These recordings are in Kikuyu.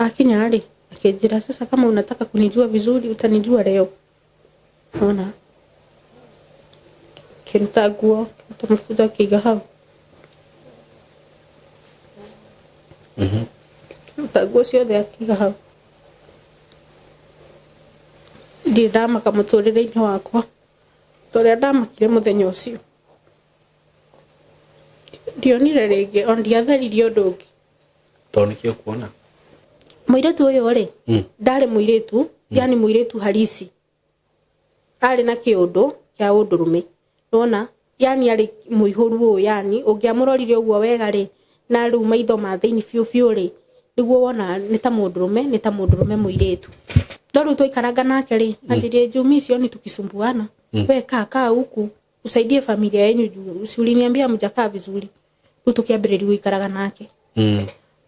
Akinya rĩ, akĩnjĩra sasa kama unataka kunijua vizuri utanijua leo. Ona kĩruta nguo, kĩruta mabuta akĩiga hau. Kĩruta nguo ciothe akĩiga hau. Ndirĩ ndamaka mũtũrĩre-inĩ wakwa ta ũrĩa ndamakire mũthenya ũcio. Ndionire rĩngĩ ona ndiatharirie ũndũ ũngĩ. Tondũ nĩkĩ ũkuona? Mũirĩtu ũyũ rĩ, ndarĩ mũirĩtu, yani mũirĩtu halisi. Arĩ na kĩũndũ kĩa ũndũrũme. Nĩwona? Yani arĩ mũihũru ũũ yani ũngĩamũrorire ũguo wega rĩ, na rĩu maitho ma thĩinĩ biũ biũ rĩ, nĩguo wona nĩ ta mũndũrũme, nĩ ta mũndũrũme mũirĩtu. No rĩu twaikaranga nake rĩ, anjĩrire juu mi sioni tukisumbuana. We kaa kaa huku usaidie familia yenyu juu si uliniambia mjakaa vizuri. Rĩu tũkĩambĩrĩria gũikaraga nake.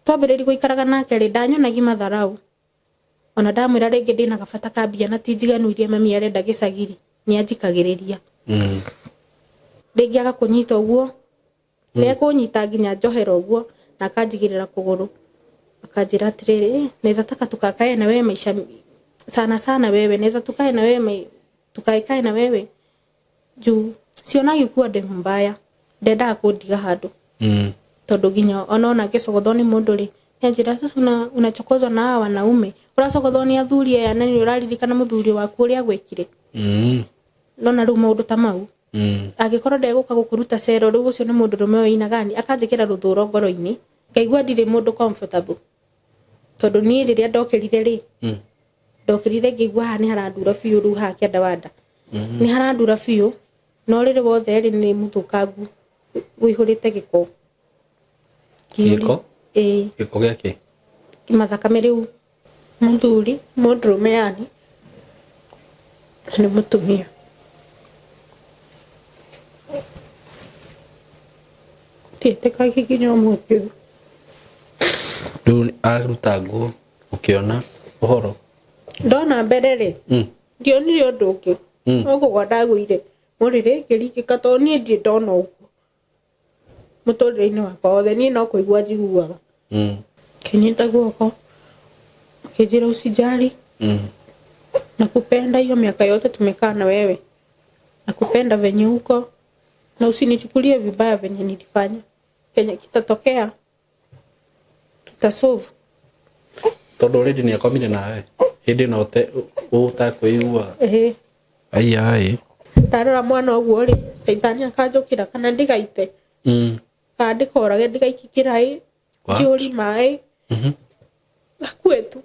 Twambĩrĩria gũikaraga nake rĩ, ndanyonagia matharau. Ona ndamwĩra rĩngĩ ndĩna gabata ka mbia na ti njiganu iria mami arenda gĩcagi rĩ, nĩ anjikagĩrĩria. Rĩngĩ agakũnyita ũguo, nĩ ekũnyita nginya njohero ũguo na akanjigĩrĩra kũgũrũ. Akanjĩra atĩrĩrĩ, eh, naweza taka tukakae na wewe maisha sana sana wewe, naweza tukae na wewe tukaekae na wewe juu sionagi kuwa demu mbaya ndendaga kundiga handu. Tondu nginya ona ngĩcogothwo nĩ mũndũ rĩ, nĩanjĩra sasa una, unachokozwa na hawa wanaume, ũracogothwo nĩ athuri aya na nĩ ũraririkana mũthuri waku ũrĩa agwĩkire. Nona rĩu maũndũ ta mau. Angĩkorwo ndegũka gũkũruta cero rĩu ũcio nĩ mũndũ rũme wa gani, akanjĩkĩra rũthũro ngoro-inĩ ngaigua ndirĩ mũndũ comfortable. Tondũ niĩ rĩrĩa ndokĩrire rĩ, ndokĩrire ngĩigua haha nĩ harandura biũ, rĩu haha kĩanda wa nda nĩ harandura biũ, na ũrĩrĩ wothe rĩ nĩ mũthũkangu ũihũrĩte gĩko. Gĩko? Ĩĩ. Gĩko gĩa kĩ? Mathakame rĩu. Mũthuri, mũndũrũme yani, na nĩ mũtumia. Ndiĩtĩkagia nginya ũmũthĩ ũyũ. Rĩu aruta nguo ũkĩona ũhoro? Ndona mbere rĩ, ndionire ũndũ ũngĩ. No kũgwa ndagũire mũrĩrĩ ngĩringĩka tondũ niĩ ndirĩ ndona ũguo mũtũrĩre-inĩ wakwa wothe. Niĩ no kũigua njiguaga. Akĩnyita guoko akĩnjĩra usijali, nakupenda hiyo miaka yote tumekaa na wewe, nakupenda venye uko na usinichukulie vibaya venye nilifanya. Kenye kitatokea tutasolve. Tondũ already nĩ akomire nawe hĩndĩ ĩno ũtakwĩigua. Ĩhĩ. Aiya. Ndarora mwana ũguo rĩ, caitani akanjũkĩra kana ndigaite, kana ndikorage, ndigaikie kĩraĩ, njihũri maĩ, gakue tu.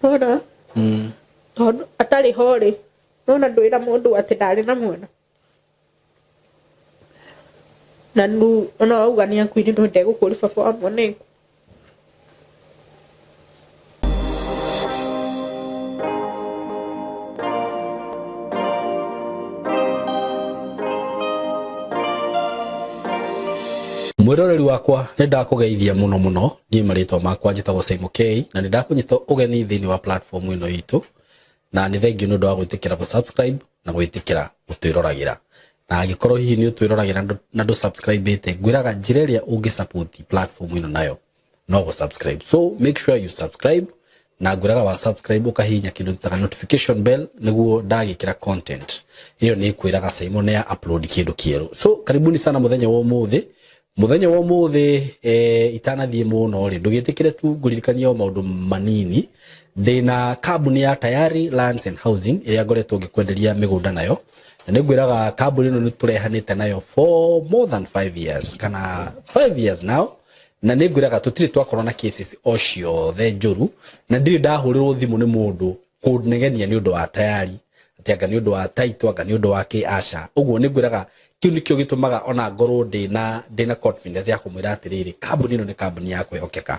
Nona tondũ atarĩ ho rĩ, nona ndwĩra mũndũ atĩ ndarĩ na mwana. Na nu ona wauga nĩ akuire no ndegũkũria baba wa mwana eku. Mwĩroreri wakwa, nĩ ndakũgeithia mũno mũno. Niĩ marĩtwa makwa njĩtagwo Simon K, na nĩ ndakũnyita ũgeni thĩinĩ wa platform ĩno itũ, na nĩ thengiũ nĩ ũndũ wa gwĩtĩkĩra gũ subscribe na gwĩtĩkĩra gũtwĩroragĩra. Na angĩkorwo hihi nĩ ũtwĩroragĩra na ndũ subscribe ĩte, ngwĩraga njĩra ĩrĩa ũngĩ support platform ĩno nayo no gũ subscribe. So make sure you subscribe, na ngwĩraga wa subscribe ũkahihinya kĩndũ gĩtaga notification bell nĩguo ndagĩkĩra content ĩyo nĩ ĩkwĩraga Simon nĩ ya upload kĩndũ kĩerũ. So karibuni sana mũthenya wa ũmũthĩ. Mũthenya wa ũmũthĩ, itanathiĩ mũno rĩ, ndũgĩtĩkĩre tu ngũririkanie o maũndũ manini. Ndĩna kambuni ya Tayari Lands and Housing ĩrĩa ngoretwo ngĩkwenderia mĩgũnda nayo, na nĩ ngwĩraga kambuni ĩno nĩ tũrehanĩte nayo for more than 5 years kana 5 years now, na nĩ ngwĩraga tũtirĩ twakorwo na cases o ciothe njũru, na ndirĩ ndahũrĩrwo thimũ nĩ mũndũ kũnegenia nĩ ũndũ wa Tayari, atĩ anga nĩ ũndũ wa title, anga nĩ ũndũ wa kĩ, aca. Ũguo nĩ ngwĩraga kĩu nĩkĩo gĩtũmaga ona ngorwo ndĩna confidence ya kũmwĩra atĩrĩrĩ, kambuni ĩno nĩ kambuni ya kwĩhokeka.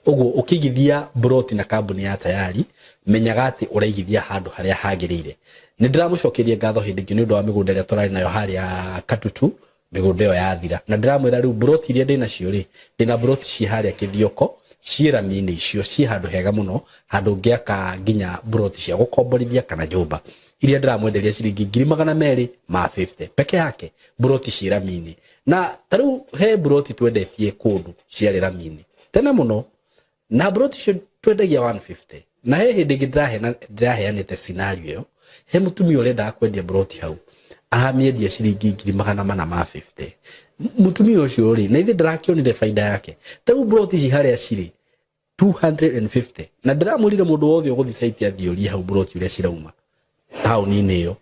Ũguo ũkĩigithia broti na kambuni ya Tayari, menyaga atĩ ũraigithia handũ harĩa hagĩrĩire. Nĩ ndĩramũcokeria ngatho hĩndĩ ĩngĩ nĩ ũndũ wa mĩgũnda ĩrĩa tũrarĩ nayo harĩa Katutu. Mĩgũnda ĩyo yathira, na ndĩramwĩra rĩu broti iria ndĩnacio rĩ, ndĩna broti ciĩ harĩa Kĩthioko, ciĩ rami-inĩ icio, ciĩ handũ hega mũno, handũ ũngĩaka nginya broti cia gũkomborithia kana nyũmba, iria ndĩramwenderia ciringi 250,000 peke yake, broti ciĩ rami-inĩ. Na ta rĩu he broti twendetie kũndũ ciarĩ rami-inĩ tene mũno. Na mburoti icio twendagia 150. Na he hĩndĩ ĩngĩ ndĩraheanĩte scenario ĩyo, he mũtumia ũrendaga kwendia mburoti hau, aramĩendia ciringi 450,000. Mũtumia ũcio rĩ, na ithe ndarakĩonire baida yake. Ta rĩu mburoti ici harĩa cirĩ 250, na ndĩramwĩrire mũndũ wothe ũgũthiĩ site athiĩ ũrie hau mburoti ũrĩa cirauma taũni-inĩ ĩyo,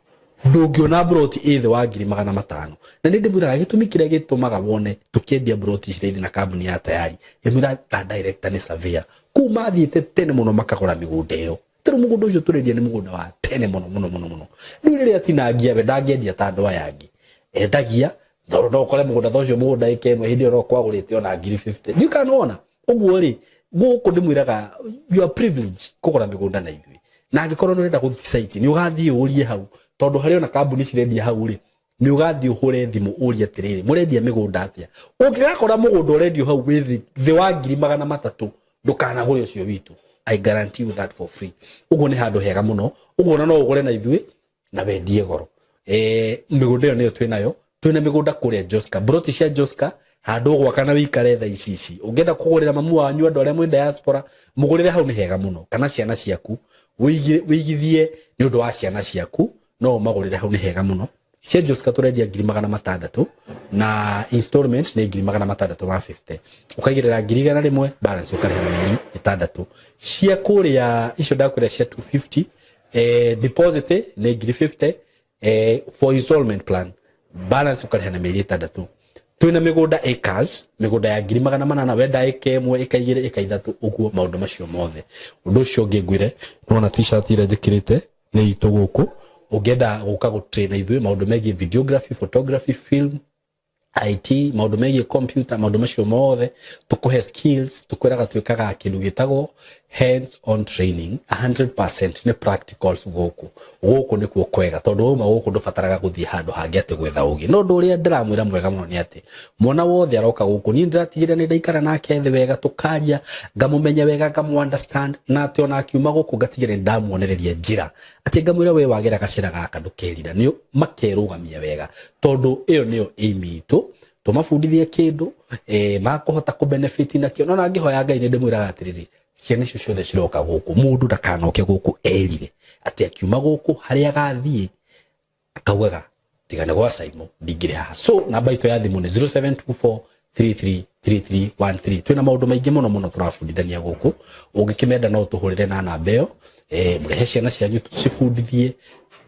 ndũngĩona mburoti ĩ thĩ wa 500,000. Na nĩ ndĩmwĩraga gĩtũmi kĩrĩa gĩtũmaga wone tũkĩendia mburoti ici raithi na kambuni ya Tayari, ndĩmwĩra ta director nĩ surveyor kũu mathiĩte tene mũno makagũra mĩgũnda ĩyo. Tarĩu mũgũnda ũcio tũrendia nĩ mũgũnda wa tene mũno mũno mũno mũno. Rĩu rĩrĩa atinangia we ndangĩendia ta andũ aya angĩ endagia, tondũ no ũkore mũgũnda ta ũcio mũgũnda ĩka ĩmwe hĩndĩ ĩyo no kwagũrĩte ona 50,000. Ndiũĩ kana nĩwona ũguo rĩ, gũkũ ndĩmwĩraga you are privilege kũgũra mĩgũnda na ithuĩ. Na angĩkorwo nĩ ũrenda gũthiĩ site nĩ ũgathiĩ ũrie hau, tondũ harĩ ona kambuni cirendia hau rĩ, nĩ ũgathiĩ ũhũre thimũ ũrie atĩrĩrĩ, mũrendia mĩgũnda atĩa? Ũngĩgakora mũgũnda ũrendio hau wĩ thĩ wa 300,000, ndũkanagũre ũcio witũ. I guarantee you that for free. Ũguo nĩ handũ hega mũno. Ũguo ona no ũgũre na ithuĩ na wendie goro. Mĩgũnda ĩyo nĩyo twĩnayo. Twĩna mĩgũnda kũrĩa Joska, mburoti cia Joska, handũ ũgwaka na wĩikare thaa ici ici. Ũngĩenda kũgũrĩra mamu wanyu, andũ arĩa mwĩ diaspora, mũgũrĩre hau nĩ hega mũno. Kana ciana ciaku, wĩigithie nĩ ũndũ wa ciana ciaku, no ũmagũrĩre hau nĩ hega mũno. Cia Joska tũrendia 600,000, na installment nĩ 650,000. Ũkaigĩrĩra 100,000, balance ũkarĩha na mĩeri 6. Cia kũrĩa icio ndakwĩra cia 250, deposit nĩ 50,000, for installment plan, balance ũkarĩha na mĩeri 6. Twĩna mĩgũnda acres, mĩgũnda ya 800,000, wenda ĩka ĩmwe, ĩka igĩrĩ, ĩka ithatũ, ũguo maũndũ macio mothe. Ũndũ ũcio ũngĩ ngwĩre, nĩwona t-shirt ĩrĩa njĩkĩrĩte nĩ itũ gũkũ. Ũngĩenda gũka gũtrain na ithuĩ maũndũ megiĩ videography, photography, film, IT, maũndũ megiĩ computer, maũndũ macio mothe, tũkũhe skills. Tũkwĩraga twĩkaga kĩndũ gĩtagwo hands on training, 100% nĩ practicals gũkũ. Gũkũ nĩkuo kwega, tondũ wauma gũkũ ndũbataraga gũthiĩ handũ hangĩ atĩ gwetha ũgĩ. No ũndũ ũrĩa ndĩramwĩra mwega mũno nĩ atĩ mwana wothe aroka gũkũ, niĩ ndĩratigĩrĩra nĩ ndaikara nake thĩ wega, tũkaria, ngamũmenya wega, ngamũ understand, na atĩ ona akiuma gũkũ ngatigĩrĩra nĩ ndamuonereria njĩra, atĩ ngamwĩra we wagera gacĩra gaka ndũkerira, nĩ makerũgamia wega, tondũ ĩyo nĩyo aim itũ, tũmabundithie kĩndũ makũhota kũ benefit nakĩo. No na ngĩhoya Ngai nĩ ndĩmwĩraga atĩrĩrĩ, ciana icio ciothe ciroka gũkũ, mũndũ ndakanoke gũkũ erire atĩ akiuma gũkũ harĩa agathiĩ akaugaga tiga nĩ gwa Saimo ndingĩrĩ haha. So namba itũ ya thimũ nĩ 0724 333313. Twĩna maũndũ maingĩ mũno mũno tũrabundithania gũkũ. Ũngĩkĩmenda no ũtũhũrĩre na namba ĩyo, mũrehe ciana cianyu tũcibundithie,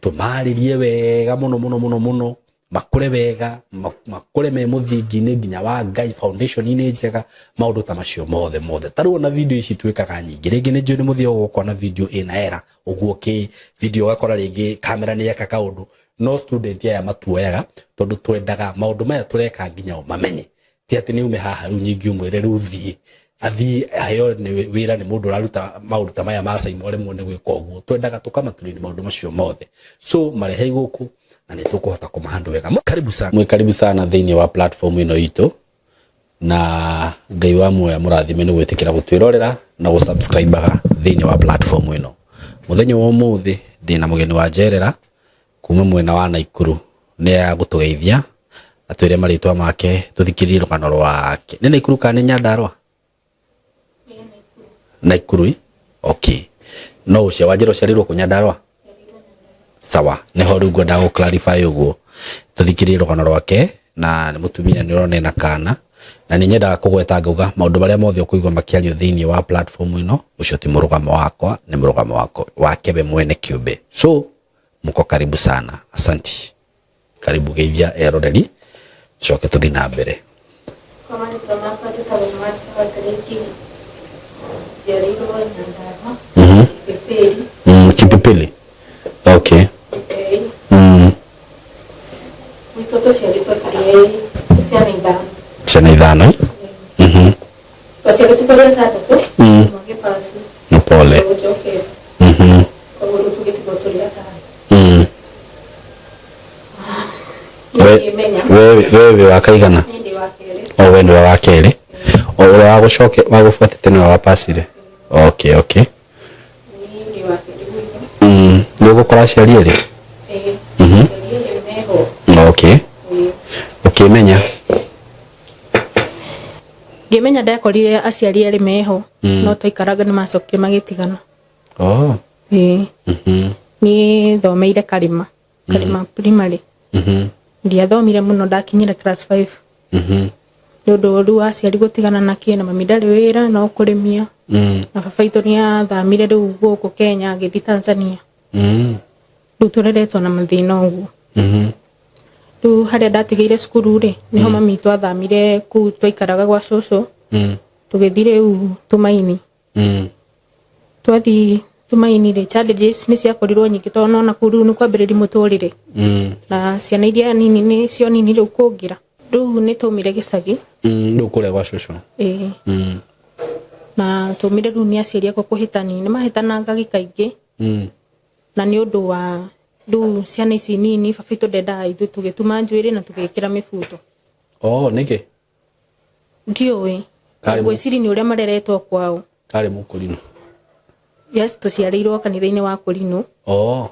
tũmarĩrie wega mũno mũno mũno mũno, makũre wega, makũre me mũthingi-inĩ nginya wa Ngai, foundation-inĩ njega, maũndũ ta macio mothe mothe. Ta rĩu ona video ici twĩkaga nyingĩ, rĩngĩ nĩ njũĩ nĩ mũthiaga ũgakora video ĩna error ũguo, kĩ video ũgakora rĩngĩ kamera nĩ yeka kaũndũ, no student aya matuoyaga tondũ twendaga maũndũ maya tũreka nginya o mamenye. Ti atĩ nĩ ume haha rĩu nyingĩ ũmwĩre rĩu thiĩ athiĩ aheo nĩ wĩra nĩ mũndũ ũraruta maũndũ ta maya ma Saimo aremwo nĩ gwĩka ũguo. Twendaga tũkamatũrĩria maũndũ macio mothe. So marehei gũkũ na nĩ tũkũhota kũmahandle wega. Karibu sana, mwĩ karibu sana thĩinĩ wa platform ĩno itũ, na Ngai wa muoya mũrathime nĩ gwĩtĩkĩra gũtwĩrorera na gũsubscribeaga thĩinĩ wa platform ĩno. Mũthenya wa ũmũthĩ ndĩna mũgeni wa njerera kuma mwena wa Naikuru, nĩ agũtũgeithia atwĩre marĩtwa make, tũthikĩrĩrie rũgano rwake. Nĩ Naikuru kana nĩ Nyandarua? Naikuru. Okay, no ũcio wanjĩra ũciarĩirwo kũ? Nyandarua. Sawa, nĩho rĩu ngwendaga gũ clarify ũguo. Tũthikĩrĩrie rũgano rwake, na nĩ mũtumia nĩ ũrona ena kana, na nĩ nyendaga kũgweta ngauga maũndũ marĩa mothe ũkũigua makĩario thĩinĩ wa platform ĩno, ũcio ti mũrũgamo wakwa, nĩ mũrũgamo wake we mwene kĩũmbe. So mko karibu sana, asanti. Karibu, geithia eroreri, coke tũthiĩ na mbere. Kwa marĩtwa makwa njĩtagwo Martha Wangarĩ Ngigi. Njiarĩirwo Nyandarua, Kipipiri. Kipipili, okay. Okay. Gwitũ tũciarĩtwo tũrĩ ciana 5. Ciana 5. Twaciarĩtwo tũrĩ atandatũ, ũmwe agĩpass. No pole. Gũcokera. Koguo rĩu tũgĩtigwo tũrĩ atano. Niĩ ngĩmenya. Wewe wĩ wa kaigana? Niĩ ndĩ wa kerĩ. O we nĩwe wa kerĩ, o ũrĩa wa gũcoke wa gũbuatĩte nĩwe wapacire. Okay. Niĩ ndĩ wa kerĩ gwitũ. Nĩ ũgũkora aciari erĩ? Ĩĩ. Aciari erĩ meho. Okay. Ĩĩ. Ũkĩmenya? Ngĩmenya ndekorire aciari erĩ meho, no twaikaraga nĩ macokire magĩtigana. Oh. Ĩĩ. Niĩ thomeire Karĩma, Karĩma Primary. Ndiathomire mũno, ndakinyire class 5. Nĩ ũndũ rĩu aciari gũtigana na kĩ, na mami ndarĩ wĩra no kũrĩmia. Na baba itũ nĩ athamire rĩu gũkũ Kenya agĩthiĩ Tanzania. Rĩu tũreretwo na mathĩna ũguo. Rĩu harĩa ndatigĩire cukuru rĩ, nĩho mami itũ athamire kũu twaikaraga gwa cũcũ. Tũgĩthiĩ rĩu Tumaini. Twathiĩ Tumaini rĩ, challenges nĩ ciakorirwo nyingĩ tondũ nona kũu rĩu nĩ kwambĩrĩria mũtũrĩre. Na ciana iria nini nĩ cio nini rĩu kũngĩra. Rĩu nĩ twaumire gĩcagi. Rĩu kũrĩa gwa cũcũ. Ĩĩ. Na twaumire rĩu nĩ aciari akwa kũhĩtani. Nĩ mahĩtananga kaingĩ. Na nĩ ũndũ wa rĩu ciana ici nini baba itũ ndendaga ithuĩ tũgĩtuma njuĩrĩ na tũgĩkĩra mĩbuto. Oh, nĩkĩ? Ndiũĩ. Karĩ Ngwĩciria nĩ ũrĩa mareretwo kwao. Karĩ mũkũrinũ. Yes, tũciarĩirwo kanitha-inĩ wa Kũrinũ. Oh.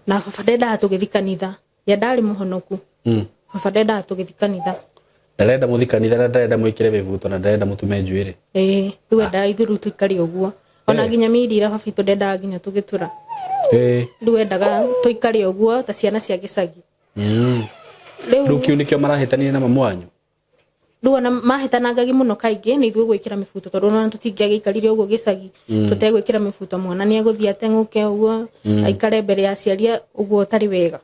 Na baba ndendaga tũgĩthiĩ kanitha. Ya ndarĩ mũhonoku. Baba ndendaga tũgĩthiĩ kanitha. Ndarenda mũthiĩ kanitha na ndarenda mwĩkĩre mĩbuto na ndarenda mũtume njuĩrĩ. Ĩĩ, rĩu endaga ithuĩ rĩu tũikare ũguo. Ona nginya mĩrira baba itũ ndendaga nginya tũgĩtura. Rĩu endaga tũikare ũguo ta ciana cia gĩcagi. Rĩu kĩu nĩkĩo marahĩtanire na mamu wanyu? Rĩu ona mahĩtanangagi mũno kaingĩ nĩ ithuĩ gwĩkĩra mĩbuto tondũ ona tũtingĩagĩikarire ũguo gĩcagi tũtegwĩkĩra mĩbuto, mwana nĩ egũthiĩ ateng'ũke ũguo aikare mbere ya aciari ũguo ũtarĩ wega.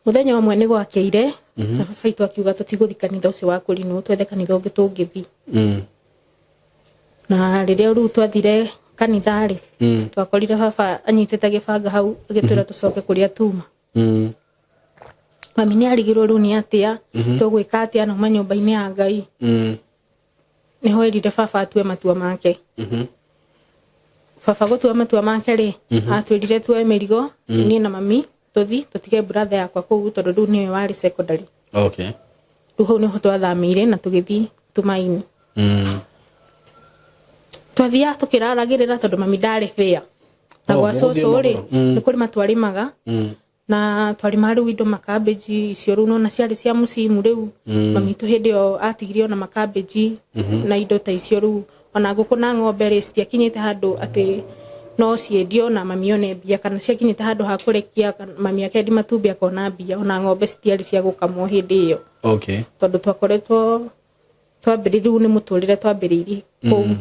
Mũthenya ũmwe nĩ gwakĩire na baba itũ akiuga tũtigũthiĩ kanitha ũcio wa Kũrinũ, twethe kanitha ũngĩ tũngĩthiĩ. Na rĩrĩa rĩu twathire kanitha rĩ, twakorire baba anyitĩte gĩbanga hau agĩtwĩra tũcoke kũrĩa tuma. Mami nĩ arigirwo rĩu nĩ atĩa, tũgwĩka atĩa na uma nyũmba-inĩ ya Ngai. Nĩho erire baba atue matua make. Baba gũtua matua make rĩ, atwĩrire tuoe mĩrigo, niĩ na mami tũthi tũtige brother yakwa kũu tondũ rĩu nĩwe warĩ secondary. Okay. Rĩu hau nĩho twathamĩire na tũgĩthiĩ Tumaini. Twathiaga tũkĩraragĩrĩra tondũ mami ndarĩ fair. Na Oh, gwa mũgũthiĩ cũcũ rĩ, magũrũ. nĩ kũrĩma twarĩmaga. Na twarĩmaga rĩu indo makambĩnji icio rĩu nona ciarĩ cia mũcimu rĩu. Mami itũ hĩndĩ ĩyo atigire ona makambĩnji na indo ta icio rĩu. Ona ngũkũ na ng'ombe rĩ citiakinyĩte handũ atĩ no ciendio na mami one mbia, kana ciakinyĩte handũ ha kũrekia mami akendi matumbĩ akona mbia. Ona ng'ombe citiarĩ cia gũkamwo hĩndĩ ĩyo. Okay. Tondũ twakoretwo twambĩrĩirie rĩu nĩ mũtũrĩre twambĩrĩirie kũu.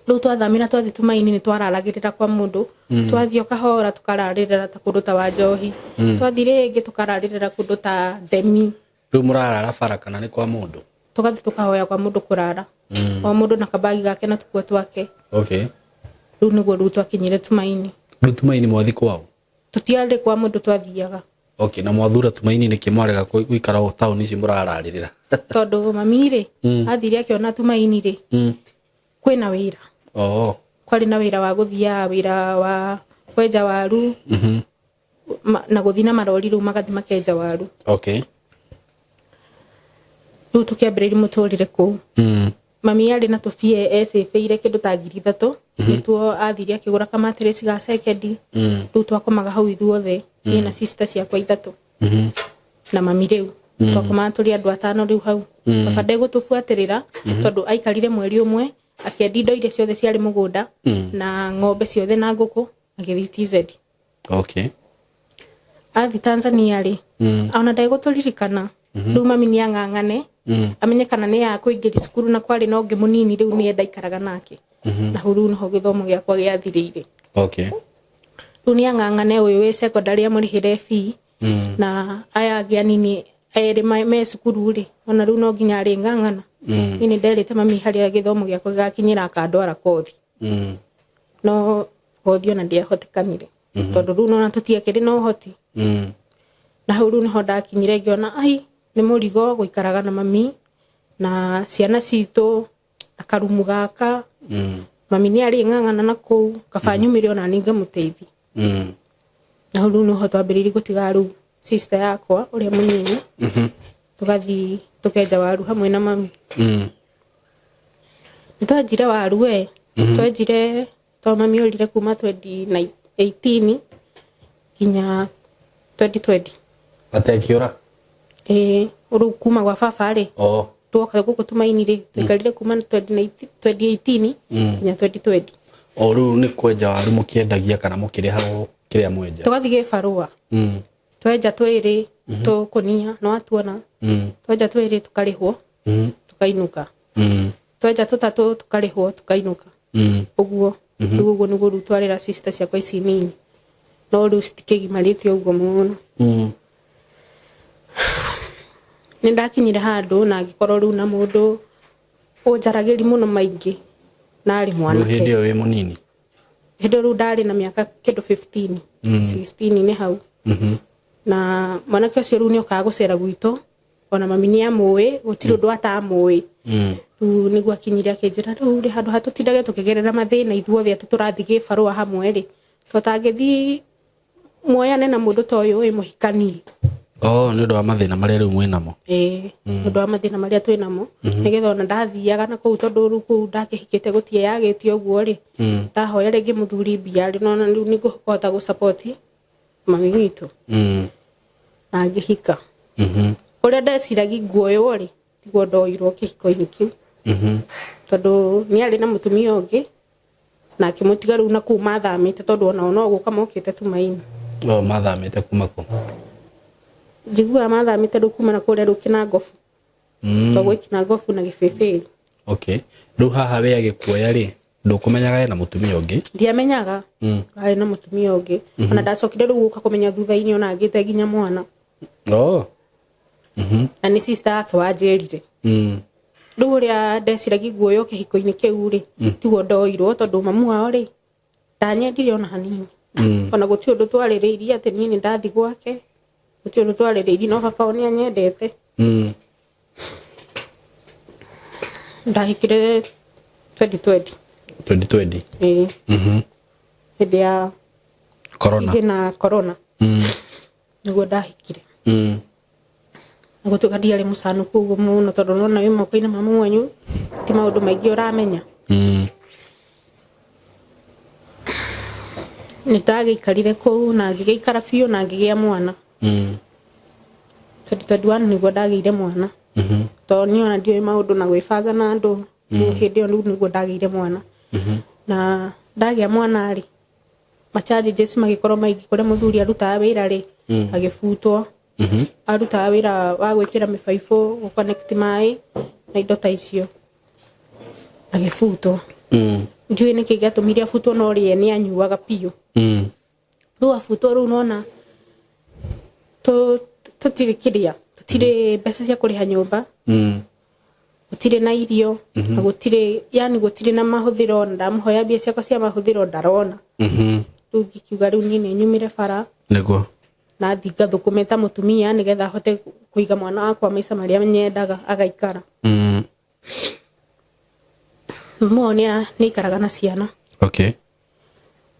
Rĩu twathamĩra twathiĩ Tumaini nĩ twararagĩrĩra kwa mũndũ. Twathiĩ o kahora tũkararĩrĩra ta kũndũ ta Wanjohi. Twathiĩ rĩngĩ tũkararĩrĩra kũndũ ta Ndemi. Rĩu mũrarara bara kana nĩ kwa mũndũ? Tũgathiĩ tũkahoya kwa mũndũ kũrara. O mũndũ na kabagi gake na tũkuo twake. Okay. Rĩu nĩguo rĩu twakinyire Tumaini. Rĩu Tumaini mwathiĩ kwao? Tũtiarĩ kwa mũndũ twathiaga. Okay, na mwathura Tumaini nĩkĩ mwarega gũikara o taũni ici mũrararĩrĩra? Tondũ mami rĩ, athire akĩona Tumaini rĩ, kwĩna wĩra. Oh. Kwarĩ na wĩra wa gũthiaga, wĩra wa kwenja waru. Na gũthiĩ na marori rĩu magathiĩ makenja waru. Okay. Rĩu tũkĩambĩrĩria mũtũrĩre kũu. Mami arĩ na tũbia ecĩbĩire kĩndũ ta 3,000. Nĩtuo athire akĩgũra kamatirĩci ga cekendi. Rĩu twakomaga hau ithuothe, niĩ na sister ciakwa ithatũ. Na mami rĩu. Twakomaga tũrĩ andũ atano rĩu hau. Baba ndegũtũbuatĩrĩra, tondũ aikarire mweri ũmwe, akĩendia indo iria ciothe ciarĩ mũgũnda, na ng'ombe ciothe na ngũkũ, agĩthiĩ TZ. Okay. Athiĩ Tanzania rĩ, ona ndegũtũririkana. Rĩu mami nĩ ang'ang'ane, amenye kana nĩ akũingĩria cukuru, na kwarĩ na ũngĩ mũnini rĩu nĩye ndaikaraga nake. Na hau rĩu nĩho gĩthomo gĩakwa gĩathirĩire. Okay. Rĩu nĩ ang'ang'ane ũyũ wĩ secondary amũrĩhĩre fee, na aya angĩ anini erĩ me cukuru rĩ, ona rĩu no nginya arĩng'ang'ana. Niĩ nĩ nderĩte mami harĩa gĩthomo gĩakwa gĩgakinyĩra akandwara kothi. No kothi ona ndĩahotekanire. Tondũ rĩu nona tũtiakĩrĩ na ũhoti. Na hau rĩu nĩho ndakinyire ngĩona ai nĩ mũrigo gũikaraga na mami na ciana citũ na karumu gaka. Mami nĩ arĩng'ang'ana na kũu, kaba nyumĩre ona niĩ ngamũteithia. Na hau rĩu nĩho twambĩrĩirie gũtiga rĩu sister yakwa ũrĩa mũnini. Tũgathiĩ tũkenja waru hamwe na mami. Nĩ twenjire waru we. Twenjire to mami orire kuma 2018 nginya 2020. Atekĩũra? Ĩĩ, rĩu kuma gwa baba rĩ. Oh. Twoka gũkũ Tumaini rĩ, twaikarire kuma 2018 nginya 2020. O rĩu nĩ kwenja waru mũkĩendagia kana mũkĩrĩhagwo kĩrĩa mwenja? Tũgathiĩ gĩbarũa. Twenja twĩrĩ tũkũnia no atuona. Twenja twĩrĩ tũkarĩhwo, tũkainũka. Twenja tũtatũ tũkarĩhwo, tũkainũka. Ũguo rĩu ũguo nĩguo rĩu twarĩra sister ciakwa ici nini, no rĩu citikĩgimarĩte ũguo mũno. Nĩ ndakinyire handũ na ngĩkorwo rĩu na mũndũ ũnjaragĩri mũno maingĩ na arĩ Rĩu mwanake. hĩndĩ ĩyo wĩ mũnini? Hĩndĩ ĩyo rĩu ndarĩ na mĩaka kĩndũ 15, 16 nĩ hau. Na mwanake ũcio rĩu nĩ okaga gũcera gwitũ, ona mami nĩ amũĩ, gũtirĩ ũndũ atamũĩ. Rĩu nĩguo akinyire akĩnjĩra, rĩu rĩ, handũ ha tũtindage tũkĩgerera mathĩna ithuothe atĩ tũrathiĩ gĩbarũa hamwe rĩ, tũtangĩthiĩ muoyane na mũndũ ta ũyũ ĩ mũhikanie. Oh, nĩ ũndũ wa mathĩna marĩa rĩu mwĩ namo. Ĩĩ, nĩ ũndũ wa mathĩna marĩa twĩ namo, nĩgetha ona ndathiaga na kũu, tondũ rĩu kũu ndakĩhikĩte gũtieyagĩte ũguo rĩ, ndahoya rĩngĩ mũthuri mbia rĩ, nona rĩu nĩ ngũhota gũ support mami witũ. Na ngĩhika. Ũrĩa ndeciragia nguoywo rĩ, tiguo ndoirwo kĩhiko-inĩ kĩu, tondũ nĩ arĩ na mũtumia ũngĩ na akĩmũtiga rĩu na kũu mathamĩte, tondũ onao no gũka mokĩte Tumaini. Oh, mathamĩte kuma kũ? Njiguaga mathamĩte rĩu kuma na kũrĩa rĩu Kĩnangobu. To gwĩ Kĩnangobu na Gĩbĩbĩri. Okay, rĩu haha we agĩkuoya rĩ, ndũkũmenyaga ena mũtumia ũngĩ? Ndiamenyaga arĩ na mũtumia ũngĩ. Ona ndacokire rĩu gũka kũmenya thutha-inĩ ona agĩte nginya mwana. Oh. Na nĩ sister yake wanjĩrire. Rĩu ũrĩa ndeciragia nguoywo kĩhiko-inĩ kĩu rĩ, tiguo ndoirwo, tondũ mamu wao rĩ, ndanyendire ona hanini. Ona gũtirĩ ũndũ twarĩrĩirie atĩ niĩ nĩ ndathi gwake, gũtirĩ ũndũ twarĩrĩirie, no baba wao nĩ anyendete. Ndahikire 2020. 2020? Ĩĩ. Hĩndĩ ya Corona. Na corona. Nĩguo ndahikire. Na gũtuĩka ndiarĩ mũcanũku ũguo mũno, tondũ nona wĩ moko-inĩ ma mwanyu ti maũndũ maingĩ ũramenya. Nĩ ndagĩikarire kũu na ngĩgĩikara biũ na ngĩgĩa mwana. 2021 nĩguo ndagĩire mwana, tondũ niĩ ona ndiũĩ maũndũ na gwĩbanga na andũ. Rĩu hĩndĩ ĩyo rĩu nĩguo ndagĩire mwana. Na ndagĩa mwana rĩ, ma challenges magĩkorwo maingĩ. Kũrĩa mũthuri arutaga wĩra rĩ, agĩbutwo. Arutaga wĩra wa gwĩkĩra mĩbaibũ, gũ connect maĩ na indo ta icio, agĩbutwo. Ndiũĩ nĩkĩ gĩatũmire abutwo, no rĩe nĩ anyuaga biũ. Rĩu abutwo, rĩu nona tũtirĩ kĩrĩa, tũtirĩ mbeca cia kũrĩha nyũmba, gũtirĩ na irio, na gũtirĩ, yani gũtirĩ na mahũthĩro. Na ndamũhoya mbia ciakwa cia mahũthĩro, ndarona. Rĩu ngĩkiuga rĩu niĩ nĩ nyumĩre bara na thiĩ ngathũkũme ta mũtumia, nĩgetha hote kũiga mwana wakwa maica marĩa nyendaga agaikara. Mo nĩ aikaraga na ciana. Okay,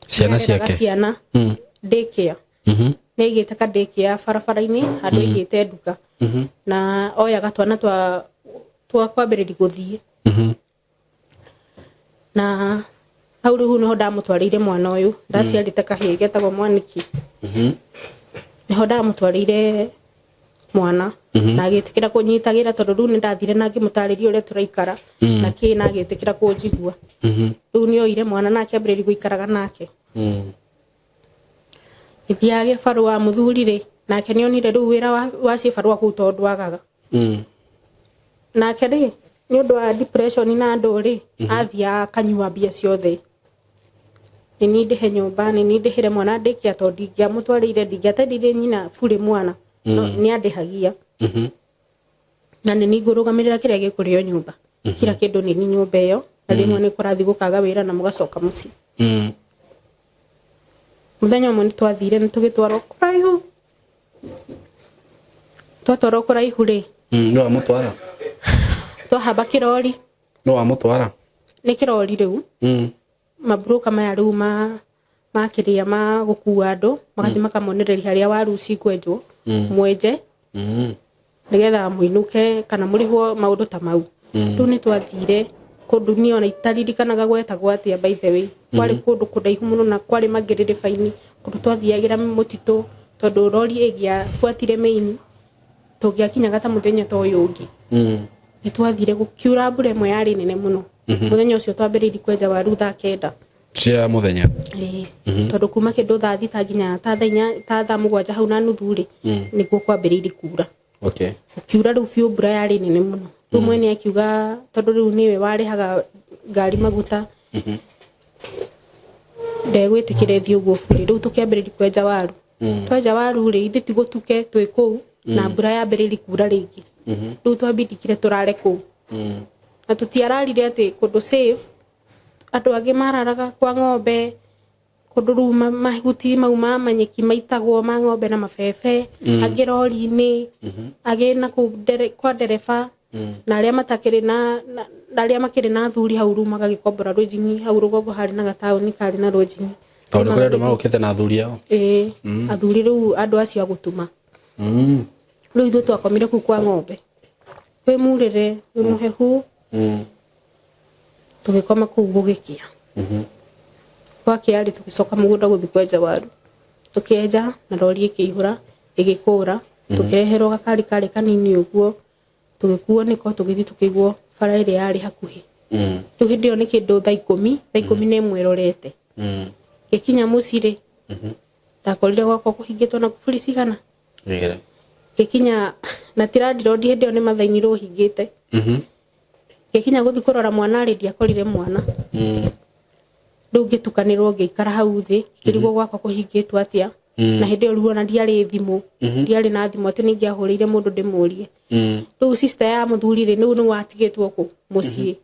ciana Nĩareraga ciake? Ciana daycare. Nĩ aigĩte ka daycare barabara-inĩ handũ aigĩte nduka, na oyaga twana twa kwambĩrĩria gũthiĩ. Na hau rĩu nĩho ndamũtwarĩire mwana ũyũ ndaciarĩte, kahĩĩ getagwo Mwaniki. Nĩho ndamũtwarĩire mwana na agĩtĩkĩra kũnyitagĩra, tondũ rĩu nĩ ndathire na ngĩmũtarĩria ũrĩa tũraikara na kĩ, na agĩtĩkĩra kũnjigua. Rĩu nĩ oire mwana na akĩambĩrĩria gũikaraga nake. Gĩthiaga gĩbarũa mũthuri rĩ, nake nĩ onire rĩu wĩra wa cibarũa kũu tondũ ndwagaga. Nake rĩ, nĩ ũndũ wa depression na andũ rĩ, athiaga akanyua mbia ciothe. Nĩ niĩ ndĩhe nyũmba, nĩ niĩ ndĩhĩre mwana ndĩkia, tondũ ndingĩamũtwarĩire, ndingĩatendirie nyina burĩ mwana. No nĩ andĩhagia, na nĩ niĩ ngũrũgamĩrĩra kĩrĩa gĩkũrĩo nyũmba, kila kĩndũ nĩ niĩ nyũmba ĩyo. Na rĩmwe nĩ kũrathiĩ gũkaga wĩra na mũgacoka mũciĩ. Mũthenya ũmwe nĩ twathire nĩ tũgĩtwarwo kũraihu. Twatwarwo kũraihu rĩ, No wamũtwara? Twahamba kĩrori. No wamũtwara? Nĩ kĩrori rĩu. Maburoka maya rĩu ma kĩrĩa ma gũkua andũ magathiĩ makamonereria harĩa waru cikwenjwo, mwenje nĩgetha mũinũke kana mũrĩhwo, maũndũ ta mau. Rĩu nĩ twathire kũndũ niĩ ona itaririkanaga gwetagwo atĩa, by the way. Kwarĩ kũndũ kũraihu mũno na kwarĩ mangĩrĩrĩba-inĩ, kũndũ twathiagĩra mũtitũ, tondũ rori ĩngĩabuatire main tũngĩakinyaga ta mũthenya ta ũyũ ũngĩ. Nĩ twathire gũkiura mbura ĩmwe yarĩ nene mũno. Mũthenya ũcio twambĩrĩirie kwenja waru thaa 9 Cia muthenya? Ĩĩ, tondũ kuma kĩndũ thaa 6 nginya ta thaa 8, ta thaa 7 hau na nuthu rĩ, nĩguo kwambĩrĩirie kura. Gũkiura rĩu biũ, mbura yarĩ nene mũno. Rĩu mwene akiuga tondũ rĩu nĩwe warĩhaga ngari maguta, ndegwĩtĩkĩra ĩthiĩ ũguo bure. Rĩu tũkĩambĩrĩria kwenja waru. Twenja waru rĩ, ithuĩ ti gũtuke twĩ kũu na mbura yambĩrĩirie kura rĩngĩ. Rĩu twambindikire tũrare kũu na tũtiararire atĩ kũndũ safe. Andũ angĩ mararaga kwa ng'ombe, kũndũ rĩu mahuti mau ma manyeki maitagwo ma ng'ombe na mabebe, angĩ rori-inĩ, angĩ na kũu kwa ndereba, na arĩa matakĩrĩ na arĩa makĩrĩ na athuri hau rĩu magagĩkombora rũjing'i hau rũgongo. Harĩ na gataũni karĩ na rũjing'i. Tondũ nĩ kũrĩ andũ magũkĩte na athuri ao. Ĩĩ, athuri rĩu, andũ acio a gũtuma. Rĩu ithuĩ twakomire kũu kwa ng'ombe, kwĩ murĩre, kwĩ mũhehu. Tũgĩkoma kũu gũgĩkĩa. Gwakĩa rĩ, tũgĩcoka mũgũnda gũthiĩ kwenja waru. Tũkĩenja na rori ĩkĩihũra, ĩgĩkũra. Tũkĩreherwo gakari karĩ kanini ũguo, tũgĩkuo nĩko, tũgĩthiĩ tũkĩigwo bara ĩrĩa yarĩ hakuhĩ. Rĩu hĩndĩ ĩyo nĩ kĩndũ thaa 10, 11:30 ĩrorete. Ngĩkinya mũciĩ rĩ, ndakorire gwakwa kũhingĩtwo na kuburi cigana. Igĩrĩ. Ngĩkinya na ti landlord hĩndĩ ĩyo, nĩ mathainirwo ũhingĩte. Ngĩkinya gũthiĩ kũrora mwana rĩ, ndiakorire mwana. Rĩu ngĩtukanĩrwo, ngĩikara hau thĩ ngĩrigwo gwakwa kũhingĩtwo atĩa. Na hĩndĩ ĩyo rĩu ona ndiarĩ thimũ, ndiarĩ na thimũ atĩ nĩingĩahũrĩire mũndũ ndĩmũrie. Rĩu sister ya mũthuri rĩ, rĩu nĩ watigĩtwo kũ mũciĩ.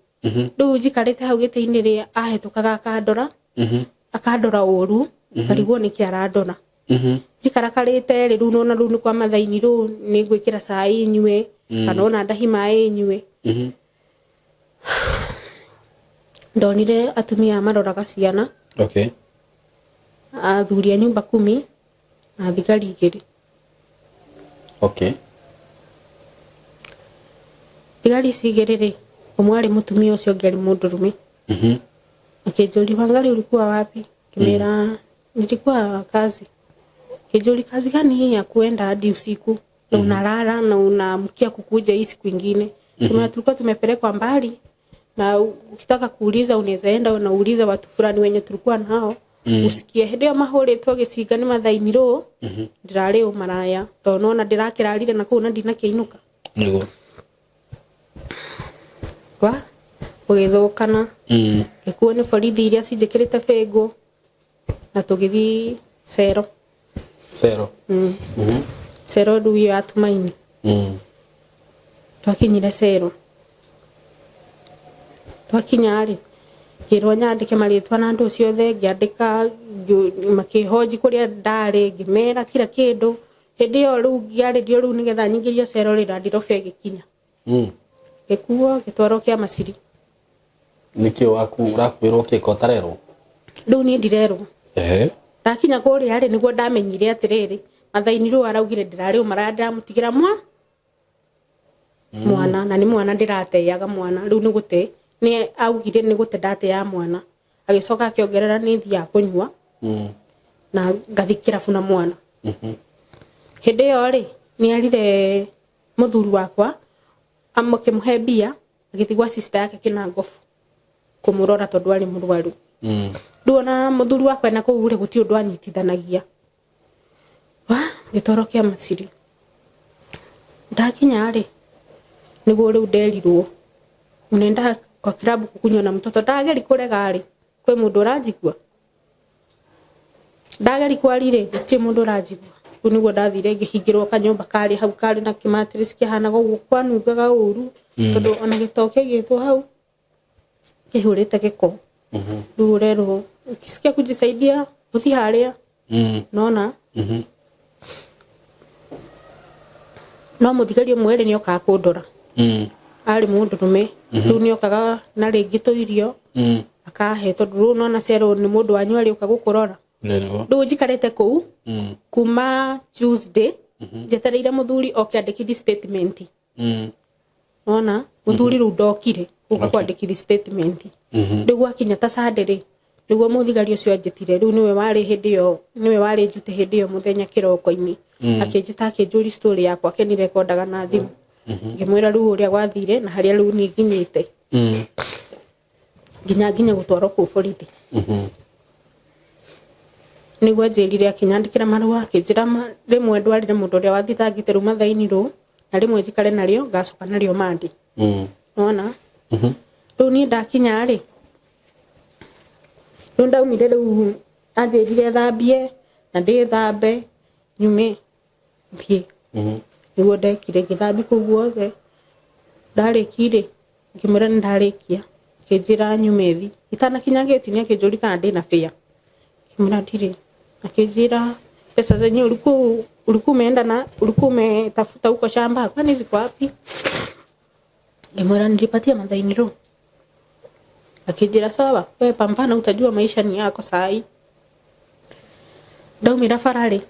Rĩu njikarĩte hau gĩtĩ-inĩ rĩ, ahĩtũkaga akandora, akandora ũru, ngarigwo nĩkĩ arandora. Njikarakarĩte rĩ, rĩu nona rĩu nĩ kwa mathaini, rĩu nĩ ngwĩkĩra cai nyue kana ona ndahi maĩ nyue. Ndonire atumia maroraga ciana, athuri a nyumba kumi na thigari 2. Thigari ici 2 rĩ, ũmwe arĩ mũtumia, ũcio ũngĩ arĩ mũndũrũme. Akĩnjũria, "Wangari, ulikuwa wapi?" Ngĩmwĩra, "Nilikuwa kazi." Akĩnjũria, "Kazi gani hii ya kuenda hadi usiku na unalala na unaamkia kukuja hii siku ingine?" Ngĩmwĩra, "Tulikuwa tumepelekwa mbali, na ukitaka kuuliza unaweza enda unauliza watu fulani wenye tulikuwa nao usikie." Hĩndĩ ĩyo mahũrĩtwo gĩcinga nĩ mathainirwo, ndĩrarĩ ũmaraya tondũ nona ndĩrakĩrarire na kũu na ndinakĩinũka. Nĩguo. Wa gũgĩthũkana, ngĩkuo nĩ borithi iria cinjĩkĩrĩte bĩngũ na tũgĩthiĩ cero. Cero. Cero rĩu ĩyo ya Tumaini. Twakinyire cero, twakinya rĩ, ngĩrwo nyandĩke marĩtwa na andũ ciothe. Ngĩandĩka, makĩhonji kũrĩa ndarĩ, ngĩmera kila kĩndũ. Hĩndĩ ĩyo rĩu ngĩarĩrio rĩu nĩgetha nyingĩrio cero rĩ, landiroba ĩgĩkinya. Ngĩkuo, ngĩtwarwo kĩa maciri. Nĩkĩ waku ũrakuĩrwo kĩko ũtarerwo? Rĩu niĩ ndirerwo. Ndakinya kũrĩa rĩ, nĩguo ndamenyire atĩrĩrĩ, mathaini rĩu araugire ndĩrarĩ ũmaraya, ndĩramũtigĩra mwana na nĩ mwana ndĩrateaga mwana. Rĩu nĩ gũte, nĩ augire nĩ gũte ndateaga mwana. Agĩcoka akĩongerera nĩ thiaga kũnyua na ngathi kĩrabu na mwana. Hĩndĩ ĩyo rĩ, nĩ erire mũthuri wakwa akĩmũhe mbia, agĩthiĩ gwa sister yake Kĩnangobu kũmũrora tondũ arĩ mũrwaru. Rĩu ona mũthuri wakwa ena kũu rĩ, gũtirĩ ũndũ anyitithanagia. Wa ngĩtwarwo kĩa maciri. Ndakinya rĩ, nĩguo rĩu nderirwo, "Unaenda kwa klabu kukunywa na mtoto." Ndageri kũrega rĩ, kwĩ mũndũ ũranjigua? Ndageri kwari rĩ, gũtirĩ mũndũ ũranjigua. Rĩu nĩguo ndathire ngĩhingĩrwo kanyũmba karĩ hau, karĩ na kĩmatirĩci kĩhanaga ũguo, kwanungaga ũru tondũ ona gĩtoo kĩaigĩtwo hau kĩihũrĩte gĩko. Rĩu ũrerwo, "Ukisikia kujisaidia uthi harĩa." Nona no mũthigari ũmwe rĩ, nĩokaga kũndora. Arĩ mũndũrũme. Rĩu nĩokaga na rĩngĩ tũirio akahe, tondũ rĩu nona cero nĩ mũndũ wanyu arĩũka gũkũrora. Nĩguo. Rĩu njikarĩte kũu kuma Tuesday njetereire mũthuri oke andĩkithi statement. Nona mũthuri rĩu ndokire gũka kwandĩkithi statement. Rĩu gwakinya ta Sunday rĩ, nĩguo mũthigari ũcio anjĩtire. Rĩu nĩwe warĩ hĩndĩ ĩyo, nĩwe warĩ njute hĩndĩ ĩyo mũthenya kĩroko-inĩ. Akĩnjĩta, akĩnjũria story yakwa, akĩnirekondaga na thimũ. Ngĩmwĩra rĩu ũrĩa gwathire na harĩa rĩu niĩ nginyĩte, nginya nginya gũtwarwo kũu borithi. Nĩguo anjĩrire, akĩnyandĩkĩra marũa, akĩnjĩra rĩmwe ndwarĩre mũndũ ũrĩa wathitangĩte rĩu mathaini rũ, na rĩmwe njikare narĩo ngacoka narĩo mandi. Nona rĩu niĩ ndakinya rĩ, rĩu ndaumire, rĩu anjĩrire thambie na ndĩthambe nyume thiĩ. Nĩguo ndekire, ngĩthambia kũu guothe. Ndarĩki rĩ, ngĩmwĩra nĩ ndarĩkia, akĩnjĩra nyume thi. Itanakinya gate-inĩ akĩnjũria kana ndĩna fare, ngĩmwĩra ndirĩ. Akĩnjĩra, "Pesa zenye ulikuwa umeenda na ulikuwa umetafuta huko shamba, kwani ziko wapi?" Ngĩmwĩra nilipatia mathaini rũ. Akĩnjĩra, "Sawa, we pambana, utajua maisha ni yako sahi." Ndaumĩra bara rĩ,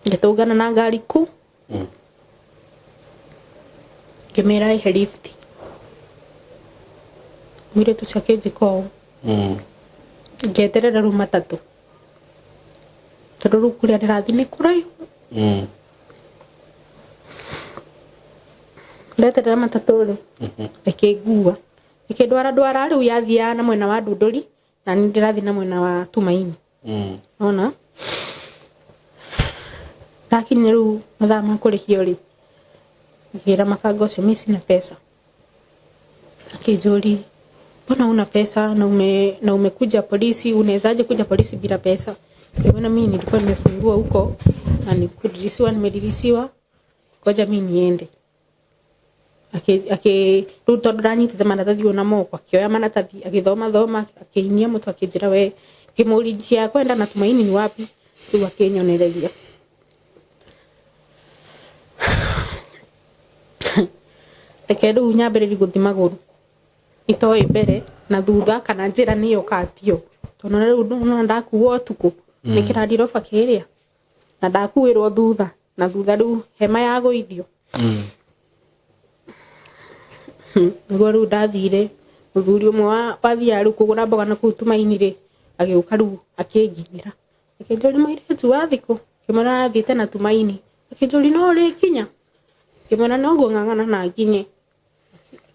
ngĩtũngana na ngari ku, ngĩmĩra ĩhe lift. Mũirĩtu ũcio akĩnjĩka ũũ. Ngĩeterera rĩu matatũ, tondũ rĩu kũrĩa ndĩrathiĩ nĩ kũraihu. Ndeterera matatũ rĩ, ĩkĩngua, ĩkĩndwara ndwara. Rĩu yathiaga na mwena wa Ndundũri na niĩ ndĩrathiĩ na mwena wa Tumaini. Nona ndakinya rĩu mathaa ma kũrĩhio rĩ, ngĩra makanga ũcio, "Mi sina pesa." Akĩnjũri, "Mbona una pesa na umekuja polisi? Unawezaje kuja polisi bila pesa?" Ngĩmwĩra, "Mimi nilikuwa nimefungua huko na nikurudishiwa, nimerudishiwa, ngoja mi niende." Akĩ rĩu tondũ ndanyitĩte maratathi ona moko, akĩoya maratathi, agĩthoma thoma, akĩinia mũtwe, akĩnjĩra we. Ngĩmũria, "Njia ya kwenda na Tumaini ni wapi?" Rĩu akĩnyonereria. Reke rĩu nyambĩrĩrie gũthiĩ magũrũ, itoĩ mbere na thutha kana njĩra nĩyo katio, tondũ rĩu nona ndakuo ũtukũ nĩ kĩrandiroba kĩrĩa na ndakuĩrwo thutha na thutha, rĩu hema ya gũithio. Nĩguo rĩu ndathire, mũthuri ũmwe wathiaga rĩu kũgũra mboga na kũu Tumaini rĩ, agĩũka rĩu akĩnginyĩra, akĩnjũria, "Mũirĩtu, wathiĩ kũ?" Ngĩmwĩra athiĩte na Tumaini. Akĩnjũria, "No ũrĩkinya?" Ngĩmwĩra no ngũng'ang'ana na nginye.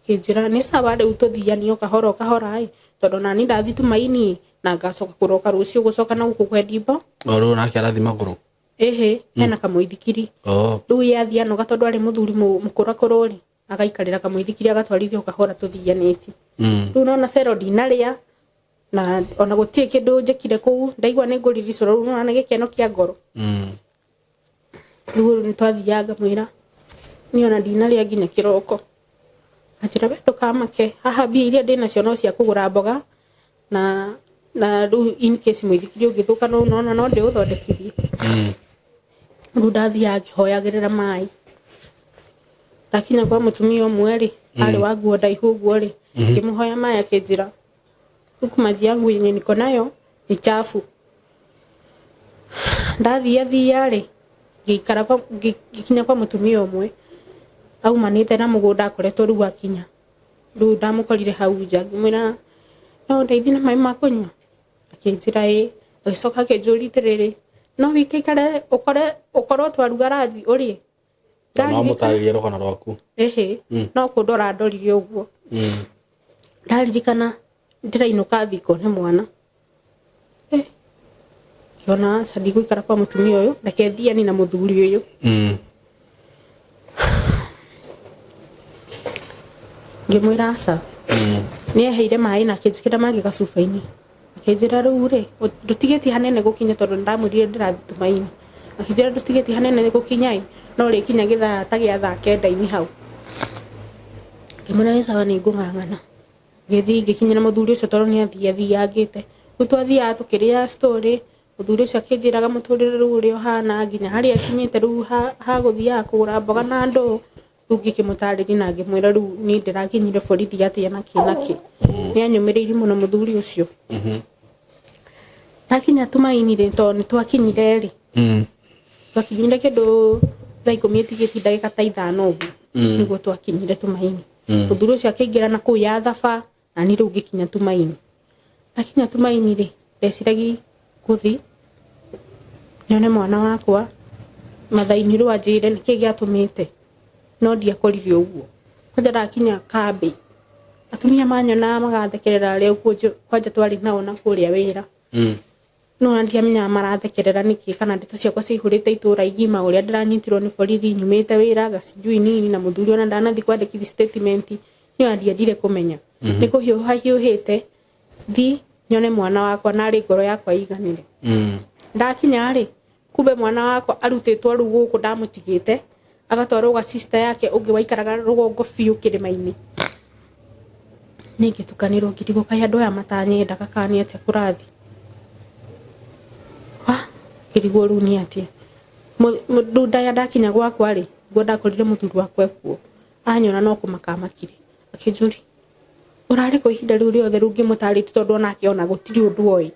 Akĩnjĩra, "Nĩ sawa, rĩu tũthianie o kahora o kahora ĩ, tondũ nani ndathi Tumaini na ngacoka kũroka rũciũ gũcoka na gũkũ kwendi mbo." O rĩu nake arathiĩ magũrũ? Ĩhĩ, hena kamũithikiri. Rĩu ye athiĩ anoga, tondũ arĩ mũthuri mũkũrakũrũ rĩ, agaikarĩra kamũithikiri, agatwarithia o kahora tũthianĩtie. Rĩu nona cero ndinarĩa na ona gũtirĩ kĩndũ njĩkire kũu, ndaigua nĩ ngũriricũra. Rĩu nona nĩ gĩkeno kĩa ngoro. Rĩu nĩ twathiaga, ngamwĩra niĩ ona ndinarĩa nginya kĩroko. Anjĩra, "We ndũkamake, haha mbia iria ndĩnacio no cia kũgũra mboga na rĩu in case mũithikiri ũngĩthũka, no nona no ndĩũthondekithie." Rĩu ndathiaga ngĩhoyagĩrĩra maĩ. Ndakinya kwa mũtumia ũmwe rĩ, arĩ wa nguo ndaihu ũguo rĩ, ngĩmũhoya maĩ, akĩnjĩra, "Huku maji yangu yenye niko nayo ni chafu." Ndathia thia rĩ, ngĩikara ngĩkinya kwa mũtumia ũmwe aumanĩte na mũgũnda, akoretwo rĩu akinya. Rĩu ndamũkorire hau nja, ngĩmwĩra, "No ũndeithie na maĩ ma kũnyua?" Akĩnjĩra ĩ. Agĩcoka akĩnjũria atĩrĩrĩ, "No wĩikaikare ũkore ũkorwo twaruga ranji ũrĩe?" No mũtarĩrie rũgano rwaku. Ĩhĩ, no kũndora ndorire ũguo. Ndaririkana ndĩrainũka thiĩ ngone mwana. Eh, ngĩona aca, ndigũikara kwa mũtumia ũyũ, reke thiani na mũthuri ũyũ. Ngĩmwĩra aca. Nĩ eheire maĩ na akĩnjĩkĩra mangĩ gacuba-inĩ, akĩnjĩra, "Rĩu rĩ, ndũtigĩtie hanene gũkinya," tondũ nĩndamwĩrire ndĩrathiĩ Tumaini. Akĩnjĩra, "Ndũtigĩtie hanene gũkinya ĩ, no ũrĩkinya gĩthaa ta gĩa thaa kenda-inĩ hau." Ngĩmwĩra nĩ sawa, nĩ ngũng'ang'ana. Ngĩthiĩ ngĩkinyĩra mũthuri ũcio, tondũ nĩ athiangĩte. Rĩu twathiaga tũkĩrĩa story, mũthuri ũcio akĩnjĩraga mũtũrĩre rĩu ũrĩa ũhana, nginya harĩa akinyĩte rĩu ha gũthiaga kũgũra mboga na ndũũ. Rĩu ngĩkĩmũtarĩria na ngĩmwĩra rĩu niĩ ndĩrakinyire borithi atĩa na kĩ na kĩ. Nĩ anyũmĩrĩirie mũno mũthuri ũcio. Ndakinya Tumaini rĩ, tondũ nĩ twakinyire rĩ, twakinyire kĩndũ thaa 10 ĩtigĩtie ndagĩka ta 5 ũguo nĩguo twakinyire Tumaini. Mũthuri ũcio akĩingĩra na kũu ya thaba na niĩ rĩu ngĩkinya Tumaini. Ndakinya Tumaini rĩ, ndeciragia ngũthi nyone mwana wakwa mathaa-inĩ, rĩu anjĩre nĩkĩ gĩatũmĩte. No ndiakorire ũguo. Kwanja ndakinya kambĩ, atumia manyonaga magathekerera arĩa kwanja twarĩ nao na kũrĩa wĩra. No ona ndiamenyaga marathekerera nĩkĩ, kana ndeto ciakwa ciaihũrĩte itũra igima, ũrĩa ndĩranyitirwo nĩ borithi nyumĩte wĩra gacijui nini, na mũthuri ona ndanathi kwandĩkithia statement, nĩ ona ndiendire kũmenya. Nĩ kũhiũha hiũhĩte thi nyone mwana wakwa narĩ ngoro yakwa iganĩre. Ndakinya rĩ, kumbe mwana wakwa arutĩtwo rĩu gũkũ ndamũtigĩte, agatwarwo gwa sister yake ũngĩ waikaraga rũgongo biũ kĩrĩma-inĩ. Niĩ ngĩtukanĩrwo, ngĩrigwo kaĩ andũ aya matanyendaga kana nĩ atĩa kũrathiĩ. Wa ngĩrigwo rĩu nĩ atĩa. Rĩu ndaya ndakinya gwakwa rĩ, nĩguo ndakorire mũthuri wakwa ekuo. Anyona no kũmaka amakire, akĩnjũria ũrarĩ kũ ihinda rĩu rĩothe? Rĩu ngĩmũtarĩria, tondũ onake ona gũtirĩ ũndũ oĩ.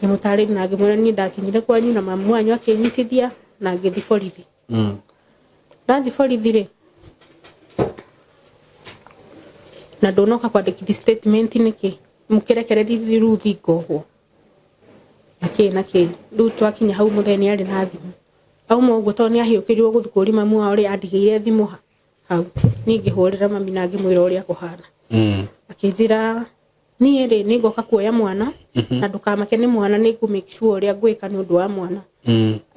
Ngĩmũtarĩria na ngĩmwĩra niĩ ndakinyire kwanyu na mamu wanyu akĩnyitithia na ngĩthiĩ borithi. Ndathiĩ borithi rĩ, na ndũnoka kwandĩkithia statement nĩkĩ, mũkĩrekereria rĩu thiĩ ngohwo na kĩ na kĩ. Rĩu twakinya hau mũthee nĩ arĩ na thimũ, auma ũguo tondũ nĩ ahiũkĩrirwo gũthiĩ kũria mamu wao rĩ, andigĩire thimũ hau. Niĩ ngĩhũrĩra mami na ngĩmwĩra ũrĩa kũhana. Akĩnjĩra niĩ rĩ, nĩ ngoka kuoya mwana, na ndũkamake nĩ mwana, nĩ ngũ make sure ũrĩa ngwĩka nĩ ũndũ wa mwana.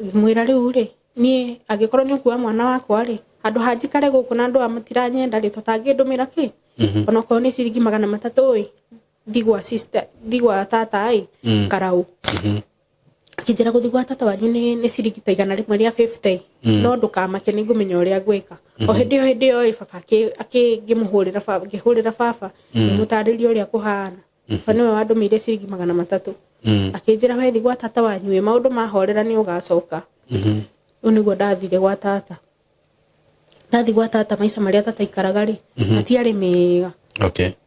Ngĩmwĩra rĩu rĩ, niĩ angĩkorwo nĩ ũkuoya mwana wakwa rĩ, handũ ha njikare gũkũ na andũ aya matiranyenda rĩ, tũtangĩndũmĩra kĩ, onokorwo nĩ ciringi 300 ĩ, thi gwa sister, thi gwa tata ĩ, karau. Akĩnjĩra gũthiĩ gwa tata wanyu nĩ ciringi ta 150, no ndũkamake, nĩ ngũmenya ũrĩa ngwĩka. O hĩndĩ ĩyo ĩ, baba ngĩmũhũrĩra baba, ngĩhũrĩra baba, ngĩmũtarĩria ũrĩa kũhana. Baba nĩwe wandũmĩire ciringi 300. Akĩnjĩra wethi gwa tata wanyu ĩ, maũndũ mahorera nĩ ũgacoka. Rĩu nĩguo ndathire gwa tata. Ndathi gwa tata, maica marĩa tata ikaraga rĩ, matiarĩ mega.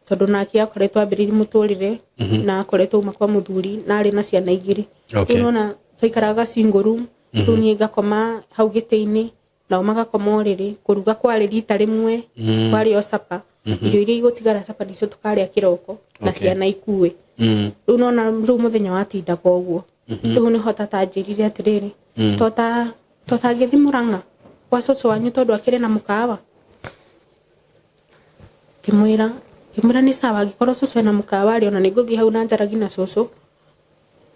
Tondũ nake akoretwo ambĩrĩirie mũtũrĩre na akoretwo uma kwa mũthuri na arĩ na ciana igĩrĩ. Rĩu nona twaikaraga single room, rĩu niĩ ngakoma hau gĩtĩ-inĩ, nao magakoma ũrĩrĩ. Kũruga kwarĩ rita rĩmwe, kwarĩ o sapa. Irio iria igũtigara sapa nĩcio tũkarĩa kĩroko na ciana ikue. Rĩu nona rĩu mũthenya watindaga ũguo. Rĩu nĩho tata anjĩrire atĩrĩrĩ, tota totangĩthi Mũrang'a gwa cũcũ wanyu tondũ akĩrĩ na mũkawa. Ngĩmwĩra nĩ sawa, angĩkorwo cũcũ ena mũkawa rĩ, ona nĩ ngũthiĩ hau na njaragi na cũcũ,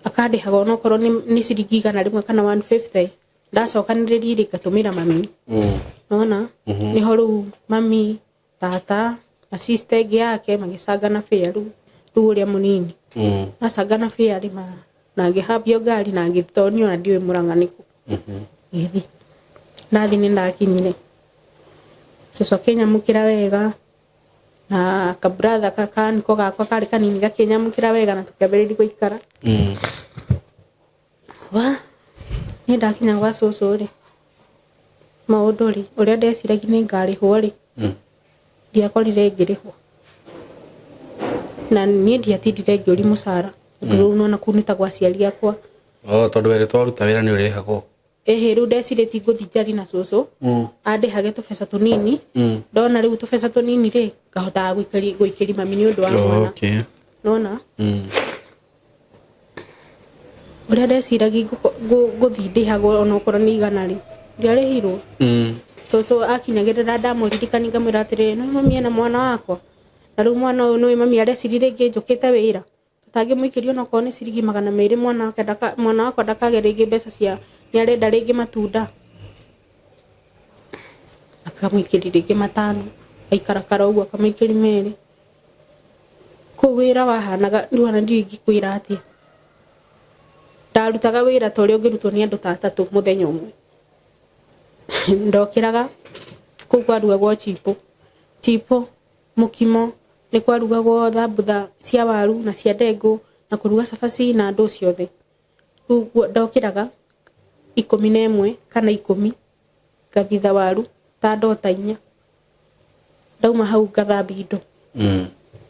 akandĩhaga onokorwo nĩ ciringi 100 kana 150. Ndacokanĩrĩria rĩ, ngatũmĩra mami. Nona nĩho rĩu mami, tata na sister ĩngĩ yake magĩcangana fare. Rĩu ũrĩa mũnini macangana fare rĩ, na ngĩhambio ngari na ngĩthiĩ, tondũ niĩ ona ndiũĩ Mũrang'a nĩkũ. Ngĩthiĩ, ndathi nĩ ndakinyire, cũcũ akĩnyamũkĩra wega, na kabratha kakaniko gakwa karĩ kanini gakĩnyamũkĩra wega, na tũkĩambĩrĩria gũikara. Wa niĩ ndakinya gwa cũcũ rĩ, maũndũ rĩ, ũrĩa ndeciragia nĩ ngarĩhwo rĩ, ndiakorire ngĩrĩhwo. Na niĩ ndiatindire ngĩũria mũcara, tondũ rĩu nona kũu nĩ ta gwa aciari akwa. Oh, tondũ werĩtwo waruta wĩra nĩ ũrĩrĩhagwo. Ĩhĩ, rĩu ndecirĩtie ngũthiĩ njari na cũcũ, andĩhage tũbeca tũnini. Ndona rĩu tũbeca tũnini rĩ, ngahotaga gũikĩria mami nĩ ũndũ wa mwana. Nona ũrĩa ndeciragia ngũthiĩ ndĩhagwo onokorwo nĩ 100 rĩ, ndiarĩhirwo. Cũcũ akinyagĩrĩra, ndamũririkania, ngamwĩra atĩrĩrĩ, no mami ena mwana wakwa, na rĩu mwana ũyũ nĩũĩ mami areciria rĩngĩ njũkĩte wĩra, tũtangĩmũikĩria onokorwo nĩ ciringi 200, mwana wake ndaka, mwana wakwa ndakage rĩngĩ mbeca cia nĩ arenda rĩngĩ matunda. Akamũikĩria rĩngĩ 5, aikarakara ũguo akamũikĩria 2. Kũu wĩra wahanaga rĩu ona ndiũĩ ingĩkwĩra atĩa. Ndarutaga wĩra ta ũrĩa ũngĩrutwo nĩ andũ ta atatũ mũthenya ũmwe. Ndokĩraga, kũu kwarugagwo chipo, chipo, mũkimo, nĩ kwarugagwo thambutha cia waru na cia ndengũ na kũruga cabaci na ndũ ciothe. Rĩu ndokĩraga 11 kana 10, ngathitha waru ta ndoo ta 4. Ndauma hau ngathambia indo.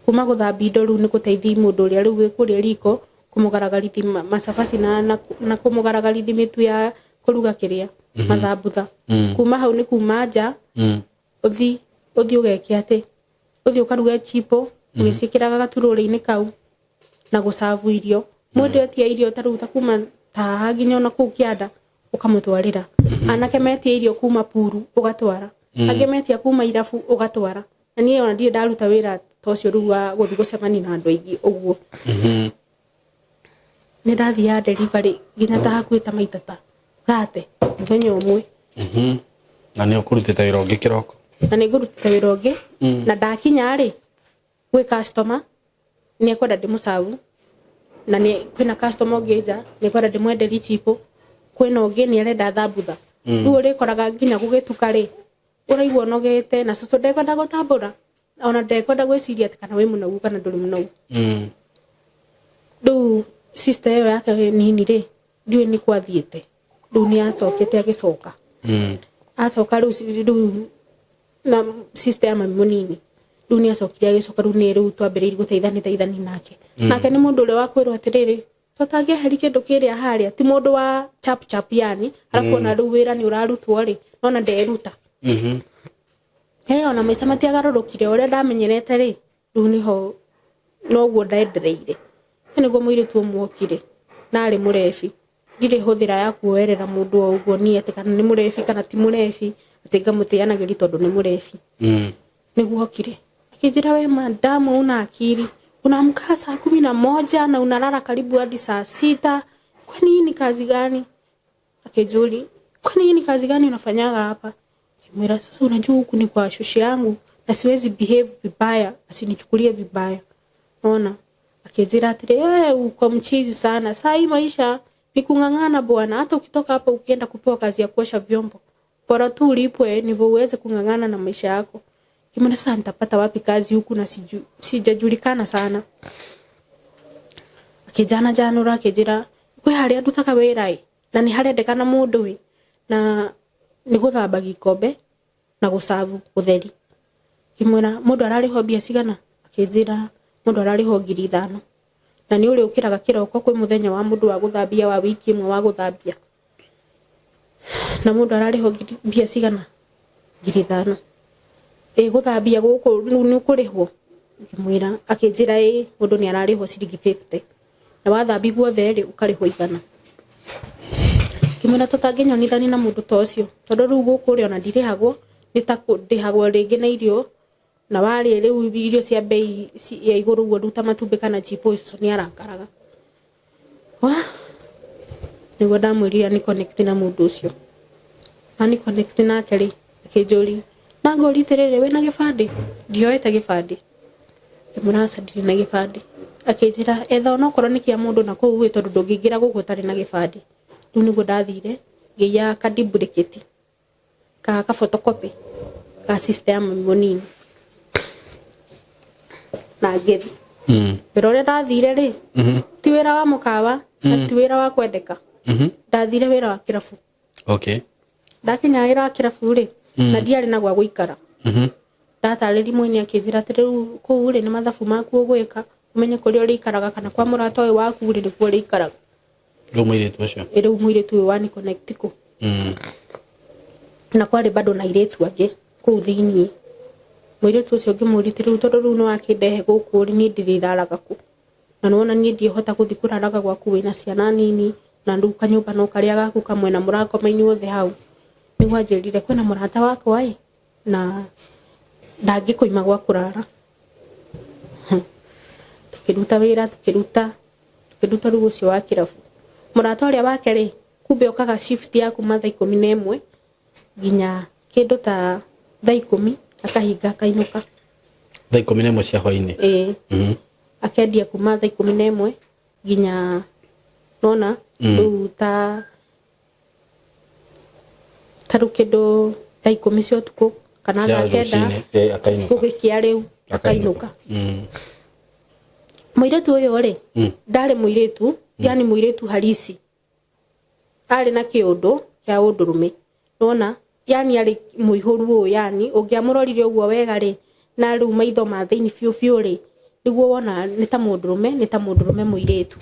Kuma gũthambia indo rĩu nĩ gũteithia mũndũ ũrĩa rĩu wĩ kũrĩa riko, kũmũgaragarithi macabaci na kũmũgaragarithi mĩtu ya kũruga kĩrĩa mathambutha. Kuma hau nĩ kuma nja, ũthi ũgeke atĩ ũthi ũkaruge chipo ũgĩciĩkĩraga gaturũrĩ-inĩ kau na gũcabu irio. Mũndũ etia irio ta rĩu ta kuma ta haha nginya ona kũu kĩanda, ũkamũtwarĩra. Anake metia irio kuma Puru, ũgatwara. Angĩ metia kuma irabu ũgatwara, na niĩ ona ndirĩ ndaruta wĩra ta ũcio rĩu wa gũthiĩ gũcemania na andũ aingĩ ũguo. Nĩ ndathiaga delivery nginya ta hakuhĩ ta maita ta 30 mũthenya ũmwe. Na nĩ ũkũrutĩte wĩra ũngĩ kĩroko. Na nĩ ngũrutĩte wĩra ũngĩ, na ndakinya rĩ gwĩ customer nĩ ekwenda ndĩmũcabu, na nĩ kwĩna customer ũngĩ nja nĩ ekwenda ndĩmwenderie chipo, kwĩna ũngĩ nĩ arenda thambutha. Rĩu ũrĩkoraga nginya gũgĩtuka rĩ, ũraigua ũnogete, na cũcũ ndekwenda gũtambũra, ona ndekwenda gwĩciria atĩ kana wĩ mũnogu kana ndũrĩ mũnogu. Rĩu sister ĩyo yake nini rĩ, ndiũĩ nĩ kwathiĩte, rĩu nĩ acokete agĩcoka. Acoka rĩu, rĩu na sister ya mami mũnini rĩu nĩ acokire agĩcoka, rĩu nĩ rĩu twambĩrĩirie gũteithani teithani nake. Nake nĩ mũndũ ũrĩa wa kwĩrwo atĩrĩrĩ, tũtangĩeheri kĩndũ kĩrĩa harĩa, ti mũndũ wa chap chap yani. Arabu ona rĩu wĩra nĩ ũrarutwo rĩ, nona nderuta. Ona maica matiagarũrũkire ũrĩa ndamenyerete rĩ, rĩu nĩho noguo ndendereire. Nĩguo mũirĩtu ũmwe okire na arĩ mũrebi. Ndirĩ hũthĩra ya kuoerera mũndũ o ũguo niĩ atĩ kana nĩ mũrebi kana ti mũrebi, atĩ ngamũteanagĩria tondũ nĩ mũrebi. Nĩguo okire akĩnjĩra, "We madamu, una akili? Unaamka saa 11 na unalala karibu hadi saa 6. Kwani hii ni kazi gani?" Akijuli, "Kwani hii ni kazi gani unafanyaga hapa?" Kimwira, "Sasa unajua huku ni kwa shoshi yangu na siwezi behave vibaya, asinichukulie vibaya." Ona akijira atiri, "Wewe uko mchizi sana. Saa hii maisha ni kung'ang'ana bwana, hata ukitoka hapa ukienda kupewa kazi ya kuosha vyombo, bora tu ulipwe ndivyo uweze kung'ang'ana na maisha yako." Kimwona, "Sasa nitapata wapi kazi huku na sijajulikana sana?" Akijana janura akijira, "Kwĩ harĩa ndutaga wĩra ĩ, na nĩ harendekana mũndũ ĩ, na nĩ gũthambagia ikombe na gũcabu ũtheri." Ngĩmwĩra, "Mũndũ ararĩhwo mbia cigana?" Akĩnjĩra, "Mũndũ ararĩhwo 5,000, na nĩ ũrĩũkĩraga kĩroko, kwĩ mũthenya wa mũndũ wa gũthambia wa wiki ĩmwe wa gũthambia, na mũndũ ararĩhwo mbia cigana?" 5,000. "Ĩ gũthambia gũkũ rĩu nĩ ũkũrĩhwo?" Ngĩmwĩra, akĩnjĩra, "Ĩ, mũndũ nĩ ararĩhwo ciringi 50, na wathambia guothe rĩ, ũkarĩhwo 100." Ngĩmwĩra, "Tũtangĩnyonithania na mũndũ ta ũcio, tondũ rĩu gũkũ rĩ, ona ndirĩhagwo, nĩ ta ndĩhagwo rĩngĩ na irio, na warĩa rĩu irio cia bei ya igũrũ ũguo rĩu ta matumbĩ kana chipo, ũcio nĩ arakaraga." Wa nĩguo ndamwĩrire ni connect na mũndũ ũcio, na ni connect nake rĩ, akĩnjũria na ngũria atĩrĩrĩ, "Wĩna gĩbandĩ?" Ndioete gĩbandĩ. Ngĩmwĩra, "Aca, ndirĩ na gĩbandĩ." Akĩnjĩra, "Etha onokorwo nĩ kĩa mũndũ na kũu ĩ, tondũ ndũngĩingĩra gũkũ ũtarĩ na gĩbandĩ." Rĩu nĩguo ndathire ngĩiya ka duplicate ka photocopy ka sister ya mami mũnini na ngĩthi. Wĩra ũrĩa ndathire rĩ, ti wĩra wa mũkawa na ti wĩra wa kwendeka. Ndathire wĩra wa kĩrabu. Ndakinya wĩra wa kĩrabu rĩ, na ndiarĩ na gwa gũikara, ndatarĩri mwene, akĩnjĩra atĩ rĩu kũu rĩ, nĩ mathabu maku ũgwĩka, ũmenye kũrĩa ũrĩikaraga, kana kwa mũrata ũyũ waku rĩ, nĩkuo ũrĩikaraga. Rĩu mũirĩtu ũcio? Ĩ, rĩu mũirĩtu ũyũ wa connect kũ. Na kwarĩ bado na airĩtu angĩ kũu thĩiniĩ. Mũirĩtu ũcio ngĩmũria atĩ rĩu tondũ rĩu nĩwakĩndehe gũkũ rĩ, niĩ ndĩrĩraraga kũ? Na nĩwona niĩ ndiĩhota gũthiĩ kũraraga gwaku wĩna ciana nini, na rĩu kanyũmba no karĩa gaku kamwe na mũrakoma inyuothe hau. Nĩguo anjĩrire, "Kwĩna mũrata wakwa ĩ, na ndangĩkũima gwa kũrara." Tukĩruta wĩra, tukĩruta rĩu ũcio wa kĩrabu. Mũrata ũrĩa wake rĩ, kumbe okaga shift ya kuma thaa 11 nginya kĩndũ ta thaa 10, akahinga akainũka. Thaa 11 cia hwainĩ? Ĩĩ. Akendia kuma thaa 11 nginya nona rĩu ta rĩu kĩndũ thaa 10 cia ũtukũ kana cia thaa 9 rũcinĩ, akainũka. Gũgĩkĩa rĩu akainũka. Mũirĩtu ũyũ rĩ, ndarĩ mũirĩtu yani mũirĩtu halisi, arĩ na kĩũndũ kĩa ũndũrũme, nona yani arĩ mũihũru ũũ, yani ũngĩamũrorire ũguo wega rĩ, na rĩu maitho ma thĩinĩ biũ biũ rĩ, nĩguo wona nĩ ta mũndũrũme, nĩ ta mũndũrũme mũirĩtu.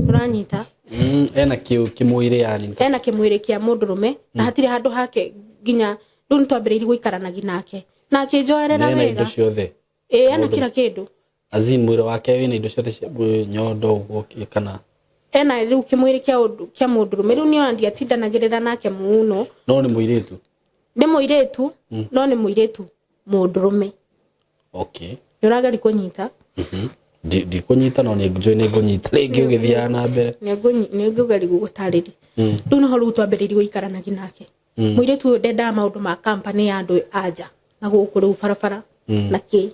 Ũranyita? Ena kĩu kĩmwĩrĩ yani. Ena kĩmwĩrĩ kĩa mũndũrũme, na hatirĩ handũ hake nginya rĩu nĩtwambĩrĩirie gũikaranagia nake na akĩnjoerera Na ena indo wega. ciothe? Ĩ, ena kila kĩndũ. As in mwĩrĩ wake wĩna indo ciothe cia nyondo ũguo kana? Ena rĩu kĩmwĩrĩ kĩa ũndũ kĩa mũndũrũme. Rĩu niĩ ona ndiatindanagĩrĩra nake mũno. No nĩ mũirĩtu? Nĩ mũirĩtu, no nĩ mũirĩtu mũndũrũme. Okay. Nĩ ũrageri kũnyita? Ndikũnyita, no nĩ njũĩ nĩ ngũnyita rĩngĩ ũgĩthiaga na mbere. Nĩ ngũgeri gũgũtarĩria. Rĩu nĩho rĩu twambĩrĩirie gũikaranagia nake. Mũirĩtu ũyũ ndendaga maũndũ ma kampani ya andũ anja na gũkũ rĩu barabara na kĩ.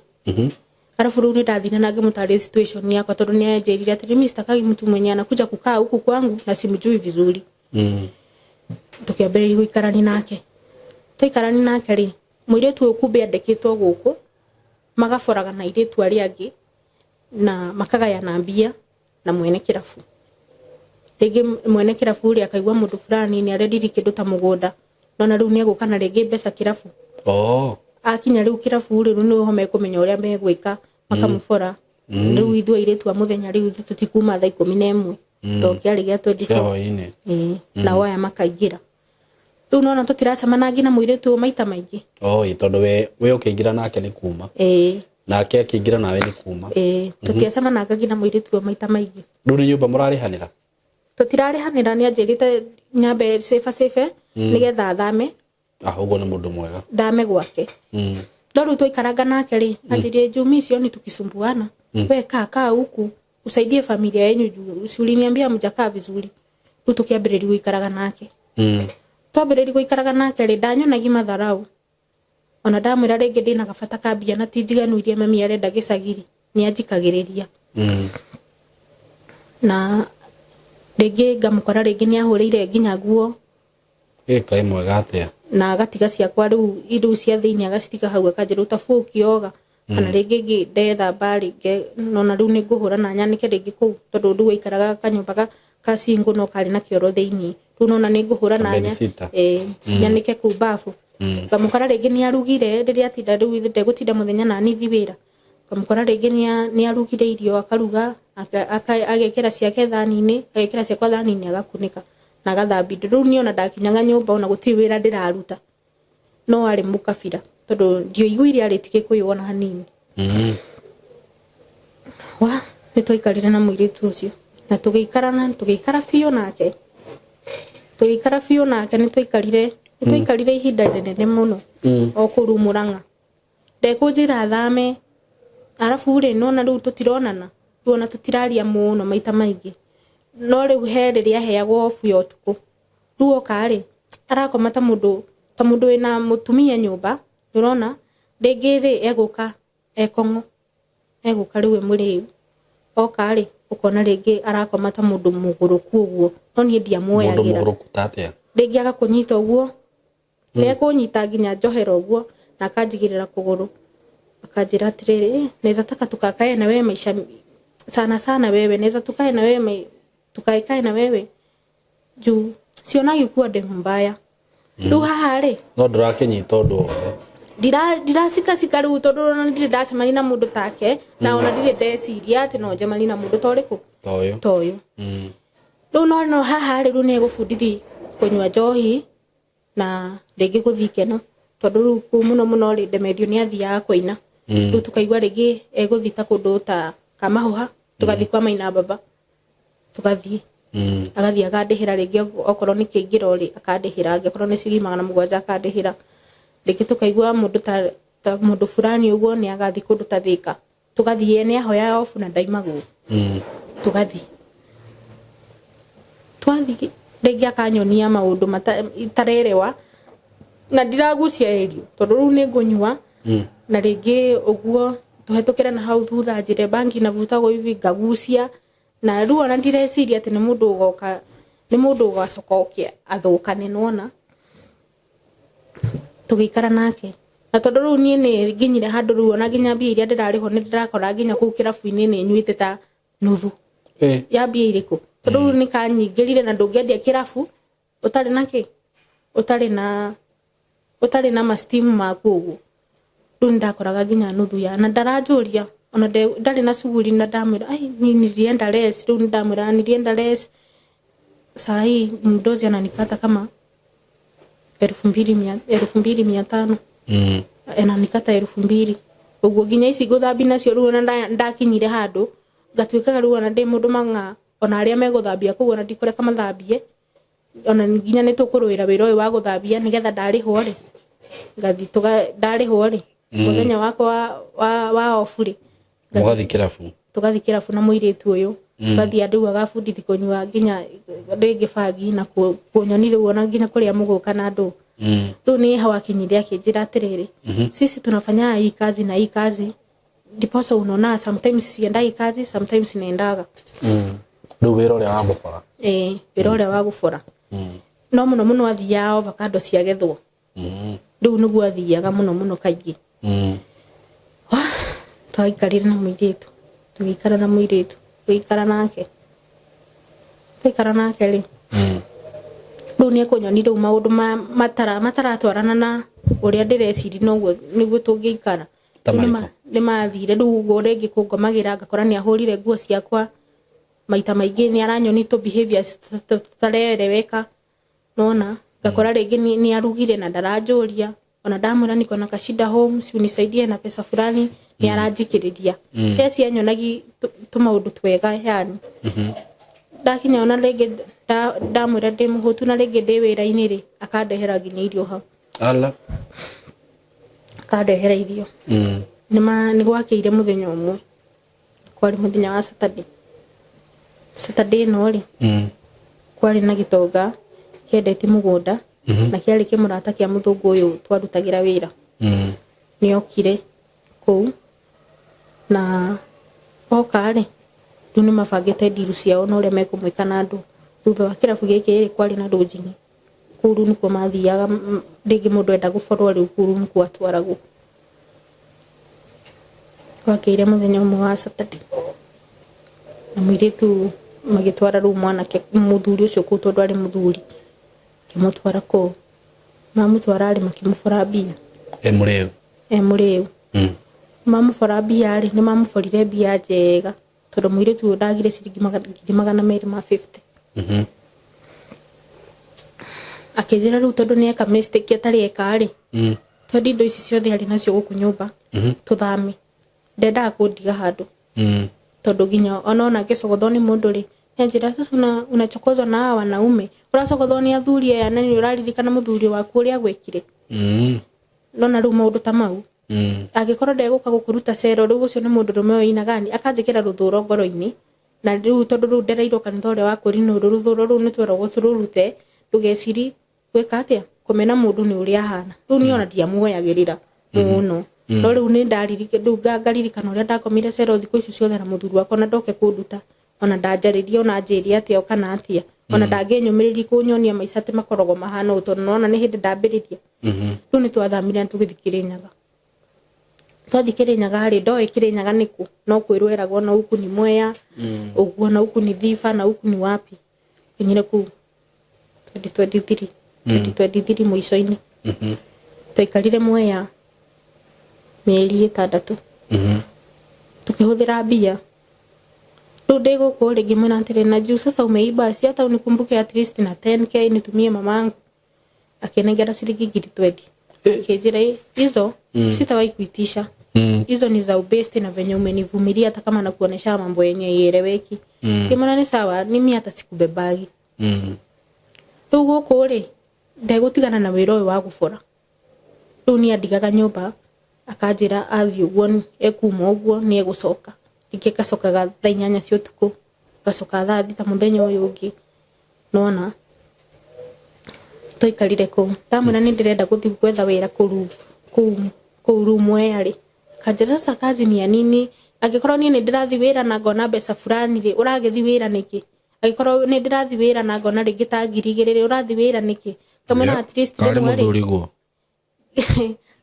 Alafu rĩu nĩndathire na ngĩmũtarĩria situation yakwa, tondũ nĩ anjĩrire atĩrĩ, "Mimi sitakagi mtu mwenye anakuja kukaa huku kwangu na simjui vizuri." Tũkĩambĩrĩria gũikarani nake. Twaikarani nake rĩ, mũirĩtu ũyũ kumbe andĩkĩtwo gũkũ magaboraga na airĩtu arĩa angĩ na makagayana mbia na mwene kĩrabu. Rĩngĩ mwene kĩrabu rĩ, akaigua mũndũ fulani nĩ arendiri kĩndũ ta mũgũnda, nona rĩu nĩ egũka na rĩngĩ mbeca kĩrabu. Akinya rĩu kĩrabu rĩ, rĩu nĩho mekũmenya ũrĩa megwĩka, makamũbora. Rĩu ithuĩ airĩtu a mũthenya rĩu ithuĩ tũtikuma thaa 11, to kĩarĩ gĩa 24 Cia hwaĩ-inĩ. Ĩĩ, nao aya makaingĩra. Rĩu nona tũtiracemana nginya mũirĩtu ũyũ maita maingĩ. Oh, ĩ, tondũ we ũkĩingĩra nake nĩ kuma. Ĩĩ. Nake akĩingĩra nawe nĩ kuma. Ĩĩ, tũtiacemanaga nginya mũirĩtu ũyũ maita maingĩ. Rĩu nĩ nyũmba mũrarĩhanĩra? Tũtirarĩhanĩra, nĩ anjĩrĩte nyambe cĩba cĩbe nĩgetha thame. Ah, ũguo nĩ mũndũ mwega. Thame gwake. No rĩu twaikaranga nake rĩ, anjĩrire, "Juu mi sioni tukisumbuana, we kaa kaa huku usaidie familia yenyu, juu si uliniambia mjakaa vizuri." Rĩu tũkĩambĩrĩria gũikaraga nake. Twambĩrĩria gũikaraga nake rĩ, ndanyonagia matharau. Ona ndamwĩra rĩngĩ ndĩna gabata ka mbia na ti njiganu iria mami arenda gĩcagi rĩ, nĩ anjikagĩrĩria. Na rĩngĩ ngamũkora rĩngĩ nĩ ahũrĩire nginya nguo. Ĩ, kaĩ mwega atĩa? Na agatiga ciakwa rĩu rĩu cia thĩinĩ, agacitiga hau, akanjĩra ũtabũ ũkĩoga, kana rĩngĩ ngĩ ndethamba rĩngĩ nona rĩu nĩ ngũhũra na nyanĩke rĩngĩ kũu, tondũ rĩu aikaraga kanyũmba ka single no karĩ na kĩoro thĩinĩ. Rĩu nona nĩ ngũhũra na Bedsitter. Nyanĩke kũu babu. Ngamũkora rĩngĩ nĩ arugire rĩrĩa atinda rĩu ndegũtinda mũthenya na nithi wĩra. Ngamũkora rĩngĩ nĩ arugire irio, akaruga, agekĩra ciake thani-inĩ, agekĩra ciakwa thani-inĩ, agakunĩka na agathambia indo. Rĩu niĩ ona ndakinyaga nyũmba ona gũtirĩ wĩra ndĩraruta, no arĩ mũkabira, tondũ ndioiguire arĩtie Gĩkũyũ ona hanini. Wa nĩ twaikarire na mũirĩtu ũcio na tũgĩikarana, tũgĩikara biũ nake, tũgĩikara biũ nake. Nĩ twaikarire ihinda rĩnene mũno o kũu rĩu Mũrang'a, ndekũnjĩra thame. Arabu rĩ, nona rĩu tũtironana, rĩu ona tũtiraria mũno maita maingĩ, no rĩu he rĩrĩa aheagwo obu ya ũtukũ. Rĩu oka rĩ, arakoma ta mũndũ wĩna mũtumia nyũmba. Nĩũrona rĩngĩ rĩ, egũka ekong'o, egũka rĩu e mũrĩu. Oka rĩ, ũkona rĩngĩ arakoma ta mũndũ mũgũrũku ũguo, no niĩ Mũndũ ndiamuoyagĩra. Mũgũrũku ta atĩa? Rĩngĩ agakũnyita ũguo, nĩ ekũnyita nginya njohero ũguo na akanjigĩrĩra kũgũrũ, akanjĩra atĩrĩrĩ, "Eh, naweza taka tukakae na wewe maisha sana sana, wewe naweza tukae na wewe tukaekae na wewe juu sionagi kuwa demu mbaya." Rĩu haha rĩ, No ndũrakĩnyita ũndũ wothe. Ndiracikacika rĩu, tondũ ona ndirĩ ndacemania na mũndũ take, na ona ndirĩ ndeciria atĩ no njemanie na mũndũ ta ũrĩkũ. Ta ũyũ. Ta ũyũ. Rĩu no haha rĩ, rĩu nĩ egũbundithi kũnyua njohi na rĩngĩ gũthiĩ ikeno, tondũ rĩu kũu mũno mũno rĩ, Ndemethio nĩ athiaga kũina. Rĩu tũkaigua rĩngĩ egũthiĩ ta kũndũ ta Kamahũha, tũgathiĩ kwa Maina Baba, tũgathiĩ. Agathiĩ akandĩhĩra rĩngĩ, okorwo nĩ kĩingĩro rĩ, akandĩhĩra, angĩkorwo nĩ ciringi 700 akandĩhĩra. Rĩngĩ tũkaigua mũndũ ta mũndũ fulani ũguo nĩ agathiĩ kũndũ ta Thĩka, tũgathiĩ. Nĩ ahoya obu na ndaimagwo. Tũgathiĩ, twathiĩ rĩngĩ akanyonia maũndũ itarerewa na ndiragucia ĩrio, tondũ rĩu nĩ ngũnyua. Na rĩngĩ ũguo tũhetũkĩre na hau thutha, njĩre bangi navutagwo hivi, ngagucia, na rĩu ona ndireciria atĩ nĩ mũndũ ũgoka, nĩ mũndũ ũgacoka oke athũkane. Nĩwona tũgĩikara nake, na tondũ rĩu niĩ nĩ nginyire handũ rĩu ona nginya mbia iria ndĩrarĩhwo nĩ ndĩrakora nginya kũu kĩrabu-inĩ nĩ nyuĩte ta nuthu ya mbia irĩkũ, tondũ rĩu nĩ kanyingĩrire, na ndũngĩendia kĩrabu ũtarĩ na kĩ, ũtarĩ na mastimu maku ũguo. Rĩu nĩ ndakoraga nginya nuthu ya, na ndaranjũria ona ndarĩ na cuguri, na ndamwĩra, "Ai, ni nilienda less." Rĩu nĩ ndamwĩra nilienda less, sahii mdozi ananikata kama 2500. Ananikata 2000 ũguo, nginya ici ngũthambia nacio. Rĩu ona ndakinyire handũ ngatuĩkaga rĩu ona ndĩ mũndũ mang'a, ona arĩa megũthambia kũu ona ndikũreka mathambie, ona nginya nĩ tũkũrũĩra wĩra ũyũ wa gũthambia, nĩgetha ndarĩhwo rĩ, Ngathi ndarĩhwo rĩ, mũthenya wakwa wa off rĩ, Mũgathiĩ kĩrabu. Tũgathiĩ kĩrabu na mũirĩtu ũyũ, tũgathiĩ rĩu agabundithia kũnyua nginya rĩngĩ bangi na kũnyoni rĩu ona nginya kũrĩa mũgũka na andũ. Rĩu nĩ hau akinyire akĩnjĩra atĩrĩrĩ, "Sisi tunafanya hii kazi na hii kazi, ndiposa unaona sometimes siendagi kazi, sometimes naendaga." Rĩu wĩra ũrĩa wa gũbora. Ĩĩ, wĩra ũrĩa wa gũbora. No mũno mũno athiaga avocado ciagethwo. Rĩu nĩguo athiaga mũno mũno kaingĩ. Twaikarire na mũirĩtu, tũgĩikara na mũirĩtu, tũgĩikara nake, twaikara nake rĩ, rĩu nĩ ekũnyoni rĩu maũndũ mataratwarana na ũrĩa ndĩreciri noguo nĩguo tũngĩikara. Ta Rĩu marĩkũ? Nĩ mathire rĩu ũguo rĩngĩ kũngomagĩra, ngakora nĩ ahũrire nguo ciakwa maita maingĩ, nĩ aranyoni tũ behaviors tũtarereweka, nona ngakora rĩngĩ nĩ arugire na ndaranjũria. Ona ndamwĩra niko na kashida home, si unisaidie na pesa fulani, nĩ aranjikĩrĩria cia cianyonagia tũmaũndũ twega. Yani ndakinya ona rĩngĩ ndamwĩra ndĩ mũhũtu na rĩngĩ ndĩ wĩra-inĩ rĩ, akandehera nginya irio hau. Ala. Akandehera irio. Nĩ gwakĩire mũthenya ũmwe, kwarĩ mũthenya wa Saturday. Saturday ĩno rĩ, kwarĩ na gĩtonga kĩendetie mũgũnda na kĩarĩ kĩmũrata kĩa mũthũngũ ũyũ twarutagĩra wĩra. Nĩ okire kũu na oka rĩ, rĩu nĩ mabangĩte ndiru ciao na ũrĩa mekũmwĩka na andũ. Thutha wa kĩrabu gĩkĩ rĩ, kwarĩ na lodging kũu, rĩu nĩkuo mathiaga. Rĩngĩ mũndũ enda gũborwo rĩu kũu, rĩu nĩkuo atwaragwo. Gwakĩire mũthenya ũmwe wa Saturday na mũirĩtu magĩtwara rĩu mwanake mũthuri ũcio kũu, tondũ arĩ mũthuri, makĩmũtwara kũu. Mamũtwara rĩ, makĩmũbora mbia. E mũrĩu? E mũrĩu. Mamũbora mbia rĩ, nĩ mamũborire mbia njega, tondũ mũirĩtu ũyũ ndagire ciringi 250,000. Akĩnjĩra rĩu tondũ nĩ eka mistake atarĩ eka rĩ, twendi indo ici ciothe arĩ nacio gũkũ nyũmba, tũthame. Ndendaga kũndiga handũ, tondũ nginya ona ngĩcogothwo nĩ mũndũ rĩ, nĩanjĩra, "Sasa unachokozwa na hawa wanaume, ũracogothwo nĩ athuri aya, na nĩ ũraririkana mũthuri waku ũrĩa agwĩkire." Nona rĩu maũndũ ta mau, angĩkorwo ndegũka gũkũruta cero rĩu, ũcio nĩ mũndũ rũme ũyũ gani akanjĩkĩra rũthũro ngoro-inĩ. Na rĩu tondũ rĩu ndereirwo kanitha ũrĩa wa kũrinũrũ, rũthũro rũu nĩ tweragwo tũrũrute, ndũgeciri gwĩka atĩa, kũmena mũndũ nĩ ũrĩa ahana. Rĩu niĩ ona ndiamuoyagĩrĩra mũno, no rĩu nĩ ndaririke rĩu ngaririkana ũrĩa ndakomire cero thikũ icio ciothe na mũthuri wakwa, na ndoke kũnduta, ona ndanjarĩria, ona anjĩre atĩa kana atĩa, ona ndangĩnyũmĩrĩria kũnyonia maica atĩ makoragwo mahana ũũ, tondũ nona nĩ hĩndĩ ndambĩrĩria. Rĩu nĩ twathamire na tũgĩthiĩ Kĩrĩnyaga. Twathiĩ Kĩrĩnyaga rĩ, ndoĩ Kĩrĩnyaga nĩkũ, no kwĩrwo eragwo na huku ni Mwea ũguo, na huku ni Thiba, na huku ni wapi. Kinyire kũu 2023, 2023 mũico-inĩ. Twaikarire Mwea mĩeri 6 tukĩhũthĩra mbia. Rĩu ndĩ gũkũ rĩ, ngĩmwĩra atĩrĩ, "Na juu sasa umeiba, si hata unikumbuke at least na 10K nitumie mamangu." Akĩnengera ciringi 20,000, akĩnjĩra, "Hizo sitawahi kuitisha, hizo ni za ubeste na venye umenivumilia hata kama nakuonesha mambo yenye ieleweki." Ngĩmwĩra nĩ sawa, mimi hata sikubebagi. Rĩu gũkũ rĩ, ndegũtigana na wĩra ũyũ wa gũbora. Rĩu niĩ andigaga nyũmba, akanjĩra athiĩ ũguo ekuma ũguo nĩ egũcoka rĩngĩ, agacokaga thaa 8 cia ũtukũ, agacoka thaa 6 mũthenya ũyũ ũngĩ. Nona twaikarire kũu, ndamwĩra nĩ ndĩrenda gũthiĩ gwetha wĩra kũu kũu rĩu Mwea rĩ, akanjĩra, "Sasa kazi ni ya nini? Angĩkorwo niĩ nĩ ndĩrathiĩ wĩra na ngona mbeca fulani rĩ, ũragĩthiĩ wĩra nĩkĩ? Angĩkorwo nĩ ndĩrathiĩ wĩra na ngona rĩngĩ ta 2,000 rĩ, ũrathiĩ wĩra nĩkĩ?" Ngamwĩra at least Karĩ rĩmwe rĩ, mũthuri guo.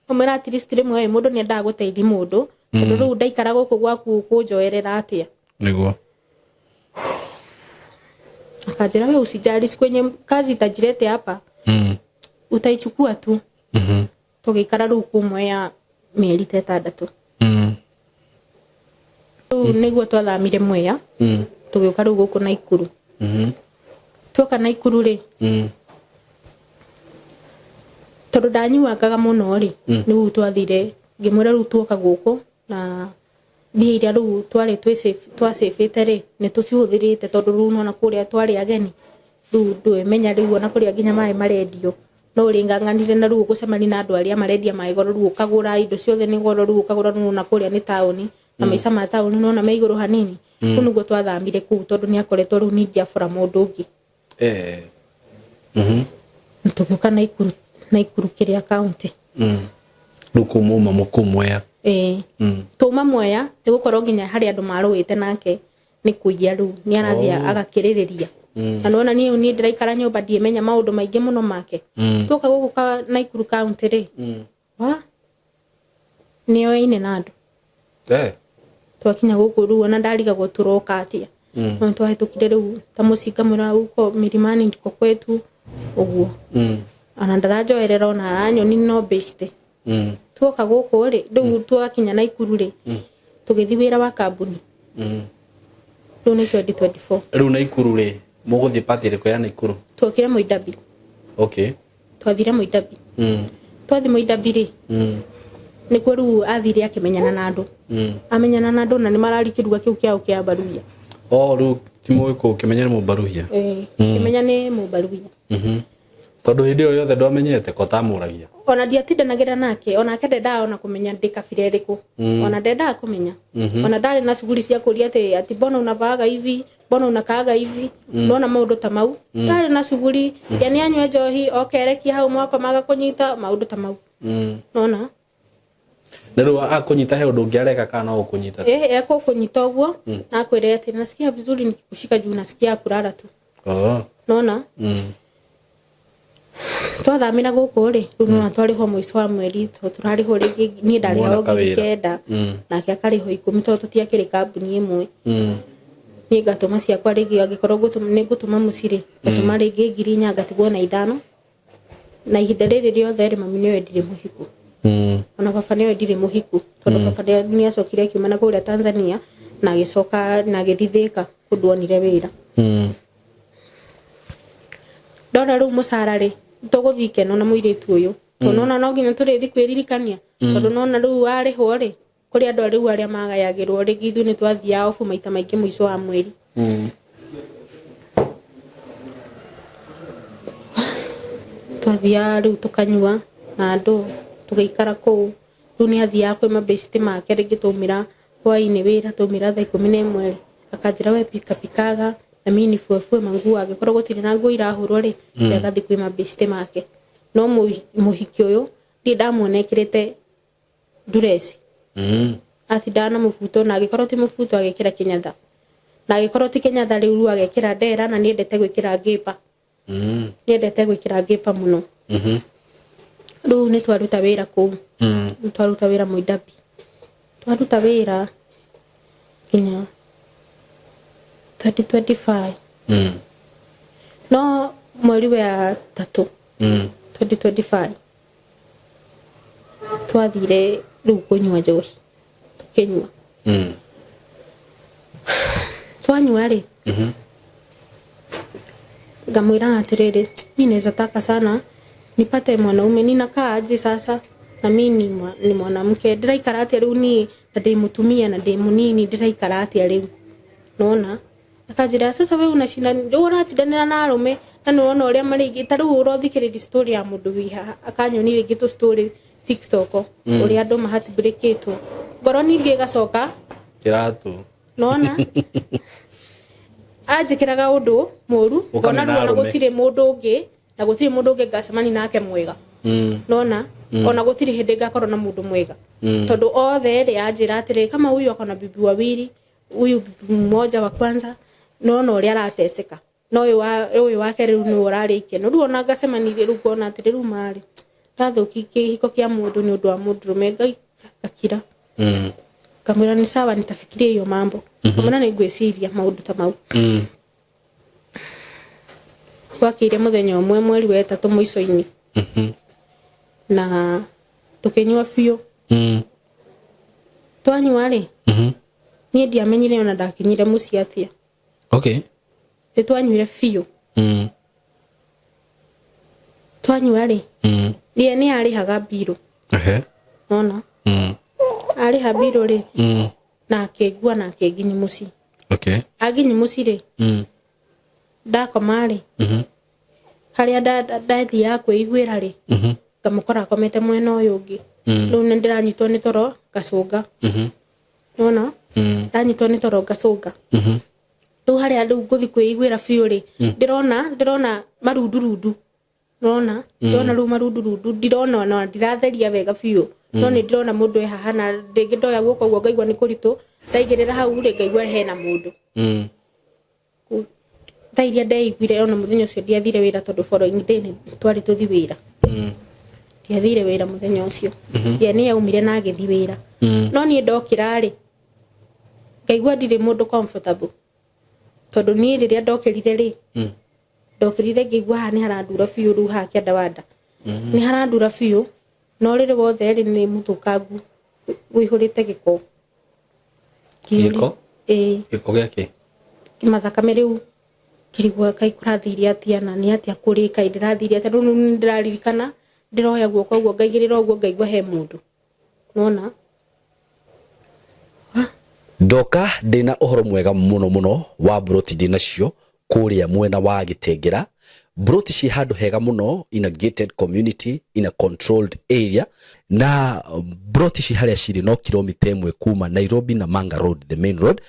Ngamwĩra at least rĩmwe ĩ, mũndũ nĩ endaga gũteithia mũndũ, tondũ rĩu ndaikara gũkũ gwaku kũnjoerera atĩa? Nĩguo. Akanjĩra, "We usijali, siku yenye kazi itajilete hapa, utaichukua tu." Tũgĩikara rĩu kũu Mwea mĩeri ta 6. Rĩu nĩguo twathamire Mwea, tũgĩũka rĩu gũkũ Naikuru. Tuoka Naikuru rĩ, tondũ ndanyuangaga mũno rĩ, rĩu twathire, ngĩmwĩra rĩu tuoka gũkũ na mbia iria rĩu twarĩ twacĩbĩte rĩ, nĩ tũcihũthĩrĩte, tondũ rĩu nona kũrĩa twarĩ ageni, rĩu ndũĩmenya rĩu ona kũrĩa nginya maĩ marendio. No ũrĩng'ang'anire na rĩu ũgũcemania na andũ arĩa marendia maĩ goro, rĩu ũkagũra indo ciothe nĩ goro, rĩu ũkagũra nĩwona kũrĩa nĩ taũni na maica ma taũni nĩwona me igũrũ hanini. Kũu nĩguo twathamire kũu tondũ nĩ akoretwo rĩu ningĩ abora mũndũ ũngĩ. Na tũgĩũka Naikuru, Naikuru kĩrĩa kaunti. Rĩu kũu mauma kũu Mwea. Ĩĩ. Twauma Mwea nĩ gũkorwo nginya harĩ andũ marũĩte nake nĩ kũiya rĩu nĩ arathiĩ agakĩrĩrĩria. Na nĩwona niĩ niĩ ndĩraikara nyũmba ndiĩmenya maũndũ maingĩ mũno make. Twoka gũkũ Naikuru kaunti rĩ, wa nĩ oyaine na andũ. Twakinya gũkũ rĩu ona ndarigagwo tũroka atĩa. No twahĩtũkire rĩu ta mũcinga mwĩra huko milimani ndiko kwetu ũguo. Ona ndaranjoerera ona aranyoni no bĩcte. Tuoka gũkũ rĩ, rĩu twakinya Naikuru rĩ, tũgĩthiĩ wĩra wa kambuni. Rĩu nĩ 2024. Rĩu Naikuru rĩ, mũgũthiĩ party ĩrĩkũ ya Naikuru? Tuokire Moidabi. Twathire Moidabi. Twathiĩ Moidabi rĩ, nĩkuo rĩu athire akĩmenyana na andũ. Amenyana na andũ na nĩ marari kĩruga kĩu kĩao kĩa Baruhia. Oh, rĩu ti mũgĩkũyũ, kĩmenya nĩ Mũbaruhia. Ĩĩ, kĩmenya nĩ Mũbaruhia. Tondũ hĩndĩ ĩyo yothe ndwamenyete ko tamũragia. Ona ndiatindanagĩra nake, onake ndendaga ona kũmenya ndĩ kabira ĩrĩkũ. Ona ndendaga kũmenya. Ona ndarĩ na cuguri cia kũria atĩ ati mbona unavaaga hivi, mbona unakaaga hivi, nona maũndũ ta mau. Ndarĩ na cuguri, yani anyue njohi oke erekie hau mwako maga kũnyita maũndũ ta mau. Nona? Na rĩu akũnyita he ũndũ ũngĩ areka kana no gũkũnyita? Ĩĩ, ekũkũnyita ũguo na akwĩre atĩ nasikia vizuri nikikushika juu nasikia kulala tu. Nona? Twathamĩra gũkũ rĩ, rĩu nĩwona twarĩhwo mũico wa mweri, tondũ tũrarĩhwo rĩngĩ niĩ ndarĩhagwo Mwona ngiri kawĩra. 9 nake akarĩhwo 10 tondũ tũtiakĩrĩ kambuni ĩmwe. Niĩ ngatũma ciakwa rĩngĩ angĩkorwo nĩ ngũtũma mũciĩ rĩ, ngatũma rĩngĩ ngiri 4 ngatigwo na 5. Na ihinda rĩrĩ rĩothe rĩ, mami nĩoĩ ndirĩ mũhiku. Ona baba nĩoĩ ndirĩ mũhiku tondũ baba nĩ acokire akiuma na kũrĩa Tanzania na agĩcoka na agĩthiĩ Thĩka kũndũ onire wĩra. Ndona rĩu mũcara rĩ, tũgũthiĩ ikeno na mũirĩtu ũyũ. Tondũ nona no nginya tũrĩthiĩ kwĩririkania. Tondũ nona rĩu warĩhwo rĩ, kũrĩ andũ rĩu arĩa magayagĩrwo rĩngĩ ithuĩ nĩ twathiaga obu maita maingĩ mũico wa mweri. Twathiaga rĩu tũkanyua na andũ tũgĩikara kũu. Rĩu nĩ athiaga kwĩ mabĩcitĩ make rĩngĩ twaumĩra hwainĩ wĩra twaumĩra thaa 11 rĩ, akanjĩra we pika pikaga na mimi nifuefue manguo angĩkorwo gũtirĩ na nguo irahũrwo rĩ, we agathiĩ kwĩ mabĩcitĩ make. No mũhiki ũyũ ndirĩ ndamuona ekĩrĩte ndureci. Atindaga na mũbuto na angĩkorwo ti mũbuto agekĩra kĩnyatha. Na angĩkorwo ti kĩnyatha rĩu agekĩra ndera na nĩendete gwĩkĩra ngĩmba. Nĩendete gwĩkĩra ngĩmba mũno. Rĩu nĩ twaruta wĩra kũu. Nĩ twaruta wĩra Moidabi. Twaruta wĩra nginya 2025. No mweri wa 3 2025 twathire rĩu kũnyua njohi tũkĩnyua. Twanyua rĩ, ngamwĩra atĩrĩrĩ, mi naweza taka sana nipate mwanaume, ninakaa aje sasa na mi ni mwanamke, ndĩraikara atĩa rĩu niĩ na ndĩ mũtumia na ndĩ mũnini, ndĩraikara atĩa rĩu? Nona akanjĩra sasa we unashinda ũratindanĩra na arũme na nĩwona ũrĩa marĩ aingĩ. Ta rĩu ũrothikĩrĩria story ya mũndũ wĩ haha akanyoni rĩngĩ tũ story TikTok ũrĩa andũ mahatibũrĩkĩtwo, ngoro ningĩ ĩgacoka Kĩratũ. Nona anjĩkĩraga ũndũ mũru ngona Ũkamena rĩu ona arũme. gũtirĩ mũndũ ũngĩ na gũtirĩ mũndũ ũngĩ ngacemania nake mwega. Nona ona gũtirĩ hĩndĩ ngakorwo na mũndũ mwega tondũ othe rĩ anjĩra atĩrĩ kama huyu ako na bibi wawili, huyu bibi mmoja wa kwanza nona ũrĩa arateseka, no ũyũ wake rĩu nĩwe ũrarĩ ikeno. Rĩu ona ngacemanirie rĩu ngona atĩrĩ rĩu marĩ ndathũkia kĩhiko kĩa mũndũ nĩ ũndũ wa mũndũrũme, ngakira. Ngamwĩra ni sawa, nitafikiria hiyo mambo. Ngamwĩra nĩ ngwĩciria maũndũ ta mau. Gwakĩire mũthenya ũmwe mweri wa 3 mũico-inĩ na tũkĩnyua biũ. Twanyua rĩ, niĩ ndiamenyire ona ndakinyire mũciĩ atĩa. Nĩ twanyuire biũ. Twanyua rĩ, ye nĩ arĩhaga mbirũ. Nona arĩha mbirũ rĩ, na akĩngua na akĩnginya mũciĩ. Anginyi mũciĩ rĩ, ndakoma rĩ, Harĩa ndathiaga kwĩiguĩra rĩ, ngamũkora akomete mwena ũyũ ũngĩ. Rĩu nĩ ndĩranyitwo nĩ toro ngacũnga. Nĩwona? Ndanyitwo nĩ toro ngacũnga. Rĩu harĩa rĩu ngũthi kwĩiguĩra biũ rĩ, ndĩrona marundurundu. Nĩwona? Ndĩrona rĩu marundurundu, ndirona ona ndiratheria wega biũ. No nĩ ndĩrona mũndũ e haha na rĩngĩ ndoya guoko ũguo ngaigua nĩ kũritũ, ndaigĩrĩra hau rĩ ngaigua hena mũndũ. Thaa iria ndeiguire ona mũthenya ũcio ndiathire wĩra tondũ following day nĩ twarĩ tũthi wĩra. Ndiathire wĩra mũthenya ũcio. Ye nĩ aumire na agĩthi wĩra. No niĩ ndokĩra rĩ, ngaigua ndirĩ mũndũ comfortable. Tondũ niĩ rĩrĩa ndokĩrire rĩ, ndokĩrire ngĩigua haha nĩ harandura biũ rĩu haha kĩanda wa nda. Nĩ harandura biũ, na ũrĩrĩ wothe rĩ nĩ mũthũkangu ũihũrĩte gĩko. Gĩko? Ĩĩ. Gĩko gĩa kĩ? Mathakame rĩu ngĩrigwo kaĩ kũrathire atĩa na nĩ atĩa kũrĩ kaĩ ndĩrathire atĩa. Rĩu nĩ ndĩraririkana ndĩroya guoko ũguo ngaigĩrĩra ũguo ngaigua he mũndũ. Nĩwona? Ndoka ndĩna ũhoro mwega mũno mũno wa mburoti ndĩnacio kũrĩa mwena wa Gĩtengera. Mburoti ciĩ handũ hega mũno in a gated community in a controlled area, na mburoti ici harĩa cirĩ no kilomita ĩmwe kuma Nairobi Namanga Road, the main road,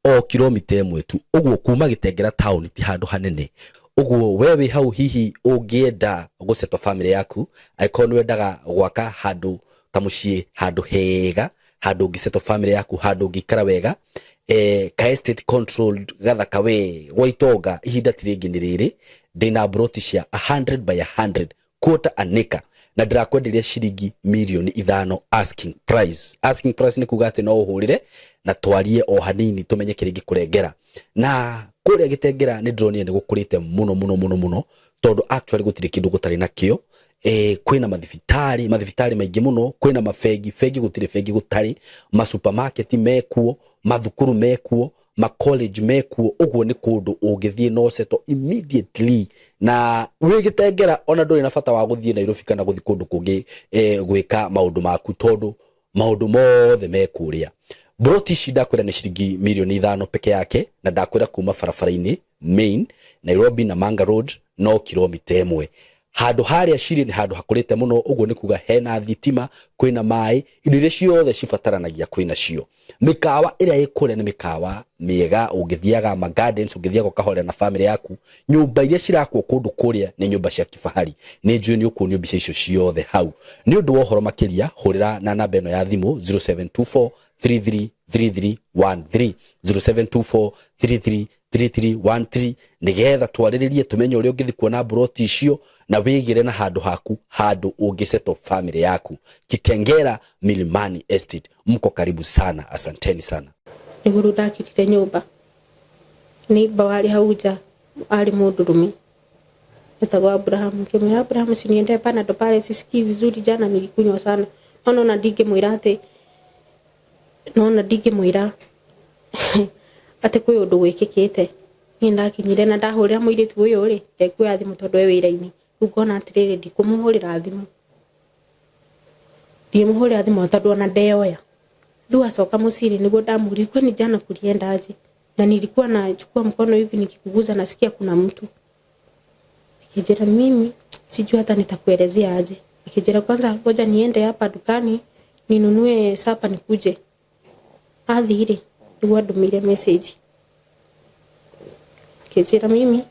o kilomita ĩmwe tu. Ũguo kuma Gĩtengera town ti handũ hanene. Ũguo we wĩ hau hihi ũngĩenda gũsettle family yaku, angĩkorwo nĩ wendaga gwaka handũ kamũciĩ handũ hega, handũ ũngĩsettle family yaku, handũ ũngĩikara wega, ka estate controlled gathaka we gwa itonga, ihinda ti rĩngĩ nĩ rĩrĩ. Ndĩna mburoti cia 100 by 100 quarter an acre na ndĩrakwenderia ciringi mirioni 5 asking price. Asking price nĩ kuga atĩ no ũhũrĩre na twarie o hanini tũmenye kĩrĩa ingĩkũrengera. Na kũrĩa Gĩtengera nĩ ndĩronire nĩ gũkũrĩte mũno mũno mũno mũno, tondũ actually gũtirĩ kĩndũ gũtarĩ nakĩo. Kwĩna mathibitarĩ, mathibitarĩ maingĩ mũno, kwĩna mabengi, bengi gũtirĩ bengi gũtarĩ, masupermarket mekuo, mathukuru mekuo, ma college mekuo. Ũguo nĩ kũndũ ũngĩthiĩ no settle immediately na wĩ Gĩtengera, ona ndũrĩ na bata wa gũthiĩ Nairobi kana gũthiĩ kũndũ kũngĩ gwĩka maũndũ maku, tondũ maũndũ mothe me kũrĩa. Mburoti ici ndakwĩra nĩ ciringi mirioni 5 peke yake, na ndakwĩra kuma barabara-inĩ main Nairobi Namanga Road no kilomita 1. Handũ harĩa cirĩ nĩ handũ hakũrĩte mũno, ũguo nĩ kuga hena thitima, kwĩna maĩ, indo iria ciothe cibataranagia kwĩna cio. Mĩkawa ĩrĩa ĩ kũrĩa nĩ mĩkawa mĩega, ũngĩthiaga ma gardens, ũngĩthiaga ũkahorera na family yaku. Nyũmba iria cirakwo kũndũ kũrĩa nĩ nyũmba cia kifahari. Nĩ njũĩ nĩ ũkuonio mbica icio ciothe hau. Nĩ ũndũ wa ũhoro makĩria, hũrĩra na namba ĩno ya thimũ 0724 333313, 0724 333313, nĩgetha twarĩrĩrie tũmenye ũrĩa ũngĩthiĩ kuona mburoti icio na wĩgĩre na handũ haku, handũ ũngĩsettle family yaku. Kitengela Milimani Estate, mko karibu sana, asanteni sana. Nĩguo rĩu ndakirire nyũmba, neighbor warĩ hau nja arĩ mũndũrũme etagwo Abraham. Ngĩmwĩra, Abraham, si niende Panadol pale, sisikii vizuri, jana nilikunywa sana. No nona ndingĩmwĩra atĩ, nona ndingĩmwĩra atĩ kwĩ ũndũ wĩkĩkĩte. Niĩ ndakinyire na ndahũrĩra mũirĩtu ũyũ rĩ, ndekuoya thimũ tondũ e wĩra-inĩ. Rĩu ngona atĩrĩrĩ, ndikũmũhũrĩra thimũ, ndimũhũrĩra thimũ tondũ ona ndeoya. Rĩu acoka mũciĩ nĩguo ndamũririe, kwani jana kulienda aje? Na nilikuwa nachukua mkono hivi nikikuguza nasikia kuna mtu. Akijira mimi sijui hata nitakuelezea aje. Akijira kwanza ngoja niende hapa dukani ninunue supper nikuje. Athire nĩguo andũmĩire message. Akĩnjĩra mimi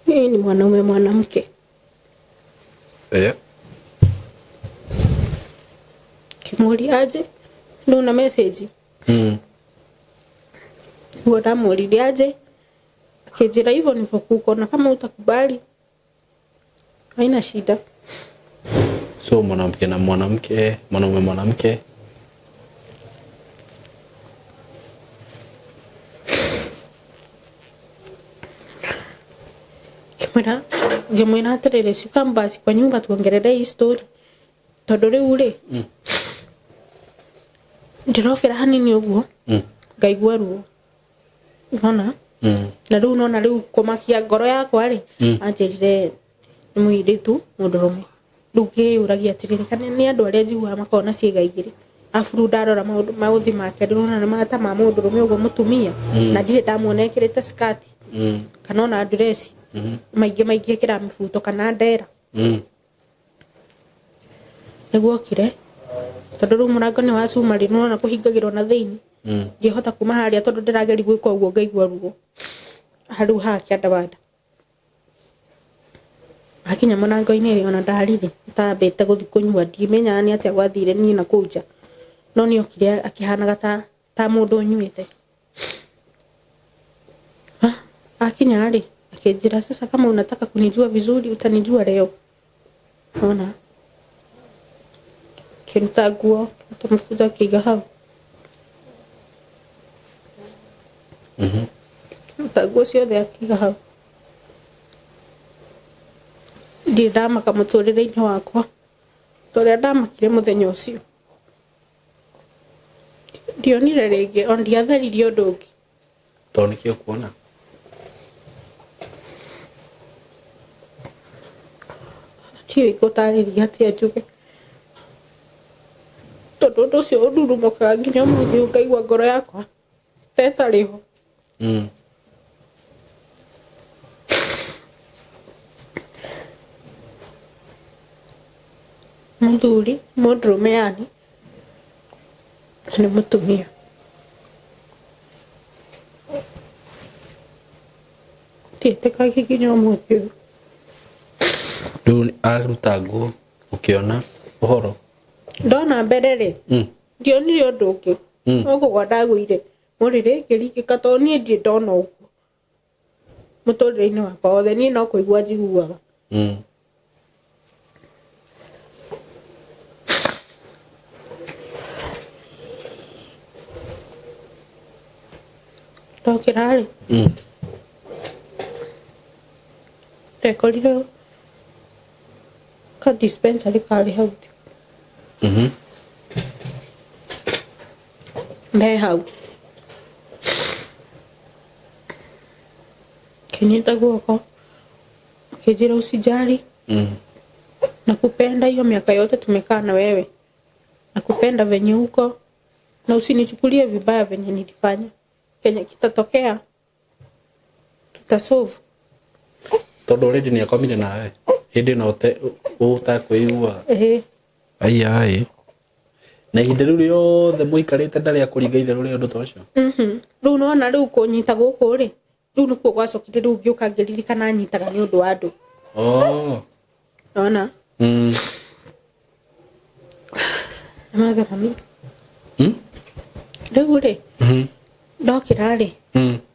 ni mwanaume mwanamke. Kĩmũria aje ndona message. Nĩguo ndamũririe aje, akĩnjĩra hivyo ndivyo kuko na kama utakubali haina shida. So mwanamke na mwanamke, mwanaume mwanamke. Ngĩmwĩra atĩrĩrĩ, si come basi kwa nyumba tuongerelee hii story, tondũ rĩu rĩ ndĩrokĩra hanini ũguo ngaigua ruo, nona na rĩu nona rĩu kũmakia ngoro yakwa rĩ, anjĩrire nĩ mũirĩtu mũndũrũme. Rĩu ngĩyũragia atĩrĩrĩ, kana nĩ andũ arĩa njiguaga makoragwo na ciĩga igĩrĩ, Arabu rĩu ndarora maũndũ maũthi make ndĩrona nĩ mata ma mũndũrũme ũguo mũtumia, na ndirĩ ndamuona ekĩrĩte skati kana ona ndureci, maingĩ maingĩ ekĩraga mĩbuto kana ndera. Nĩguo okire, tondũ rĩu mũrango nĩ wa cuma rĩ, nĩwona kũhingagĩrwo na thĩinĩ. Ndiahota kuma harĩa tondũ ndĩrageria gwĩka ũguo ngaigua ruo rĩu haha kĩanda wa nda. Akinya mũrango-inĩ rĩ, ona ndarire itambĩte gũthiĩ kũnyua, ndimenyaga nĩ atĩa gwathire niĩ na kũu nja, no nĩ okire akĩhanaga ta mũndũ ũnyuĩte. Akinya rĩ, akĩnjĩra, "Sasa kama unataka kunijua vizuri utanijua leo." Ona akĩruta nguo, akĩruta mũbuto akĩiga hau. Akĩruta nguo ciothe akĩiga hau. Ndirĩ ndamaka mũtũrĩre-inĩ wakwa ta ũrĩa ndamakire mũthenya ũcio. Ndionire rĩngĩ ona ndiatharirie ũndũ ũngĩ. Tondũ nĩkĩo ũkuona. Ndiũĩ ngũtarĩria atĩa njuge, tondũ ũndũ ũcio ũndurumũkaga nginya ũmũthĩ ũyũ ngaigua ngoro yakwa ta ĩtarĩ ho. Mũthuri, mũndũrũme yani, na nĩ mũtumia. Ndiĩtĩkagia nginya ũmũthĩ ũyũ. Rĩu aruta nguo ũkĩona ũhoro? Ndona mbere rĩ, ndionire ũndũ ũngĩ, no kũgwa ndagũire mũrĩrĩ ngĩringĩka, tondũ niĩ ndirĩ ndona ũguo mũtũrĩre-inĩ wakwa wothe, niĩ no kũigua njiguaga. Ndokĩra rĩ, ndekorire ka dispensary karĩ hau me hau, kĩnyita guoko akĩnjĩra, "Usijali, nakupenda. Hiyo miaka yote tumekaa na wewe, nakupenda venye uko na usinichukulie vibaya venye nilifanya. Kenye kitatokea tutasolve." Tondũ already nĩ akomire nawe hĩndĩ ĩno ũtakwĩigua. Ĩhĩ. Aiyaĩ, na ihinda rĩu rĩothe mũikarĩte ndarĩ akũringa itherũ rĩa ũndũ ta ũcio? Rĩu nona rĩu kũnyita gũkũ rĩ, rĩu nĩkuo gwacokire rĩu ngĩũka ngĩririkana nyitaga nĩ ũndũ wa andũ. Nona nĩmathe mami. Rĩu rĩ, ndokĩra rĩ,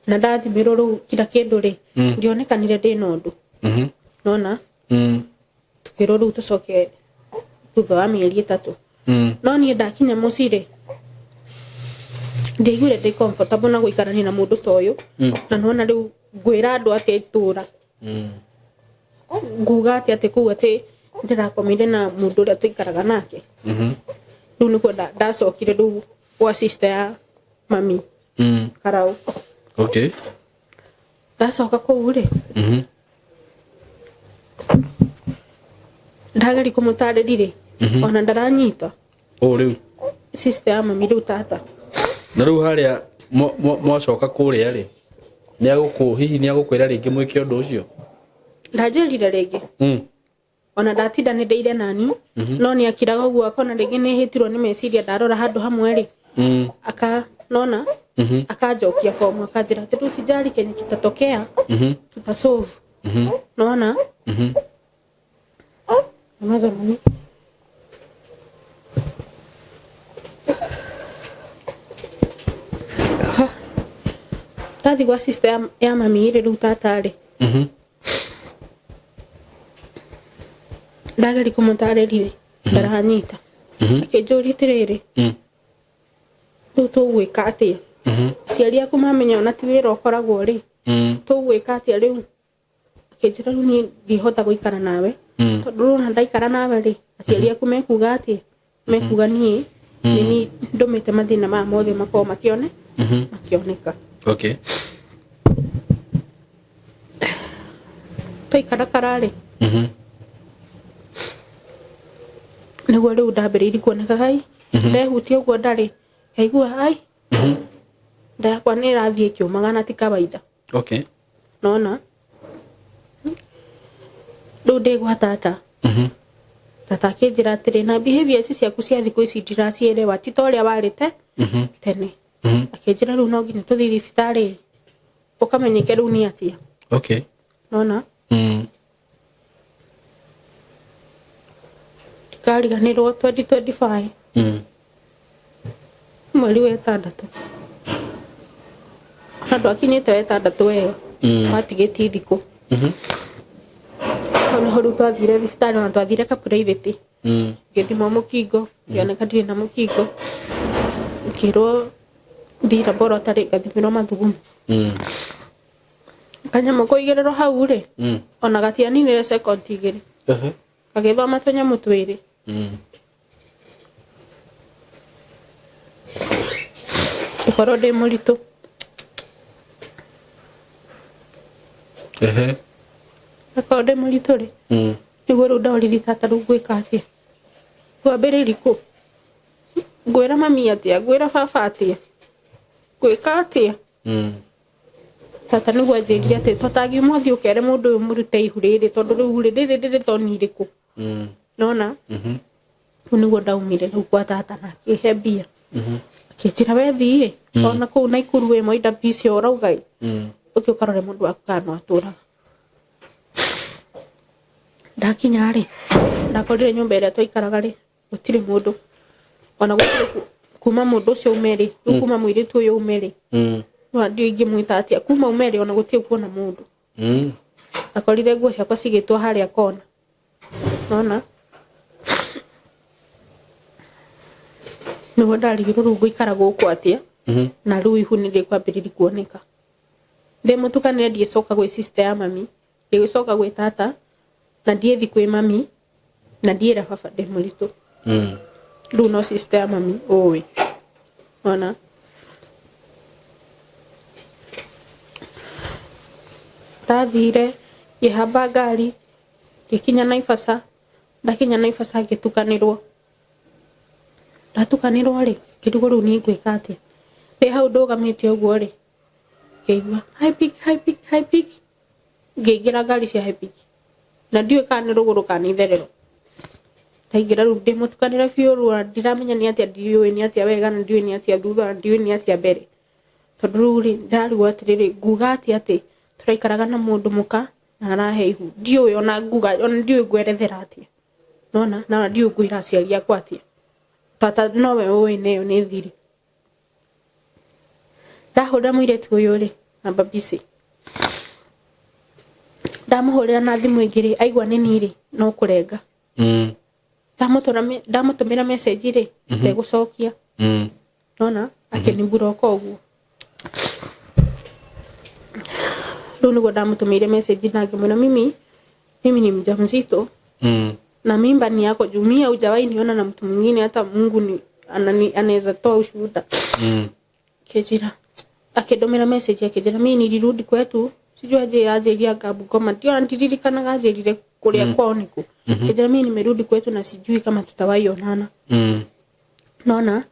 na ndathimĩrwo rĩu kila kĩndũ rĩ, ndionekanire ndĩna ũndũ. Nona tukĩrwo rĩu tũcoke thutha wa mĩeri 3. No niĩ ndakinya mũciĩ rĩ, ndiaiguire ndĩ comfortable na gũikarania na mũndũ ta ũyũ. Na nona rĩu ngwĩra andũ atĩ itũra, nguga atĩ kũu atĩ ndĩrakomire na mũndũ ũrĩa tũikaraga nake. Rĩu nĩkuo ndacokire rĩu gwa sister ya mami, karau. Ndacoka kũu rĩ, ndageria kũmũtarĩri rĩ, ona ndaranyita. Ũ rĩu? Sister ya mami rĩu, tata. Na rĩu harĩa mwacoka kũrĩa rĩ, nĩ agũkũ hihi nĩ agũkwĩra rĩngĩ mwĩke ũndũ ũcio? Ndanjĩrire rĩngĩ. Ona ndatindanĩrĩire nani, no nĩ akiraga ũguo akona rĩngĩ nĩ hĩtirwo nĩ meciria. Ndarora handũ hamwe rĩ, aka nona akanjokia fomu, akanjĩra atĩ rĩu sijali, kenye kitatokea tutasolve. Nona. Nĩmathe mami. Ha. Ndathi gwa sister ya mami rĩ, rĩu tata rĩ, ndageria kũmũtarĩri rĩ, ndaranyita. Akĩnjũria atĩrĩrĩ, "Rĩu tũgwĩka atĩa? Aciari aku mamenya ona ti wĩra ũkoragwo rĩ, tũgwĩka atĩa rĩu?" Akĩnjĩra, "Rĩu niĩ ndihota gũikara nawe, tondũ rĩu ona ndaikara nawe rĩ, aciari aku mekuga atĩa? Mekuga niĩ nĩ niĩ ndũmĩte mathĩna maya mothe makorwo makĩone makĩoneka." Twaikarakara rĩ, nĩguo rĩu ndambĩrĩirie kuoneka hai. Ndehutia ũguo ndarĩ ngaigua ai nda yakwa nĩ ĩrathiĩ ĩkĩũmaga na ti kawaida. Nona rĩu ndĩ gwa tata. Tata akĩnjĩra atĩrĩ, na behavior ici ciaku cia thikũ ici ndiraciĩrewa, ti ta ũrĩa warĩ te tene. Akĩnjĩra rĩu no nginya tũthiĩ thibitarĩ ũkamenyeke rĩu nĩ atĩa. Nona ndikariganĩrwo 2025 mweri wa ĩtandatũ, ona ndwakinyĩte wa ĩtandatũ wega, watigĩtie thikũ. Hau nĩho rĩu twathire thibitarĩ, ona twathire ka private. Ngĩthimwo mũkingo, ngĩoneka ndirĩ na mũkingo, ngĩrwo thiĩ laboratory ngathimĩrwo mathugumo. Kanyamũ kũigĩrĩrwo hau rĩ, ona gatianinire second 2. Gagĩthoma tũnyamũ twĩrĩ. Ngĩkorwo ndĩ mũritũ. Akorwo ndĩ mũritũ rĩ, nĩguo rĩu ndoririe tata, rĩu ngwĩka atĩa? Ngwambĩrĩria kũ? Ngwĩra mami atĩa? Ngwĩra baba atĩa? Ngwĩka atĩa? Tata nĩguo anjĩrire atĩ tũtangiuma ũthiĩ ũkere mũndũ ũyũ mũrute ihu rĩrĩ, tondũ rĩu rĩ rĩrĩ rĩrĩ thoni irĩkũ. Nona rĩu nĩguo ndaumire rĩu kwa tata na akĩhe mbia, akĩnjĩra we thiĩ ona kũu Naikuru wĩ moinda icio ũrauga ĩ, ũthiĩ ũkarore mũndũ waku kana no atũraga. Ndakinya rĩ, ndakorire nyũmba ĩrĩa twaikaraga rĩ, gũtirĩ mũndũ, ona gũtirĩ kuma mũndũ ũcio ume rĩ, rĩu kuma mũirĩtu ũyũ ume rĩ, no ndiũ ingĩmwĩta atĩa, kuma ume rĩ, ona gũtirĩ kuona mũndũ. Ndakorire nguo ciakwa cigĩtwo harĩa kona. Nona nĩguo ndarigirwo rĩu ngũikara gũkũ atĩa, na rĩu ihu nĩ rĩkwambĩrĩria kuoneka. Ndĩ mũtukanĩre, ndiĩcoka gwĩ sister ya mami, ndĩgĩcoka gwĩ tata, na ndiĩthi kwĩ mami, na ndiĩra baba ndĩ mũritũ. Rĩu no sister ya mami ũĩ ona ndathire ngĩhamba ngari ngĩkinya Naivasha. Ndakinya Naivasha ngĩtukanĩrwo. Ndatukanĩrwo rĩ, ngĩrigwo rĩu niĩ ngwĩka atĩa. Ndĩ hau ndũgamĩte ũguo rĩ, ngĩigua high peak, high peak, high peak. Ngĩingĩra ngari cia high peak na ndiũĩ kana nĩ rũgũrũ kana nĩ itherero. Ndaingĩra rĩu ndĩ mũtukanĩre biũ, rĩu ona ndiramenya nĩ atĩa, ndiũĩ nĩ atĩa wega na ndiũĩ nĩ atĩa thutha na ndiũĩ nĩ atĩa mbere, tondũ rĩu rĩ, ndĩrarigwo atĩrĩrĩ, nguga atĩa atĩ tũraikaraga na mũndũ mũka na arahe ihu. Ndiũĩ ona nguga, ona ndiũĩ ngwerethera atĩa, nona na ndiũĩ ngwĩra aciari akwa atĩa. Tata nowe ũĩ na ĩyo nĩ thiri. Ndahũrĩra mũirĩtu ũyũ rĩ, namba busy. Ndamũhũrĩra na thimũ ĩngĩ rĩ, aigua nĩ niĩ rĩ, no kũrenga. Ndamũtũmĩra message rĩ, ndegũcokia. Nona akĩnimburoka ũguo. Rĩu nĩguo ndamũtũmĩire message na ngĩmwĩra mimi ni mjamzito na mimba ni yako, juu mimi hujawahi niona na mtu mwingine, hata Mungu ni anani anaweza toa ushuhuda. Akĩnjĩra, akĩndũmĩra message akĩnjĩra mimi nilirudi kwetu, sijui aje anjĩria anga Bungoma, ndio ndiririkanaga anjĩrire kũrĩa kwao nĩkũ. Akĩnjĩra mimi nimerudi kwetu na sijui kama tutawahi onana. Nona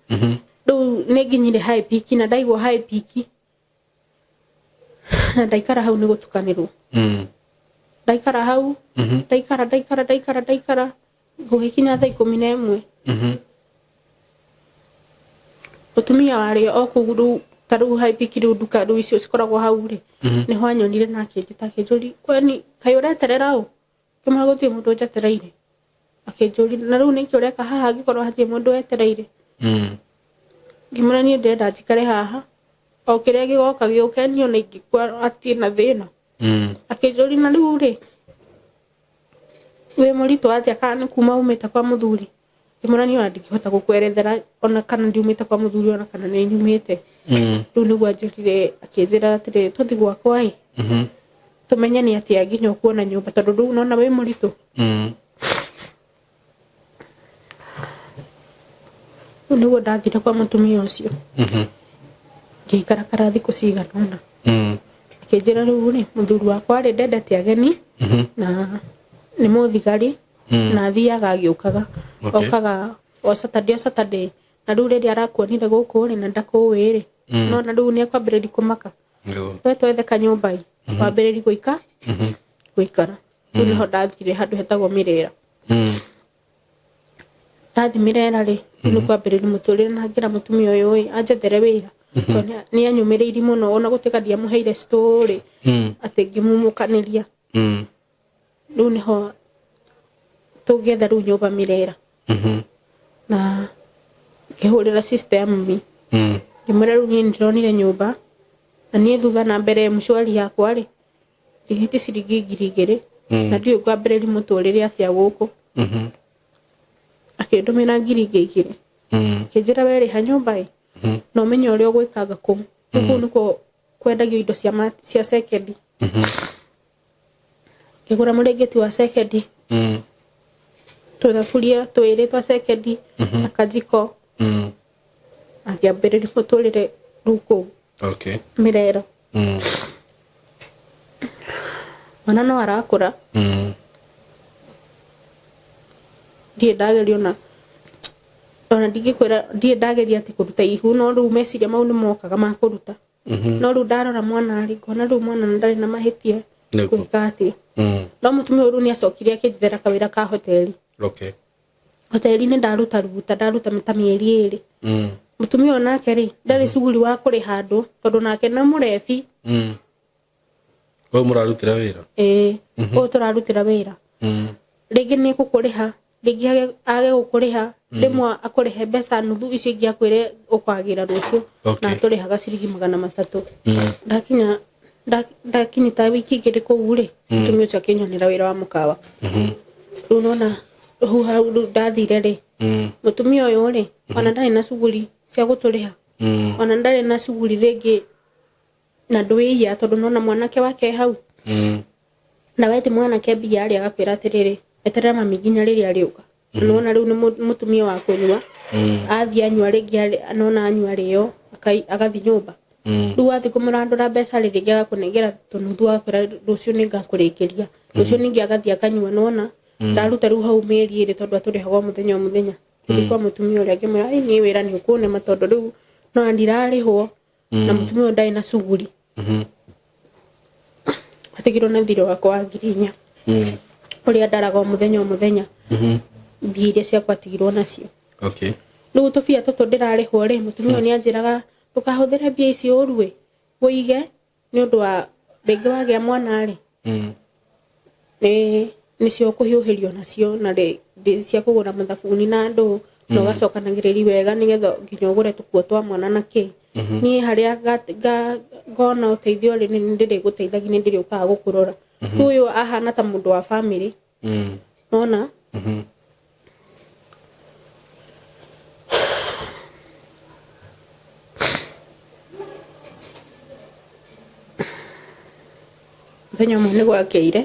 rĩu nĩ nginyire high peak na ndaigua high peak na ndaikara hau nĩ gũtukanĩrwo. Ndaikara hau, ndaikara ndaikara ndaikara ndaikara, gũgĩkinya thaa 11, mũtumia warĩ o kũu rĩu ta rĩu high peak, rĩu nduka rĩu icio cikoragwo hau rĩ, nĩho anyonire na akĩnjĩta akĩnjũria, kwani kaĩ ũreterera ũ? Ngĩmwĩra gũtirĩ mũndũ njetereire. Akĩnjũria, na rĩu nĩkĩ ũreka haha angĩkorwo hatirĩ mũndũ wetereire? Ngĩmwĩra niĩ ndĩrenda njikare haha, o kĩrĩa gĩgoka gĩũke, niĩ ona ingĩkua hatirĩ na thĩna. Akĩnjũria, na rĩu rĩ, wĩ mũritũ atĩa, kana nĩ kuma umĩte kwa mũthuri? Ngĩmwĩra niĩ ona ndingĩhota gũkwerethera ona kana ndiumĩte kwa mũthuri ona kana nĩ nyumĩte. Rĩu nĩguo anjĩrire, akĩnjĩra atĩrĩ, tũthi gwakwa ĩ, tũmenye nĩ atĩa nginya ũkuona nyũmba, tondũ rĩu nona wĩ mũritũ. Rĩu nĩguo ndathire kwa mũtumia ũcio, ngĩikara kara thikũ cigana ũna. Akĩnjĩra rĩu rĩ, mũthuri wakwa rĩ, ndendete ageni na nĩ mũthigari na athiaga agĩũkaga. Okaga o Saturday, o Saturday. Na rĩu rĩrĩa arakuonire gũkũ rĩ na ndakũĩ rĩ, nona rĩu nĩ ekwambĩrĩria kũmaka. We twethe kanyũmba ĩ, wambĩrĩrie gũika gũikara. Rĩu nĩho ndathire handũ hetagwo Mĩrera. Ndathi Mĩrera rĩ, rĩu nĩ kwambĩrĩria mũtũrĩre na ngĩra mũtumia ũyũ ĩ anjethere wĩra, tondũ nĩ anyũmĩrĩirie mũno ona gũtuĩka ndiamũheire story atĩ ngĩmumũkanĩria. Rĩu nĩho tũgĩetha rĩu nyũmba Mĩrera na ngĩhũrĩra sister ya mami, ngĩmwĩra rĩu niĩ nĩndĩronire nyũmba na niĩ thutha na mbere mshwari yakwa rĩ ndigĩtie ciringi 2000 na ndiũĩ ngwambĩrĩria mũtũrĩre atĩa gũkũ. Akĩndũmĩra 2000, akĩnjĩra we rĩha nyũmba ĩ na ũmenye ũrĩa ũgwĩkanga kũu. Rĩu kũu nĩkuo kwendagio indo cia sekendi. Ngĩgũra mũrĩngĩti wa sekendi, tũthaburia twĩrĩ twa sekendi na kajiko, na ngĩambĩrĩria mũtũrĩre rĩu kũu Mĩrera. Mwana no arakũra. Ndirĩ ndageria ona ndingĩkwĩra ndirĩ ndageria atĩ kũruta ihu, no rĩu meciria mau nĩ mokaga ma kũruta. No rĩu ndarora mwana rĩ, ngona rĩu mwana ndarĩ na mahĩtia, ngwĩka atĩa? No mũtumia ũyũ rĩu nĩ acokire akĩnjethera kawĩra ka hoteli. Hoteli-inĩ ndaruta ruta ndaruta ta mĩeri 2. Mũtumia ũyũ nake rĩ ndarĩ cuguri wa kũrĩha andũ, tondũ nake nĩ mũrebi. Ũyũ mũrarutĩra wĩra? Ĩĩ, ũyũ tũrarutĩra wĩra. Rĩngĩ nĩ gũkũrĩha, rĩngĩ age gũkũrĩha, rĩmwe akũrĩhe mbeca nuthu, icio ingĩ akwĩre ũkwagĩra rũciũ. Na atũrĩhaga ciringi 300. Ndakinya ndakinyita wiki 2 kũu rĩ, mũtumia ũcio akĩnyonera wĩra wa mũkawa. Rĩu nona hau hau rĩu ndathire rĩ, mũtumia ũyũ rĩ ona ndarĩ na cuguri cia gũtũrĩha, ona ndarĩ na cuguri rĩngĩ na ndwĩia, tondũ nona mwanake wake hau. Na weti mwanake mbia rĩ, agakwĩra atĩrĩrĩ, eterera mami nginya rĩrĩa arĩũka. Nona rĩu nĩ mũtumia wa kũnyua, athiĩ anyua rĩngĩ, nona anyua rĩo agathiĩ nyũmba. Rĩu wathiĩ kũmũrandũra mbeca rĩ, rĩngĩ agakũnengera tũnuthu, agakwĩra rũciũ nĩngakũrĩkĩria. Rũciũ ningĩ agathiĩ akanyua. Nona ndaruta rĩu hau mĩeri 2, tondũ atũrĩhaga o mũthenya o mũthenya. Ngĩthiĩ kwa mũtumia ũrĩa ngĩmwĩra, "Ĩ, niĩ wĩra nĩ ũkũnema, tondũ rĩu nona ndirarĩhwo." Na mũtumia ũyũ ndarĩ na cuguri. Atigirwo na thirĩ wakwa wa 4000 ũrĩa ndaraga o mũthenya o mũthenya, mbia iria ciakwa atigirwo nacio. Rĩu tũbia tũtũ ndĩrarĩhwo rĩ, mũtumia ũyũ nĩ anjĩraga ndũkahũthĩre mbia ici ũru ĩ, wũige nĩ ũndũ wa rĩngĩ wagĩa mwana rĩ, nĩ nĩcio ũkũhiũhĩrio nacio na cia kũgũra mathabuni na ndũ, na ũgacokanagĩrĩria wega nĩgetha nginya ũgũre tũkuo twa mwana na kĩ. Niĩ harĩa ngona ũteithio rĩ, nĩ ndĩrĩgũteithagia, nĩ ndĩrĩũkaga gũkũrora. Rĩu ũyũ ahana ta mũndũ wa bamĩrĩ. Nona mũthenya ũmwe nĩ gwakĩire.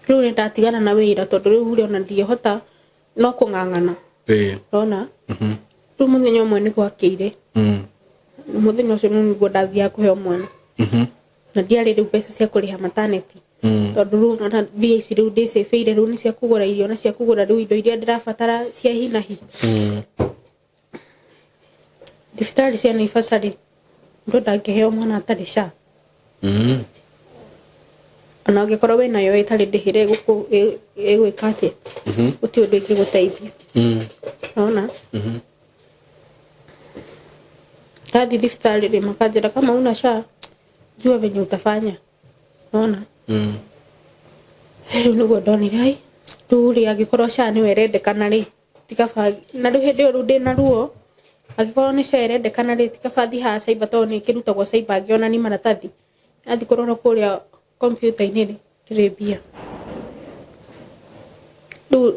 Rĩu nĩ ndatigana na wĩra, tondũ rĩu rĩ ona ndingĩhota no kũng'ang'ana. Nona rĩu mũthenya ũmwe nĩ gwakĩire. Mũthenya ũcio rĩu nĩguo ndathiaga kũheo mwana, na ndiarĩ rĩu mbeca cia kũrĩha maternity, tondũ rĩu ona mbia ici rĩu ndĩcĩbĩire rĩu nĩ cia kũgũra irio na cia kũgũra rĩu indo iria ndĩrabatara cia hi na hi. Thibitarĩ cia Naivasha rĩ, mũndũ ndangĩheo mwana atarĩ SHA. Ona ũngĩkorwo wĩnayo ĩtarĩ ndĩhĩre, ĩgwĩka atĩa? Gũtirĩ ũndũ ĩngĩgũteithia. Nona ndathiĩ thibitarĩ rĩ, makanjĩra kama una SHA jua venye utafanya. Nona rĩu nĩguo ndonire, ai, rĩu rĩ angĩkorwo SHA nĩyo ĩrendekana rĩ, tikaba na rĩu hĩndĩ ĩyo rĩu ndĩna ruo, angĩkorwo nĩ SHA ĩrendekana rĩ, tikaba thiĩ haha cyber, tondũ nĩ ĩkĩrutagwo cyber ngĩonani maratathi. Nathiĩ kũrora kũrĩa kompiuta-inĩ rĩ, ndĩrĩ mbia. Rĩu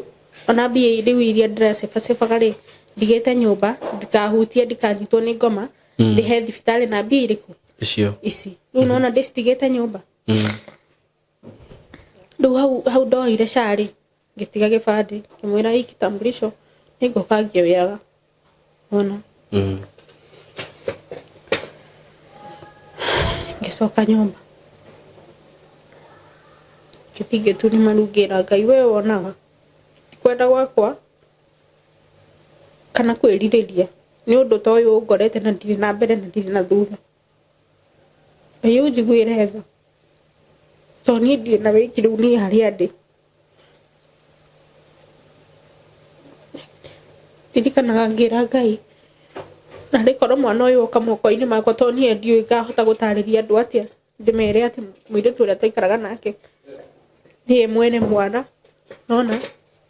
ona mbia rĩu iria ndĩracebacebaga rĩ, ndigĩte nyũmba ndikahutie, ndikanyitwo nĩ ngoma, ndĩhe thibitarĩ na mbia irĩkũ? Icio. Ici rĩu nona ndĩcitigĩte nyũmba. Rĩu hau hau ndoire SHA rĩ, ngĩtiga gĩbandĩ, ngĩmwĩra hii kitambulisho nĩngũka ngĩoyaga. Ona ngĩcoka nyũmba, ngĩthiĩ ngĩturia maru ngĩra Ngai, we wonaga ti kwenda gwakwa. Kana kwĩrirĩria nĩ ũndũ ta ũyũ ũngorete na ndirĩ na mbere na ndirĩ na thutha. Ngai ũnjiguĩre tha, tondũ niĩ ndirĩ na wĩki rĩu niĩ harĩa ndĩ. Ndirikanaga ngĩra Ngai, narĩ korwo mwana ũyũ oka moko-inĩ makwa tondũ niĩ ndiũĩ ngahota gũtarĩria andũ atĩa, ndĩmere atĩ mũirĩtu ũrĩa twaikaraga nake nĩye mwene mwana, nona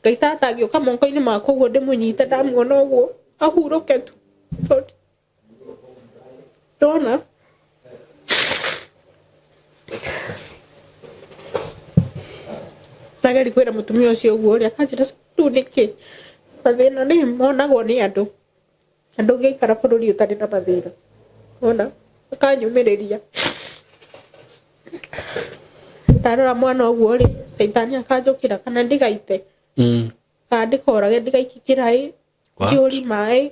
Ngai ta atangĩũka moko-inĩ makwa ũguo ndĩmũnyite ndamuona ũguo ahurũke tu, tondũ ndona ndageri kwĩra mũtumia ũcio ũguo ũrĩa akanjĩra rĩu nĩkĩ mathĩna nĩ monagwo nĩ andũ na ndũngĩikara bũrũri ũtarĩ na mathĩna ona akanyũmĩrĩria ndarora mwana ũguo rĩ caitani akanjũkĩra kana ndigaite kana ndikorage ndigaikie kĩraĩ njihũri maĩ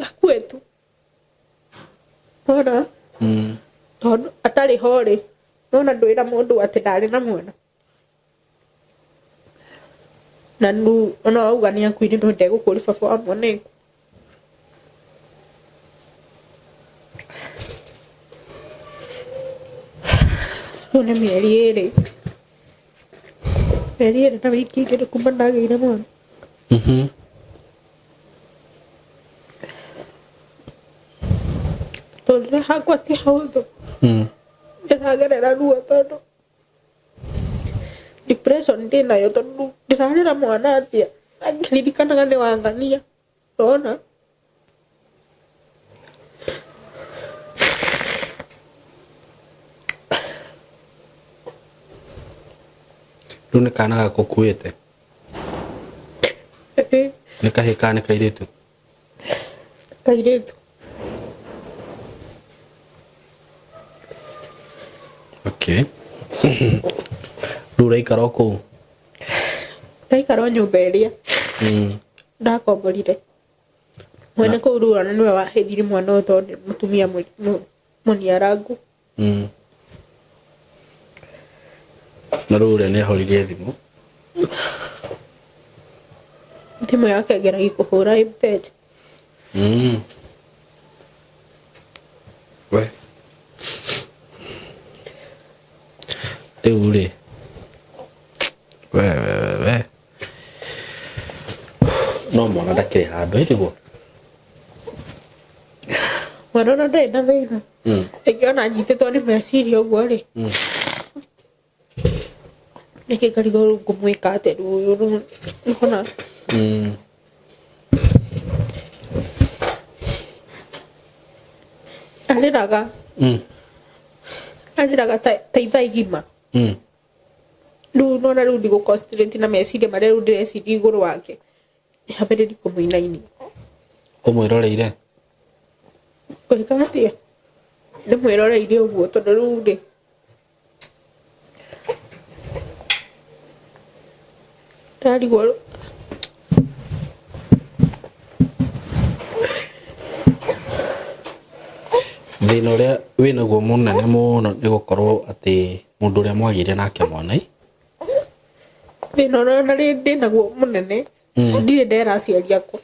akue tu nona tondũ atarĩ ho rĩ nona ndwĩra mũndũ atĩ ndarĩ na mwana na nu ona wauga nĩ akuire no ndegũkũria baba wa mwana eku. Rĩu nĩ mĩeri ĩrĩ, mĩeri ĩrĩ na wiki igĩrĩ kuma ndagĩire mwana. Mũtũrĩre hakwa ti hahũthũ, ndĩragerera ruo tondũ depression ndĩnayo tondũ ndĩrarera mwana atĩa ngĩririkanaga nĩ wangania ndona. Rĩu nĩ kana gaka ũkuĩte? Nĩ kahĩĩ kana nĩ kairĩtu? Kairĩtu. Okay. Rĩu ũraikara o kũu? Ndaikara o nyũmba ĩrĩa ndakomborire. Mwene kũu rĩu ona nĩwe waheithirie mwana ũyũ tondũ nĩ mũtumia mũniarangu. Na rĩu ũrĩa nĩ ahoririe thimũ? Thimũ yake ngeragia kũhũra ĩ mteja. We. Rĩu rĩ, we we we we. No mwana ndakĩrĩ handũ ĩ tiguo? Mwana ona ndarĩ na thĩna. Rĩngĩ ona nyitĩtwo nĩ meciria ũguo rĩ, rĩngĩ ngarigwo rĩu ngũmwĩka atĩa rĩu ũyũ rĩu nĩwona. Arĩraga, arĩraga ta ithaa igima. Rĩu nĩwona rĩu ndigũ concentrate na meciria marĩa rĩu ndĩreciria igũrũ wake, nyambĩrĩrie kũmũinainia. Ũmwĩroreire? Ngwĩka atĩa? Ndĩmwĩroreire ũguo tondũ rĩu rĩ, ndarigwo Thĩna ũrĩa wĩnaguo mũnene mũno nĩ gũkorwo atĩ mũndũ ũrĩa mwagĩire nake mwana ĩ, Thĩna ũrĩa ona ndĩnaguo mũnene, ndirĩ ndera aciari akwa.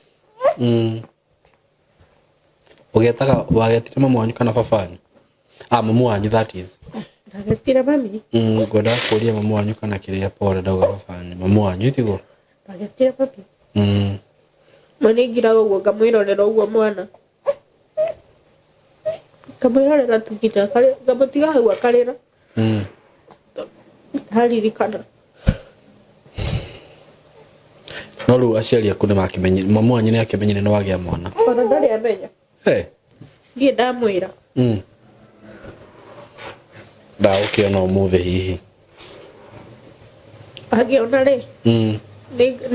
Ũgetaga wagetire mamu wanyu kana baba wanyu? Ah, mamu wanyu that is. Ndagetire mami. Ngwendaga kũria mamu wanyu kana kĩrĩa pole ndauga baba wanyu. Mamu wanyu tiguo? Ndagetire mami. Mwe nĩ ngiraga ũguo ngamwĩrorera ũguo mwana. Ngamwĩrorera tu nginya ngamũtiga hau akarĩra. Ndaririkana. No rĩu aciari aku nĩ makĩmenyire, mamu wanyu nĩ akĩmenyire nĩ wagĩa mwana? Ona ndarĩ amenya. Hey. Ndirĩ ndamwĩra. Ndagũkĩona ũmũthĩ hihi. Angĩona rĩ,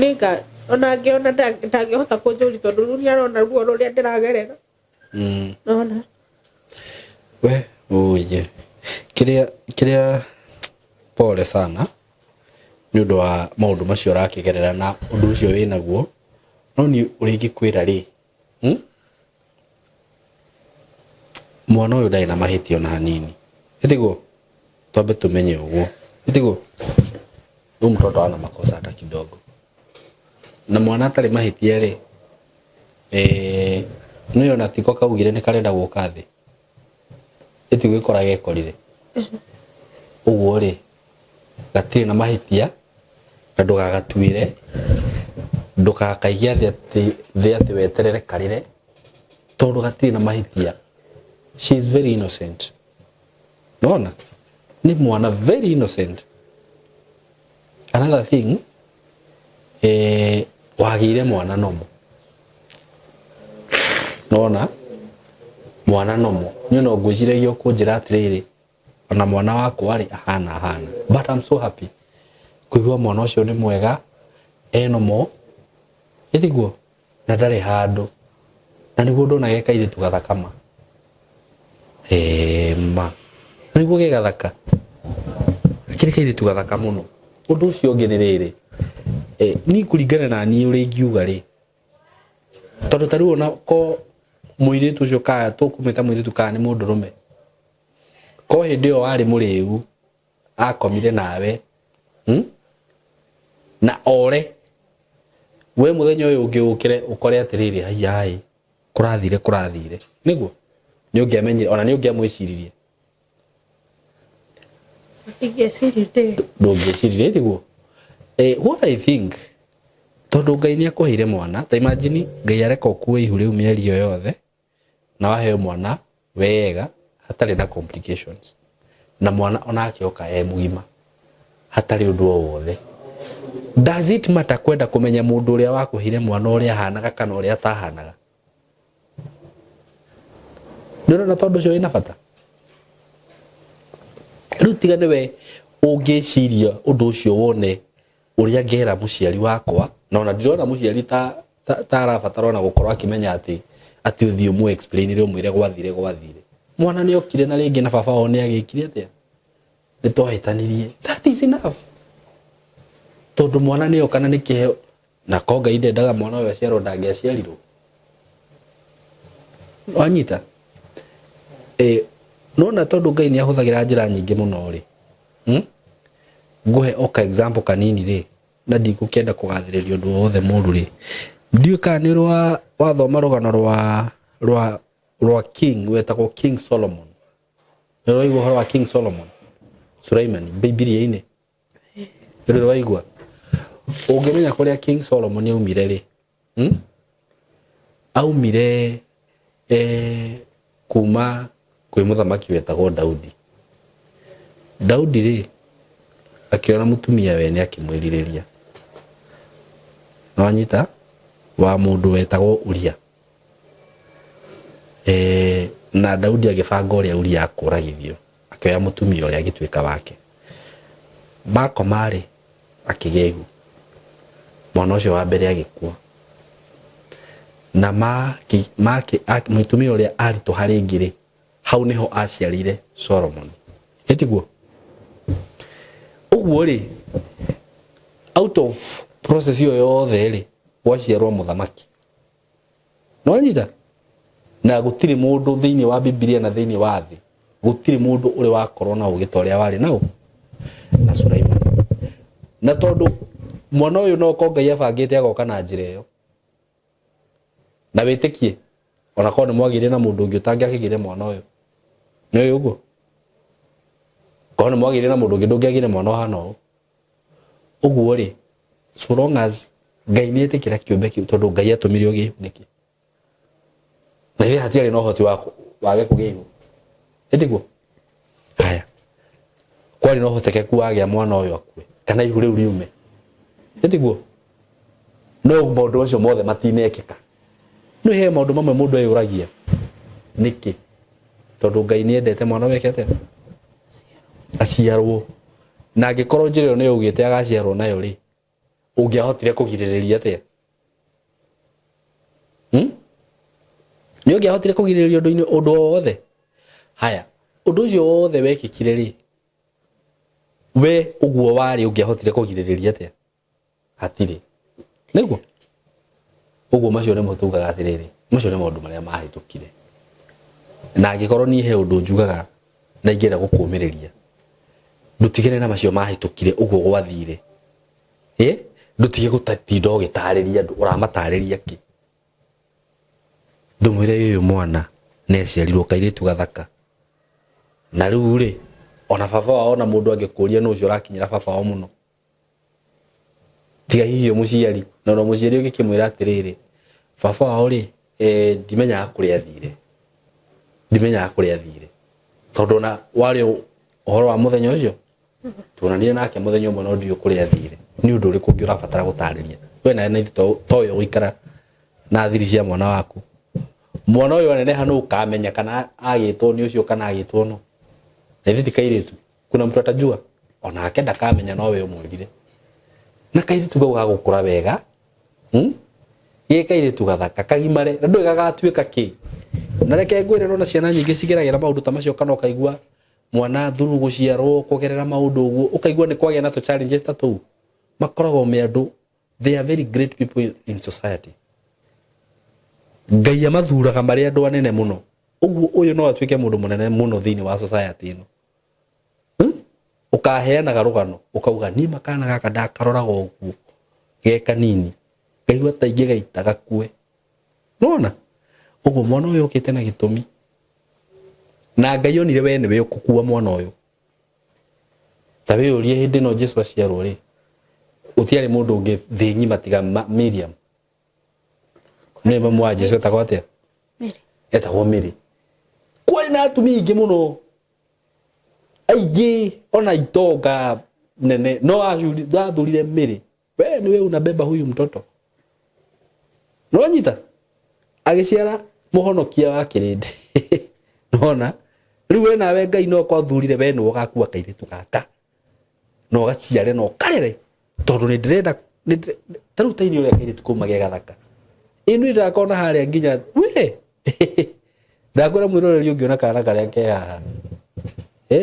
nĩnga ona angĩona ndangĩhota kũnjũria tondũ rĩu nĩ arona ruo rũrĩa ndĩragerera. Nona. We, oye. Kĩrĩa kĩrĩa pole sana nĩ ũndũ wa maũndũ macio ũrakĩgerera na ũndũ ũcio wĩnaguo no niĩ ũrĩa ingĩkwĩra rĩ Mwana ũyũ ndarĩ na mahĩtia ona hanini. Ĩtiguo? Twambe tũmenye ũguo. Ĩtiguo? Huyu mtoto hana makosa hata kidogo. Na mwana atarĩ mahĩtia rĩ, Eh, nĩ ona tiko kaugire nĩ karenda gũka thĩ, ĩti gwĩkora gekorire ũguo rĩ, gatirĩ na mahĩtia na ndũgagatuĩre, ndũgakaige thĩ atĩ thĩ atĩ weterere karĩre, tondũ gatirĩ na mahĩtia. She is very innocent. Nona nĩ mwana very innocent. Another thing, wagĩire mwana nomo, nona mwana nomo niĩ no ngwĩciragia ũkũnjĩra atĩrĩrĩ, ona mwana wakwa rĩ ahana ahana, but I'm so happy kũigua mwana ũcio nĩ mwega, enomo ĩtiguo na ndarĩ handũ, na nĩguo ndona ge kairĩtu gathaka ma ma, na nĩguo ge gathaka, gakĩrĩ kairĩtu gathaka mũno. Ũndũ ũcio ũngĩ nĩ rĩrĩ, niĩ kũringana na niĩ ũrĩa ingiuga rĩ, tondũ ta rĩu ona ko mũirĩtu ũcio kana tũkũmwĩta mũirĩtu kana nĩ mũndũrũme, ko hĩndĩ ĩyo warĩ mũrĩu akomire nawe, Na ore we mũthenya ũyũ ũngĩ ũkĩre ũkore atĩrĩrĩ, haiyaĩ, kũrathire kũrathire, nĩguo nĩ ũngĩamenyire ona nĩ ũngĩamwĩciririe? Ingĩeciririe. Ndũngĩeciririe tiguo. What I think, tondũ Ngai nĩ akũheire mwana, ta imagine Ngai areka ũkue ihu rĩu mĩeri ĩyo yothe na waheo mwana wega hatarĩ na complications, na mwana onake oka e mũgima hatarĩ ũndũ o wothe, does it matter kwenda kũmenya mũndũ ũrĩa wakũheire mwana ũrĩa ahanaga kana ũrĩa atahanaga? Nĩ ũrona tondũ ũcio wĩna bata? Rĩu tiga nĩwe ũngĩciria ũndũ ũcio wone ũrĩa ngera mũciari wakwa, na ona ndirona mũciari ta arabatara ona gũkorwo akĩmenya atĩ ũthiĩ ũmũ explain ũmwĩre gwathire gwathire, mwana nĩ okire na rĩngĩ na baba wao nĩ agĩkire atĩa, nĩ twahĩtanirie. That is enough, tondũ mwana nĩ oka na nĩ kĩheo, na ko Ngai ndendaga mwana ũyũ aciarwo, ndangĩaciarirwo. Wanyita? Nona tondũ Ngai nĩ ahũthagĩra njĩra nyingĩ mũno rĩ, Ngũhe oka example kanini rĩ, na ndigũkĩenda kũgathĩrĩria ũndũ wothe mũru rĩ, ndiũĩ kana nĩ ũrĩ wathoma rũgano rwa king wetagwo King Solomon. Nĩ ũraigua ũhoro wa King Solomon, Sulaiman, Bibilia-inĩ? Nĩ ũrĩ waigua? Ũngĩmenya kũrĩa King Solomon aumire rĩ, Aumire kuma kwĩ mũthamaki wetagwo Daudi. Daudi rĩ, akĩona mũtumia wene akĩmwĩrirĩria. Nĩwanyita? Wa mũndũ wetagwo Uria. Na Daudi agĩbanga ũrĩa Uria akũragithio, akĩoya mũtumia ũrĩa agĩtuĩka wake. Makoma rĩ, akĩgĩa ihu. Mwana ũcio wa mbere agĩkua. Na mũtumia ũrĩa aritũha rĩngĩ rĩ, hau nĩho aciarire Solomon. Ĩtiguo? Ũguo rĩ, out of process ĩyo yothe rĩ, gwaciarwo mũthamaki. Nĩwanyita? Na gũtirĩ mũndũ thĩinĩ wa Bibilia na thĩinĩ wa thĩ, gũtirĩ mũndũ ũrĩ wakorwo na ũgĩ ta ũrĩa warĩ nao na Sulaiman. Na tondũ mwana ũyũ no ko Ngai abangĩte agoka na njĩra ĩyo, na wĩtĩkie ona korwo nĩ mwagĩire na mũndũ ũngĩ ũtangĩakĩgĩire mwana ũyũ, nĩ ũyũ ũguo, korwo nĩ mwagĩire na mũndũ ũngĩ ndũngĩagĩire mwana ũhana ũũ. Ũguo rĩ, so long as Ngai nĩ etĩkĩra kĩũmbe kĩu, tondũ Ngai atũmire ũgĩe ihu nĩkĩ? Na ithe hatiarĩ na ũhoti wa wage kũgĩa ihu, ĩtiguo? Haya, kwarĩ na ũhotekeku wagĩa mwana ũyũ akue kana ihu rĩu riume, ĩtiguo? No maũndũ macio mothe matinekĩka. No he maũndũ mamwe mũndũ eyũragia nĩkĩ, tondũ Ngai nĩ endete mwana weke atĩa, aciarwo, na angĩkorwo njĩra ĩyo nĩyo augĩte agaciarwo nayo rĩ, ũngĩahotire kũgirĩrĩria atĩa? Nĩ ũngĩahotire kũgirĩrĩria ũndũ-inĩ ũndũ o wothe? Haya, ũndũ ũcio wothe wekĩkire rĩ, we ũguo warĩ ũngĩahotire kũgirĩrĩria atĩa? Hatirĩ. Nĩguo ũguo, macio nĩmo tugaga atĩrĩrĩ, macio nĩ maũndũ marĩa mahĩtũkire, na angĩkorwo niĩ he ũndũ njugaga na ingĩenda gũkũmĩrĩria, ndũtigane na macio mahĩtũkire ũguo gwathire, ndũtige gũtinda ũgĩtarĩria andũ, ũramatarĩria kĩ? Ndũmwĩre ũyũ mwana nĩ aciarirwo kairĩtu gathaka. Na rĩu rĩ, ona baba wao ona mũndũ angĩkũria nũ ũcio ũrakinyĩra baba wao mũno. Tiga hihi mũciari, na ona mũciari ũngĩkĩmwĩra atĩrĩrĩ, baba wao rĩ, ndimenyaga kũrĩa athire. Ndimenyaga kũrĩa athire. Tondũ ona warĩ ũhoro wa mũthenya ũcio, tuonanire nake mũthenya ũmwe no ndiũĩ kũrĩa athire. Nĩ ũndũ ũrĩkũ ũngĩ ũrabatara gũtarĩria? We nawe na ithe to ũyũ gũikara na thiri cia mwana waku. Mwana ũyũ aneneha nũ ũkamenya kana agĩtwo nĩ ũcio kana agĩtwo no. Na ithe ti kairĩtu. Kuna mtu atajua. Onake ndakamenya no we ũmwĩrire. Na kairĩtu kau gagũkũra wega. Gĩ kairĩtu gathaka kagimare na ndũĩ gagatuĩka kĩ. Na reke ngwĩre nona ciana nyingĩ cigeragĩra maũndũ ta macio kana ũkaigua mwana thuru gũciarwo kũgerera maũndũ ũguo ũkaigua nĩ kwagĩa na tũ challenges ta tũu. Makoragwo me andũ, they are very great people in society. Ngai amathuraga marĩ andũ anene mũno. Ũguo ũyũ no atuĩke mũndũ mũnene mũno thĩinĩ wa society ĩno. Ũkaheanaga rũgano ũkauga niĩ makana gaka ndakaroraga ũguo ge kanini ngaigua ta ingĩgaita gakue. Nĩwona? Ũguo mwana ũyũ okĩte na gĩtũmi. Na Ngai onire we nĩwe ũkũkua mwana ũyũ. Ta wĩyũrie hĩndĩ ĩno Jesu aciarwo rĩ, gũtiarĩ mũndũ ũngĩ thĩ ng'ima tiga Miriam. Nĩ mamu wa Jesu etagwo atĩa? Mary. Etagwo Mary. Kwarĩ na atumia aingĩ mũno. Aingĩ ona itonga nene no athurire Mary. We niwe unabeba huyu mtoto. Nĩwanyita? Agĩciara mũhonokia wa kĩrĩndĩ. Nĩwona? Rĩu we nawe Ngai no kwathurire we nĩwe ũgakua kairĩtu gaka. Na ũgaciare na ũkarere. Tondũ nĩ ndĩrenda ta rĩu taini ũrĩa kairĩtu kauma ge gathaka. Ĩ niĩ ndakona harĩa nginya we. Ndakwĩra mwĩroreri ũngĩona kana karĩa ke haha.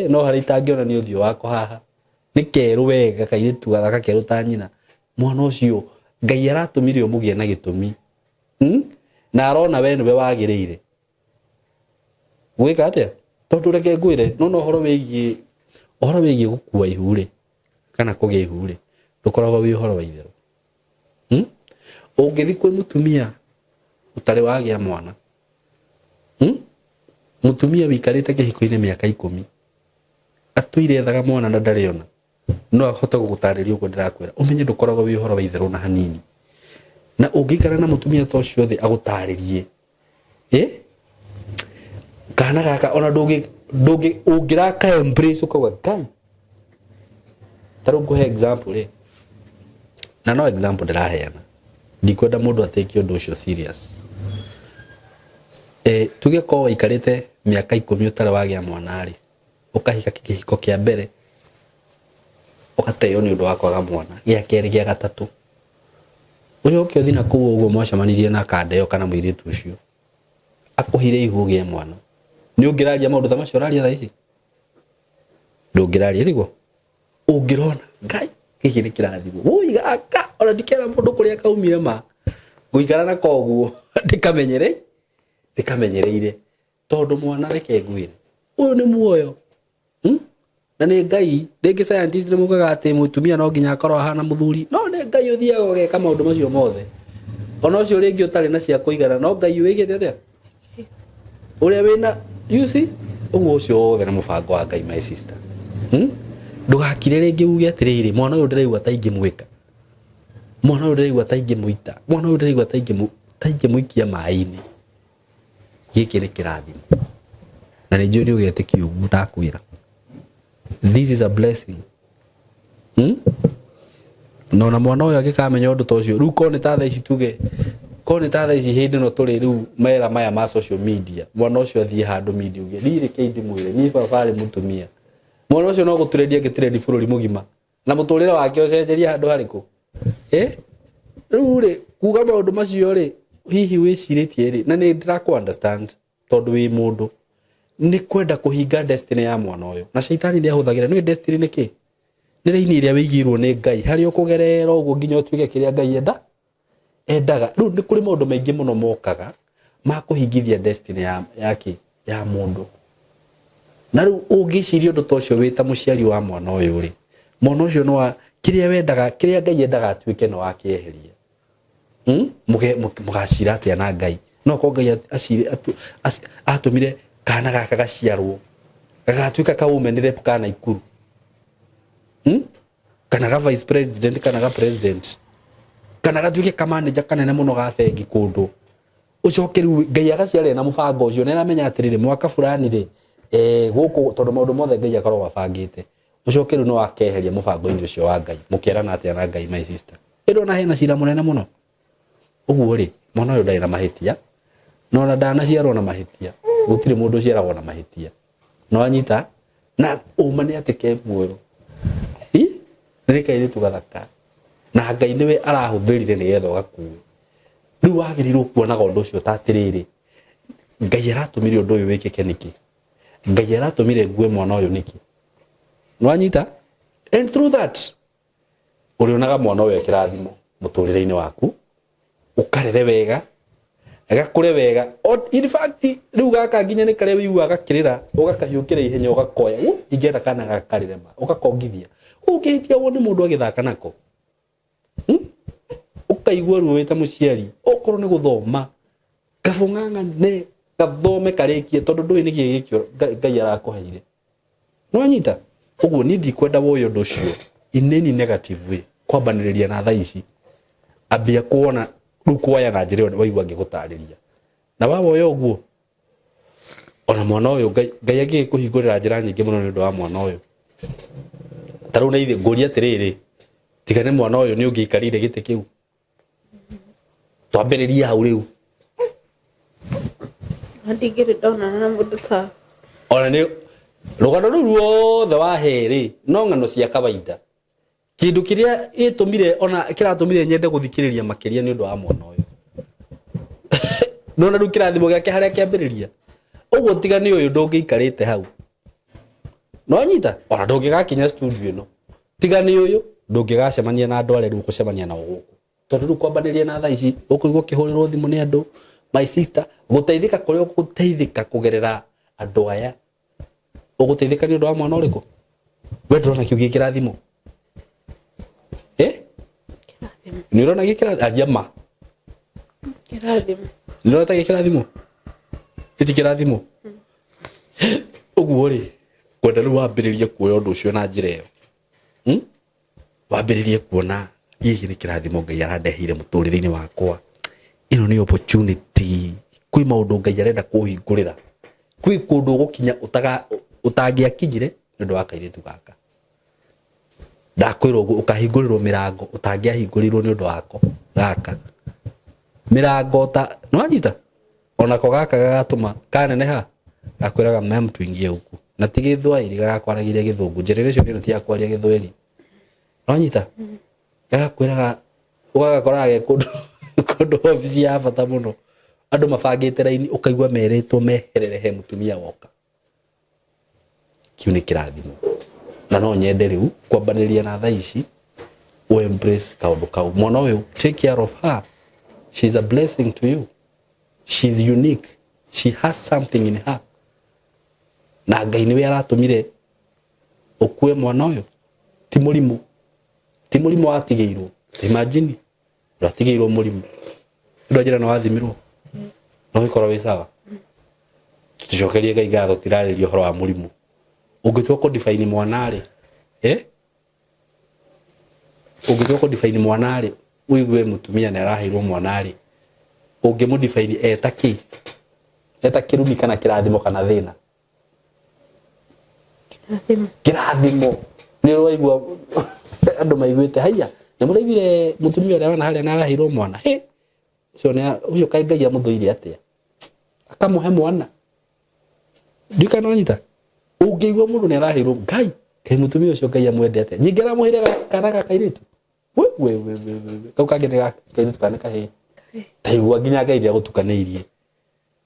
No harĩa itangĩona nĩ ũthiũ wako haha. Nĩ kerũ wega kairĩtu gathaka kerũ ta nyina. Mwana ũcio Ngai aratũmire ũmũgĩe na gĩtũmi. Na arona we nĩwe wagĩrĩire. Gwĩka atĩa? Tondũ reke ngwĩre, nona ũhoro wĩgiĩ ũhoro wĩgiĩ gũkua ihu rĩ, kana kũgĩa ihu rĩ, ndũkoragwo wĩ ũhoro wa itherũ. Ũngĩthiĩ kwĩ mũtumia ũtarĩ wagĩa mwana, Mũtumia wĩikarĩte kĩhiko-inĩ mĩaka 10, atũire ethaga mwana na ndarĩ ona, no ahote gũgũtarĩria ũguo ndĩrakwĩra, ũmenye ndũkoragwo wĩ ũhoro wa itherũ na hanini. Na ũngĩikara na mũtumia ta ũcio thĩ agũtarĩrie, Kana gaka ona ndũngĩ ndũngĩ ũngĩraka embrace ũkauga Ngai. Ta rĩu ngũhe example rĩ, na no example ndĩraheana, ndikwenda mũndũ atĩke ũndũ ũcio serious. Tuge korwo waikarĩte mĩaka 10 ũtarĩ wagĩa mwana rĩ, ũkahika kĩhiko kĩa mbere, ũgateo nĩ ũndũ wa kwaga mwana, gĩa kerĩ, gĩa gatatũ. Ũcoke ũthiĩ na kũu ũguo mwacemanirie na kanda ĩyo kana mũirĩtu ũcio, akũhire ihu ũgĩe mwana. Nĩ ũngĩraria maũndũ ta macio ũraria thaa ici? Ndũngĩraria tiguo? Ũngĩrona Ngai gĩkĩ nĩ kĩrathimo. Woi gaka ona ndikera mũndũ kũrĩa kaumire ma. Ngũikara na koguo ndĩkamenyere, ndĩkamenyereire. Tondũ mwana reke ngwĩre, ũyũ nĩ muoyo. Na nĩ Ngai, rĩngĩ scientist nĩ mugaga atĩ mũtumia no nginya akorwo ahana mũthuri, no nĩ Ngai ũthiaga ũgeka maũndũ macio mothe. Ona ũcio rĩngĩ ũtarĩ na cia kũigana, no Ngai wĩkĩte atĩa? Ũrĩa wĩna, you see? Ũguo ũcio wothe nĩ mũbango wa Ngai, my sister. Ndũgakire rĩngĩ uge atĩrĩrĩ, mwana ũyũ ndĩraigua ta ingĩmwĩka. Mwana ũyũ ndĩraigua ta ingĩmũita. Mwana ũyũ ndĩraigua ta ingĩmũikia maĩ-inĩ. Gĩkĩ nĩ kĩrathimo. Na nĩ njũĩ nĩ ũgetĩkia ũguo ndakwĩra. This is a blessing. Na ona mwana ũyũ angĩkamenya ũndũ ta ũcio, rĩu korwo nĩ ta thaa ici tuge, korwo nĩ ta thaa ici hĩndĩ ĩno tũrĩ rĩu mera maya ma social media, mwana ũcio athiĩ handũ media uge, niĩ reke ndĩmwĩre, niĩ baba arĩ mũtumia. Mwana ũcio no gũtũrendia angĩtũrendia bũrũri mũgima. Na mũtũrĩre wake ũcenjerie handũ harĩkũ? Rĩu rĩ, kuga maũndũ macio rĩ, hihi wĩcirĩtie rĩ, na nĩ ndĩrakũ understand tondũ wĩ mũndũ, nĩ kwenda kũhinga destiny ya mwana ũyũ. Na caitani nĩ ahũthagĩra, nĩũĩ destiny nĩ kĩ? Nĩ raini ĩrĩa wĩigĩirwo nĩ Ngai, harĩa ũkũgerera ũguo nginya ũtuĩke kĩrĩa Ngai endaga. Rĩu nĩ kũrĩ maũndũ maingĩ mũno mokaga ma kũhingithia destiny ya kĩ? Ya mũndũ. Na rĩu ũngĩciria ũndũ ta ũcio wĩ ta mũciari wa mwana ũyũ rĩ, mwana ũcio no kĩrĩa wendaga, kĩrĩa Ngai endaga atuĩke no akĩeheria. Mũgacira atĩa na Ngai? No ko Ngai acire atũmire kana gaka gaciarwo gagatuĩka ka women rep kana Ikuru, Kana ga vice president, kana ga president, kana gatuĩke ka manager kanene mũno ga bengi kũndũ. Ũcoke rĩu Ngai agaciarĩra na mũbango ũcio, nĩ aramenya atĩrĩrĩ, mwaka fulani rĩ, gũkũ, tondũ maũndũ mothe Ngai akoragwo abangĩte. Ũcoke rĩu nĩ wakeheria mũbango-inĩ ũcio wa Ngai. Mũkerana atĩa na Ngai, my sister? Ĩndĩ ona hena cira mũnene mũno ũguo rĩ, mwana ũyũ ndarĩ na mahĩtia, na ona ndanaciarwo na mahĩtia. Gũtirĩ mũndũ ũciaragwo na mahĩtia. No anyita na ũma nĩ atĩ ke muoyo. Ĩ, nĩ kairĩtu gathaka, na Ngai nĩwe arahũthĩrire nĩgetha ũgakue. Rĩu wagĩrĩirwo kuonaga ũndũ ũcio ta atĩrĩrĩ, Ngai aratũmire ũndũ ũyũ wĩkĩke nĩkĩ? Ngai aratũmire ngue mwana ũyũ nĩkĩ? Nĩwanyita? And through that ũrĩonaga mwana ũyũ kĩrathimo mũtũrĩre-inĩ waku, ũkarere wega, gakũre wega. In fact, rĩu gaka nginya nĩ karĩa wĩiguaga gakĩrĩra, ũgakahiũkĩra ihenya, ũgakoya, ndingĩenda kana gaka karĩre ma, ũgakongithia. Ũngĩhĩtia wone mũndũ agĩthaka nako, Ũkaigua ruo wĩ ta mũciari. Okorwo nĩ gũthoma, kabũng'ang'ane gathome karĩkie, tondũ ndũĩ nĩkĩ gĩkĩ Ngai arakũheire. Nĩwanyita? Ũguo niĩ ndikwenda woye ũndũ ũcio in any negative way. Kwambanĩrĩria na thaa ici, ambia kuona rĩu kuoya na njĩra ĩyo waigua ngĩgũtarĩria. Na wawoya ũguo, ona mwana ũyũ Ngai angĩgĩkũhingũrĩra njĩra nyingĩ mũno nĩ ũndũ wa mwana ũyũ. Ta rĩu na ithuĩ ngũria atĩrĩrĩ, tiga nĩ mwana ũyũ, nĩ ũngĩikarĩire gĩtĩ kĩu? Twambĩrĩrie hau rĩu. Ndingĩrĩ ndonana na mũndũ ta Ona nĩ rũgano rũu ruothe wahe rĩ, no ng'ano cia kawaida. Kĩndũ kĩrĩa gĩtũmire ona kĩratũmire nyende gũthikĩrĩria makĩria nĩ ũndũ wa mwana ũyũ. Nona rĩu kĩrathimo gĩake harĩa kĩambĩrĩria. Ũguo tiga nĩ ũyũ, ndũngĩikarĩte hau. Nĩwanyita? Ona ndũngĩgakinya studio ĩno. Tiga nĩ ũyũ, ndũngĩgacemania na andũ arĩa rĩu ũgũcemania nao gũkũ. Tondũ rĩu kwambanĩria na thaa ici, ũkũigua ũkĩhũrĩrwo thimũ nĩ andũ, my sister, gũteithĩka kũrĩa ũgũteithĩka kũgerera andũ aya. Ũgũteithĩka nĩ ũndũ wa mwana ũrĩkũ? We ndũrona kĩu gĩ kĩrathimo? Eh? Kĩrathimo. Nĩ ũrona gĩ kĩrathimo? Aria ma. Kĩrathimo. Nĩ ũrona ta gĩ kĩrathimo? Gĩti kĩrathimo? Ũguo rĩ, kwenda rĩu wambĩrĩrie kuoya ũndũ ũcio na njĩra ĩyo. Wambĩrĩrie kuona gĩkĩ nĩ kĩrathimo Ngai arandeheire mũtũrĩre-inĩ wakwa. Ĩno nĩ opportunity. Kwĩ maũndũ Ngai arenda kũhingũrĩra. Kwĩ kũndũ ũgũkinya ũtangĩakinyire nĩ ũndũ wa kairĩtu gaka. Ndakwĩra ũguo, ũkahingũrĩrwo mĩrango ũtangĩahingũrĩirwo nĩ ũndũ wako gaka. Mĩrango ta, nĩwanyita? Onako gaka gagatũma kaneneha gakwĩraga, "Ma'am, tuingie huku." Na ti Gĩthwaĩri, gagakwaragĩria Gĩthũngũ. Generation ĩno ti ya kwaria Gĩthweri. Nĩwanyita? Gagakwĩraga, ũgagakoraga ge kũndũ kũndũ obici ya bata mũno, andũ mabangĩte raini, ũkaigua merĩtwo meherere he mũtumia woka. Kĩu nĩ kĩrathimo, na no nyende rĩu kwambanĩrĩria na thaa ici ũ embrace kaũndũ kau. Mwana ũyũ, take care of her. She's a blessing to you. She's unique. She has something in her, na Ngai nĩwe aratũmire ũkue mwana ũyũ. Ti mũrimũ, ti mũrimũ watigĩirwo. Imagine, ndwatigĩirwo mũrimũ. Ndũ njĩra nĩ wathimirwo no gĩkorwo wĩ sawa. Tũcokerie Ngai ngatho. Tirarĩria ũhoro wa mũrimũ. Ũngĩtua kũ define mwana rĩ, eh? Ũngĩtua kũ define mwana rĩ, ũigue mũtumia nĩ araheirwo mwana rĩ, ũngĩmũ define eta kĩ? Eta kĩrumi kana kĩrathimo kana thĩna? Kĩrathimo. Kĩrathimo. Nĩ ũraigua andũ maiguĩte haiya, nĩ mũraiguire mũtumia ũrĩa wana harĩa nĩ araheirwo mwana? Hĩ, ũcio nĩ ũcio, kaĩ Ngai amũthũire atĩa akamũhe mwana? Ndiũĩ kana wanyita. Ũngĩigua mũndũ nĩ araheirwo, Ngai, kaĩ mũtumia ũcio Ngai amwende atĩa? Nyingĩ aramũheire kana ga kairĩtu. We we we we we, kau kangĩ nĩ ga kairĩtu kana nĩ kahĩĩ? Taigua nginya Ngai nĩ agũtukanĩirie,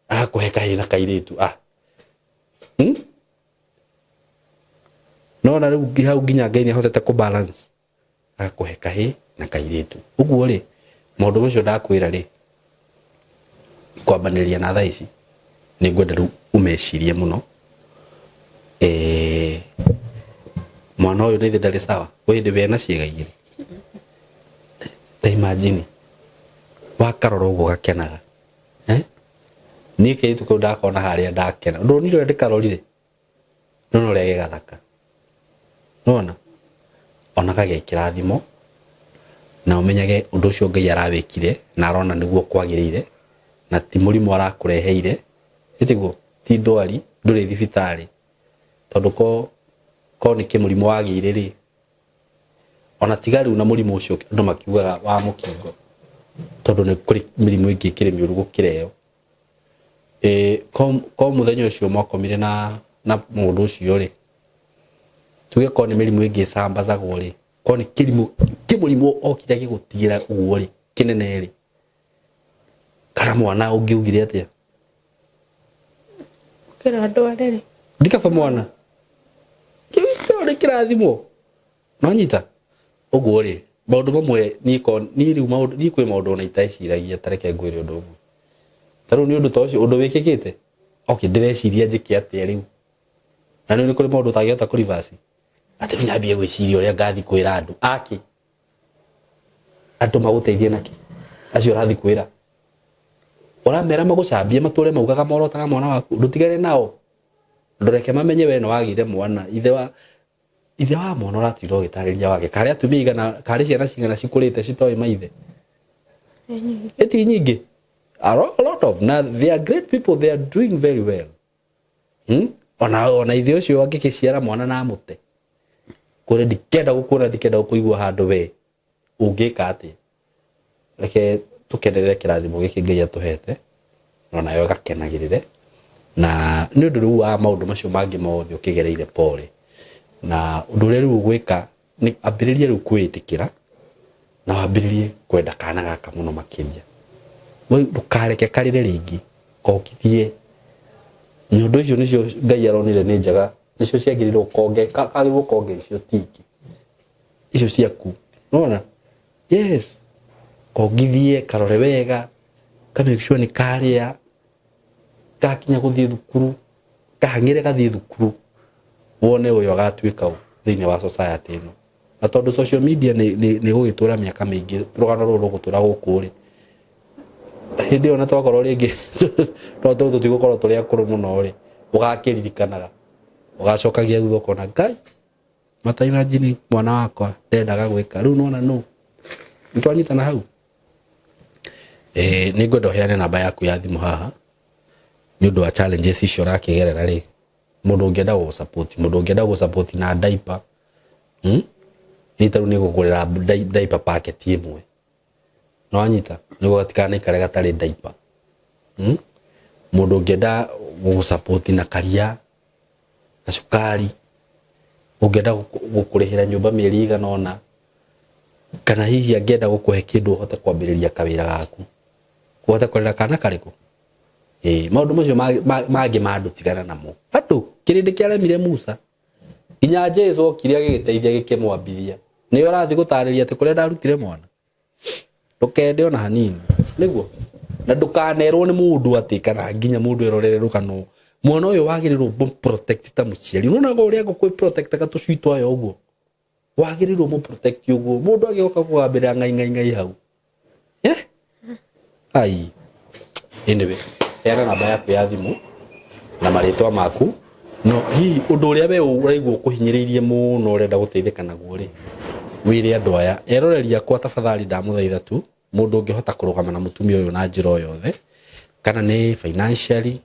agakũhe kahĩĩ na kairĩtu. Ah, Nona rĩu hau nginya Ngai nĩ ahotete kũ balance, agakũhe kahĩĩ na kairĩtu. Ũguo rĩ, maũndũ macio ndakwĩra rĩ, kwambanĩrĩria na thaa ici, nĩ ngwenda rĩu ũmecirie mũno. Mwana ũyũ nĩ ithe ndarĩ sawa, kwĩ hĩndĩ wena ciĩga igĩrĩ. Ta imagine, wakarora ũguo gakenaga, eh? Niĩ kairĩtu kau ndakona harĩa ndakena. Ndonire ũrĩa ndĩkarorire. Nona ũrĩa ge gathaka. Nona onaga ge kĩrathimo na ũmenyage ũndũ ũcio Ngai arawĩkire na arona nĩguo kwagĩrĩire na ti mũrimũ arakũreheire, ĩtiguo? Ti ndwari, ndũrĩ thibitarĩ. Tondũ ko ko nĩ kĩmũrimũ wagĩire rĩ, ona tiga rĩu na mũrimũ ũcio andũ makiugaga wa mũkingo, tondũ nĩ kũrĩ mĩrimũ ĩngĩ ĩkĩrĩ mĩũru gũkĩra ĩyo. Ĩ ko mũthenya ũcio mwakomire na na mũndũ ũcio rĩ, tuge ko nĩ mĩrimũ ĩngĩ ĩcambazagwo rĩ, ko nĩ kĩrimũ kĩmũrimũ okire agĩgũtigĩra ũguo rĩ, kĩnene rĩ, kana mwana ũngĩugire atĩa? Gũkĩra ndware rĩ. Ndikaba mwana. Kĩu nĩ kĩrathimo. Nonyita? Ũguo rĩ, maũndũ mamwe niĩ ko niĩ rĩu maũndũ niĩ kwĩ maũndũ ona iteciragia ta reke ngwĩre ũndũ ũmwe. Ta rĩu nĩ ũndũ ta ũcio ũndũ wĩkĩkĩte. Okay, ndĩreciria njĩke atĩa rĩu. Na rĩu nĩ kũrĩ maũndũ ũtangĩhota kũ reverse. Atĩ rĩu nyambie gwĩciria ũrĩa ngathiĩ kwĩra andũ. Akĩ? Andũ magũteithie nakĩ? Acio ũrathiĩ kwĩra. Ũramera magũcambie matũre maugaga morotaga mwana waku. Ndũtigane nao. Ndũreke mamenye we nĩ wagĩire mwana. Ithe wa ithe wa mwana ũratinda ũgĩtarĩria wake karĩ atumia igana karĩ ciana cigana cikũrĩte citoĩ maithe ĩti nyingĩ a lot of na they are great people they are doing very well hmm? ona ona ithe ũcio angĩkĩciara mwana na amũte kũrĩ ndikenda gũkuona ndikenda gũkũigua handũ we ũngĩka atĩa reke tũkenerere kĩrathimo gĩkĩ Ngai atũhete na nayo ĩgakenagĩrĩre na nĩ ũndũ rĩu wa maũndũ macio mangĩ mothe ũkĩgereire pole na ũndũ ũrĩa rĩu ũgwĩka nĩ ambĩrĩria rĩu kwĩĩtĩkĩra na wambĩrĩrie kwenda kana gaka mũno makĩria ndũkareke karĩre rĩngĩ kongithie nyondo icio nĩcio Ngai aronire nĩ njega nĩcio ciagĩrĩirwo konge kagĩrĩirwo konge icio ti ingĩ icio ciaku nona yes kongithie karore wega ka make sure nĩ karĩa gakinya gũthiĩ thukuru kahang'ĩre gathiĩ thukuru wone ũyũ agatuĩka ũ thĩinĩ wa society ĩno na tondũ social media nĩ gũgĩtũra mĩaka mĩingĩ rũgano rũrũ rũgũtũra gũkũ rĩ hĩndĩ ĩyo na twakorwo rĩngĩ no tũ tũtigũkorwo tũrĩ akũrũ mũno rĩ ũgakĩririkanaga ũgacokagia thutha ũkona ngai mata imagine mwana wakwa ndendaga gwĩka rĩu nona nũ nĩtwanyitana hau eh nĩ ngwenda ũheane namba yaku ya thimũ haha nĩ ũndũ wa challenges icio ũrakĩgerera rĩ mũndũ ũngĩenda gũgũ support mũndũ ũngĩenda gũgũ support na diaper hmm? niĩ ta rĩu nĩ ngũkũgũrĩra diaper packet ĩmwe nĩwanyita nĩguo gatikanaikare gatarĩ diaper hmm? Mũndũ ũngĩenda gũgũ support na karia gacukari ũngĩenda gũkũrĩhĩra nyũmba mĩeri ĩigana ũna kana hihi angĩenda gũkũhe kĩndũ ũhote kwambĩrĩria kawĩra gaku ũhote kũrera kana karĩkũ ĩĩ maũndũ macio mangĩ ma andũ tigana namo andũ kĩrĩndĩ kĩaremire Musa nginya Jesu okire agĩgĩteithia gĩkĩmwambithia nĩwe ũrathiĩ gũtarĩria atĩ kũrĩa ndarutire mwana ndũkende ona hanini nĩguo na ndũkanerwo nĩ mũndũ atĩ kana nginya mũndũ erorere rũgano mwana ũyũ wagĩrĩirwo mũ protect ta mũciari nĩwonaga ũrĩa ngũkũ ĩ protectaga tũcui twayo ũguo wagĩrĩirwo mũ protect ũguo mũndũ agĩũka kũgambĩrĩra ngai ngai ngai hau eh ai anyway heana namba yaku ya thimũ na marĩtwa maku no hihi ũndũ ũrĩa we ũraigua ũkũhinyĩrĩirie mũno ũrenda gũteithĩka naguo rĩ wĩre andũ aya eroreri akwa tafadhali ndamũthaitha tu mũndũ ũngĩhota kũrũgama na mũtumia ũyũ na njĩra o yothe kana nĩ financially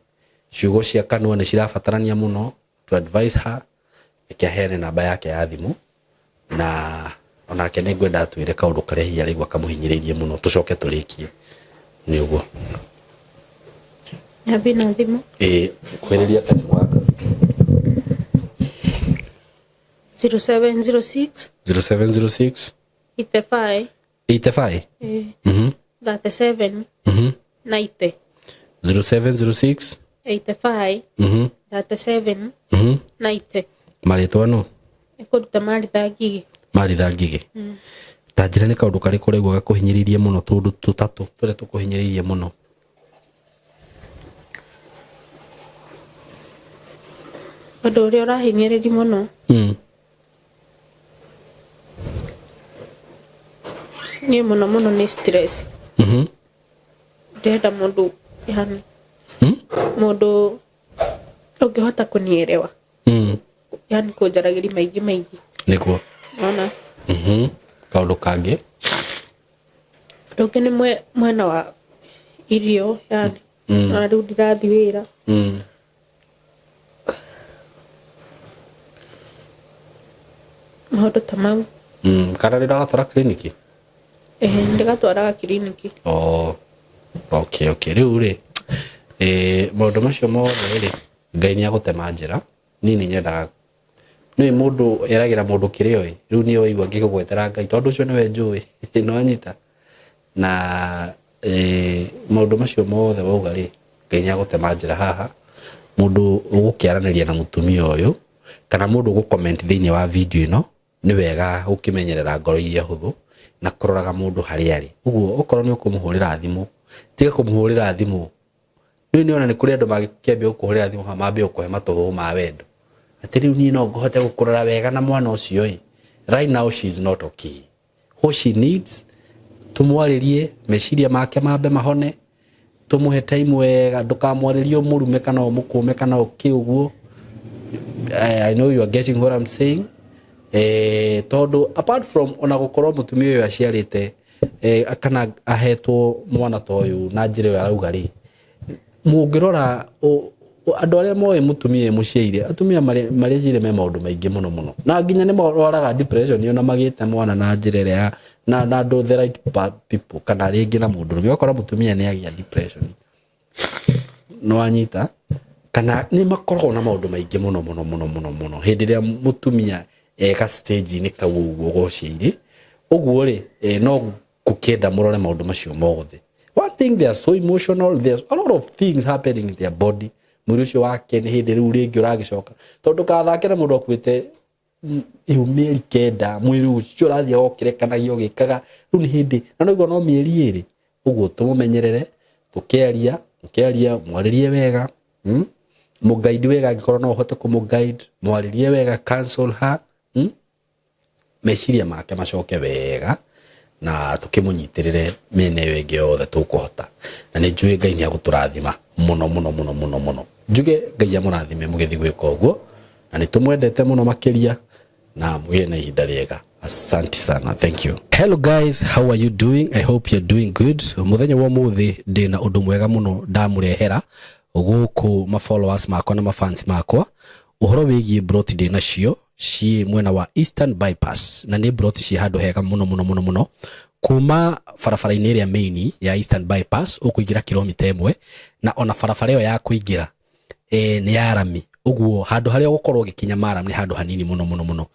ciugo cia kanua nĩ cirabatarania mũno to advise her reke aheane namba yake ya thimũ na onake nĩ ngwenda atwĩre kaũndũ karĩa hihi araigua kamũhinyĩrĩirie mũno tũcoke tũrĩkie nĩ ũguo Nyambie na thimũ. Ĩĩ kuhĩrĩria kanyamũ gaka. 0706 0706 85 85 ĩĩ 37 90 0706 85 37 90 Marĩtwa nũ? Ĩkũruta Maritha Ngigĩ. Maritha Ngigĩ. Ta njĩra nĩ kaũndũ karĩkũ ũraigua gakũhinyĩrĩirie mũno tũũndũ tũtatũ tũrĩa tũkũhinyĩrĩirie mũno? Ũndũ ũrĩa ũrahinyĩrĩria mũno niĩ mũno mũno nĩ stress. Ndĩrenda mũndũ yani Mũndũ ũngĩhota kũnielewa. Yani kũnjaragĩria maingĩ maingĩ. Nĩguo. Ona. Kaũndũ kangĩ? Ũndũ ũngĩ nĩ mwena wa irio yani. Ona rĩu ndirathiĩ wĩra. Maũndũ ta mau. Kana nĩ ũragatwara kiriniki? Ĩĩ, ndĩgatwaraga kiriniki. Oh, okay, okay. Rĩu rĩ, maũndũ macio mothe rĩ, Ngai nĩ agũtema njĩra. Niĩ nĩ nyendaga, nĩ mũndũ eragĩra mũndũ kĩrĩa oĩ. Rĩu niĩ waigua ngĩkũgwetera Ngai tondũ ũcio nĩwe njũĩ. Nĩ wanyita? Na maũndũ macio mothe wauga rĩ, Ngai nĩ agũtema njĩra haha. Mũndũ ũgũkĩaranĩria na mũtumia ũyũ kana mũndũ ũgũ comment thĩinĩ wa video ĩno, nĩ wega gũkĩmenyerera ngoro iria hũthũ na kũroraga mũndũ harĩa arĩ. Ũguo okorwo nĩ ũkũmũhũrĩra thimũ, tiga kũmũhũrĩra thimũ. Rĩu nĩ ona nĩ kũrĩ andũ mangĩkĩambia gũkũhũrĩra thimũ haha mambie gũkũhe matũhũhũ ma wendo. Atĩ rĩu niĩ no ngũhote gũkũrora wega na mwana ũcio ĩ. Right now she is not okay. What she needs, tũmwarĩrie meciria make mambe mahone, tũmũhe time wega, ndũkamwarĩrie ũmũrume kana ũmũkũme kana ũkĩ ũguo. I know you are getting what I'm saying. Tondũ apart from ona gũkorwo mũtumia ũyũ aciarĩte kana ahetwo mwana ta ũyũ na njĩra ĩyo arauga rĩ, mũngĩrora andũ arĩa moĩ mũtumia mũciaire, atumia marĩ ciaire me maũndũ maingĩ mũno mũno, na nginya nĩ marwaraga depression ona magĩte mwana na njĩra ĩrĩa ya na andũ the right people kana rĩngĩ na mũndũrũme. Ũgakora mũtumia nĩ agĩa depression, nĩ wanyita, kana nĩ makoragwo na maũndũ maingĩ mũno mũno mũno mũno mũno hĩndĩ ĩrĩa mũtumia ega stage-inĩ kau ũguo gũciaire ũguo rĩ, no gũkĩenda mũrore maũndũ macio mothe. One thing, they are so emotional, there's a lot of things happening in their body. Mwĩrĩ ũcio wake nĩ hĩndĩ rĩu rĩngĩ ũragĩcoka, tondũ kathake na mũndũ akuĩte ihu mĩeri 9, mwĩrĩ ũcio ũrathiĩ ũkĩrekanagia ũgĩkaga, rĩu nĩ hĩndĩ na noguo no mĩeri 2 ũguo. Tũmũmenyerere, tũkĩaria mũkĩaria, mwarĩrie wega, mũguide wega, angĩkorwo no ũhote kũmũguide, mwarĩrie wega, counsel her, Meciria make macoke wega na tũkĩmũnyitĩrĩre mĩena ĩyo ĩngĩ yothe tũkũhota, na nĩ njũĩ Ngai nĩ agũtũrathima mũno mũno mũno mũno mũno. Njuge Ngai amũrathime mũgĩthiĩ gwĩka ũguo, na nĩ tũmwendete mũno makĩria, na mũgĩe na ihinda rĩega. Asante sana, thank you. Hello guys, how are you doing? I hope you're doing good. Mũthenya wa ũmũthĩ ndĩna ũndũ mwega mũno ndamũrehera gũkũ ma followers makwa na ma fans makwa, ũhoro wĩgiĩ broti ndĩ nacio ciĩ mwena wa Eastern Bypass, na nĩ broti ciĩ handũ hega mũno mũno mũno mũno. Kuma barabara-inĩ ĩrĩa main ya Eastern Bypass ũkũingĩra kilomita 1, na ona barabara ĩyo ya kũingĩra nĩ ya rami, ũguo handũ harĩa ũgũkorwo ũgĩkinya maram nĩ handũ hanini mũno mũno mũno.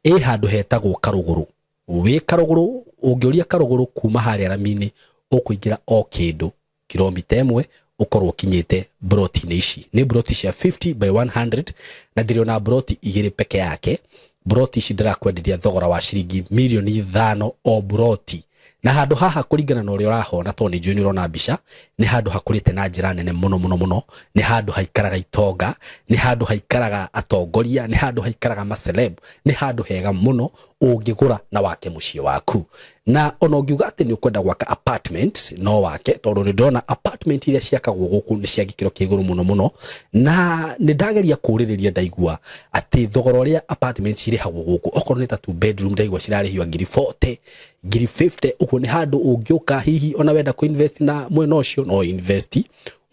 Ĩ handũ hetagwo Karũgũrũ. Wĩ Karũgũrũ, ũngĩũria Karũgũrũ kuma harĩa rami-inĩ, ũkũingĩra o kĩndũ kilomita 1 ũkorwo ũkinyĩte broti-inĩ ici. Nĩ broti cia 50 by 100, na ndĩrĩ ona broti 2 peke yake. Broti ici ndĩrakwenderia thogora wa ciringi mirioni 5 o broti. Na handũ haha kũringana na ũrĩa ũrahona, tondũ nĩ njũĩ nĩ ũrona mbica, nĩ handũ hakũrĩte na njĩra nene mũno mũno mũno. Nĩ handũ haikaraga itonga, nĩ handũ haikaraga atongoria, nĩ handũ haikaraga maceleb, nĩ handũ hega mũno ũngĩgũra na wake mũciĩ waku. Na ona ũngiuga atĩ nĩ ũkwenda gwaka apartment, no wake, tondũ nĩ ndĩrona apartment iria ciakagwo gũkũ nĩ cia gĩkĩro kĩa igũrũ mũno mũno. Na nĩ ndageria kũũrĩrĩria, ndaigua atĩ thogora ũrĩa apartment cirĩhagwo gũkũ, okorwo nĩ ta 2 bedroom, ndaigua cirarĩhio ngiri 40, ngiri 50. Ũguo nĩ handũ ũngĩũka hihi ona wenda kũ invest na mwena ũcio no invest.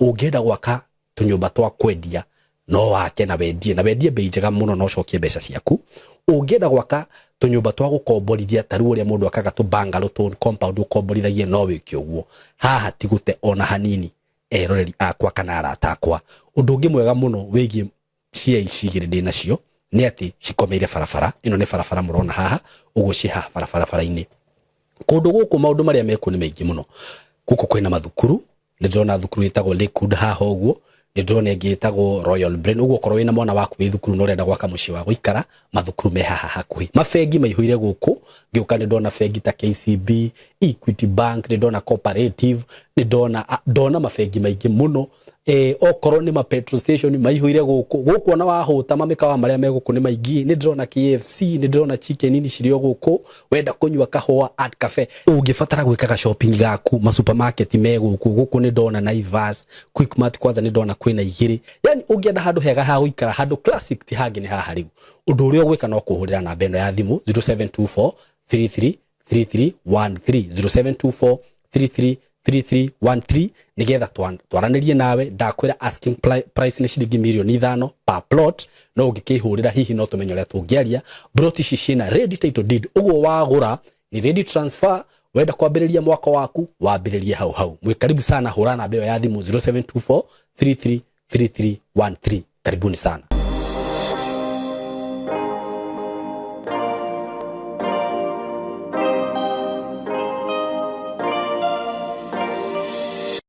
Ũngĩenda gwaka tũnyũmba twa kwendia no wake na wendie, na wendie bei njega mũno na ũcokie mbeca ciaku. Ũngĩenda gwaka tũnyũmba twa gũkomborithia, ta rĩu ũrĩa mũndũ akaga tũ bungalow, tũ compound ũkomborithagie, no wĩke ũguo. Haha ti gũte ona hanini, eroreri akwa kana arata akwa. Ũndũ ũngĩ mwega mũno wĩgiĩ cia ici igĩrĩ ndĩ nacio nĩ atĩ cikomeire barabara ĩno. Nĩ barabara mũrona haha ũguo, ciĩ haha barabara-inĩ. Kũndũ gũkũ maũndũ marĩa mekuo nĩ maingĩ mũno. Gũkũ kwĩna mathukuru, nĩ ndĩrona thukuru ĩtagwo Lakewood haha ũguo, nĩ ndĩrona ĩngĩ ĩtagwo Royal Brain. Ũguo okorwo wĩna mwana waku wĩ thukuru na ũrenda gwaka mũciĩ wa gũikara, mathukuru me haha hakuhĩ. Mabengi maihũire gũkũ, ngĩũka nĩ ndona bengi ta KCB, Equity Bank, nĩ ndona Cooperative, nĩ ndona mabengi maingĩ mũno. Okorwo nĩ ma petrol station maihũire gũkũ gũkũ, ona wahũta mamĩkawa marĩa me gũkũ nĩ maingĩ. Nĩ ndĩrona KFC, nĩ ndĩrona Chicken Inn cirĩ o gũkũ. Wenda kũnyua kahũa at cafe, ũngĩbatara gwĩkaga shopping gaku, ma supermarket me gũkũ. Gũkũ nĩ ndona Naivas, Quickmart, kwanza nĩ ndona kwĩna igĩrĩ. Yani ũngĩenda handũ hega ha gũikara, handũ classic, ti hangĩ nĩ haha. Rĩu ũndũ ũrĩa ũgwĩka no kũhũrĩra namba ĩno ya thimũ, 0724 33 3313, 0724 33 3313, nigetha twaranĩrie nawe. Ndakwĩra asking price nĩ ciringi mirioni 5 per plot, no ũngĩkĩhũrĩra hihi no tũmenye ũrĩa tũngĩaria. Plot ici ciĩna ready title deed, ũguo wagũra ni ready transfer. Wenda kwambĩrĩria mwaka waku, wambĩrĩrie hau hau. Mwĩ karibu sana. Hũra namba ĩyo ya thimũ, 0724 33 3313. Karibuni sana.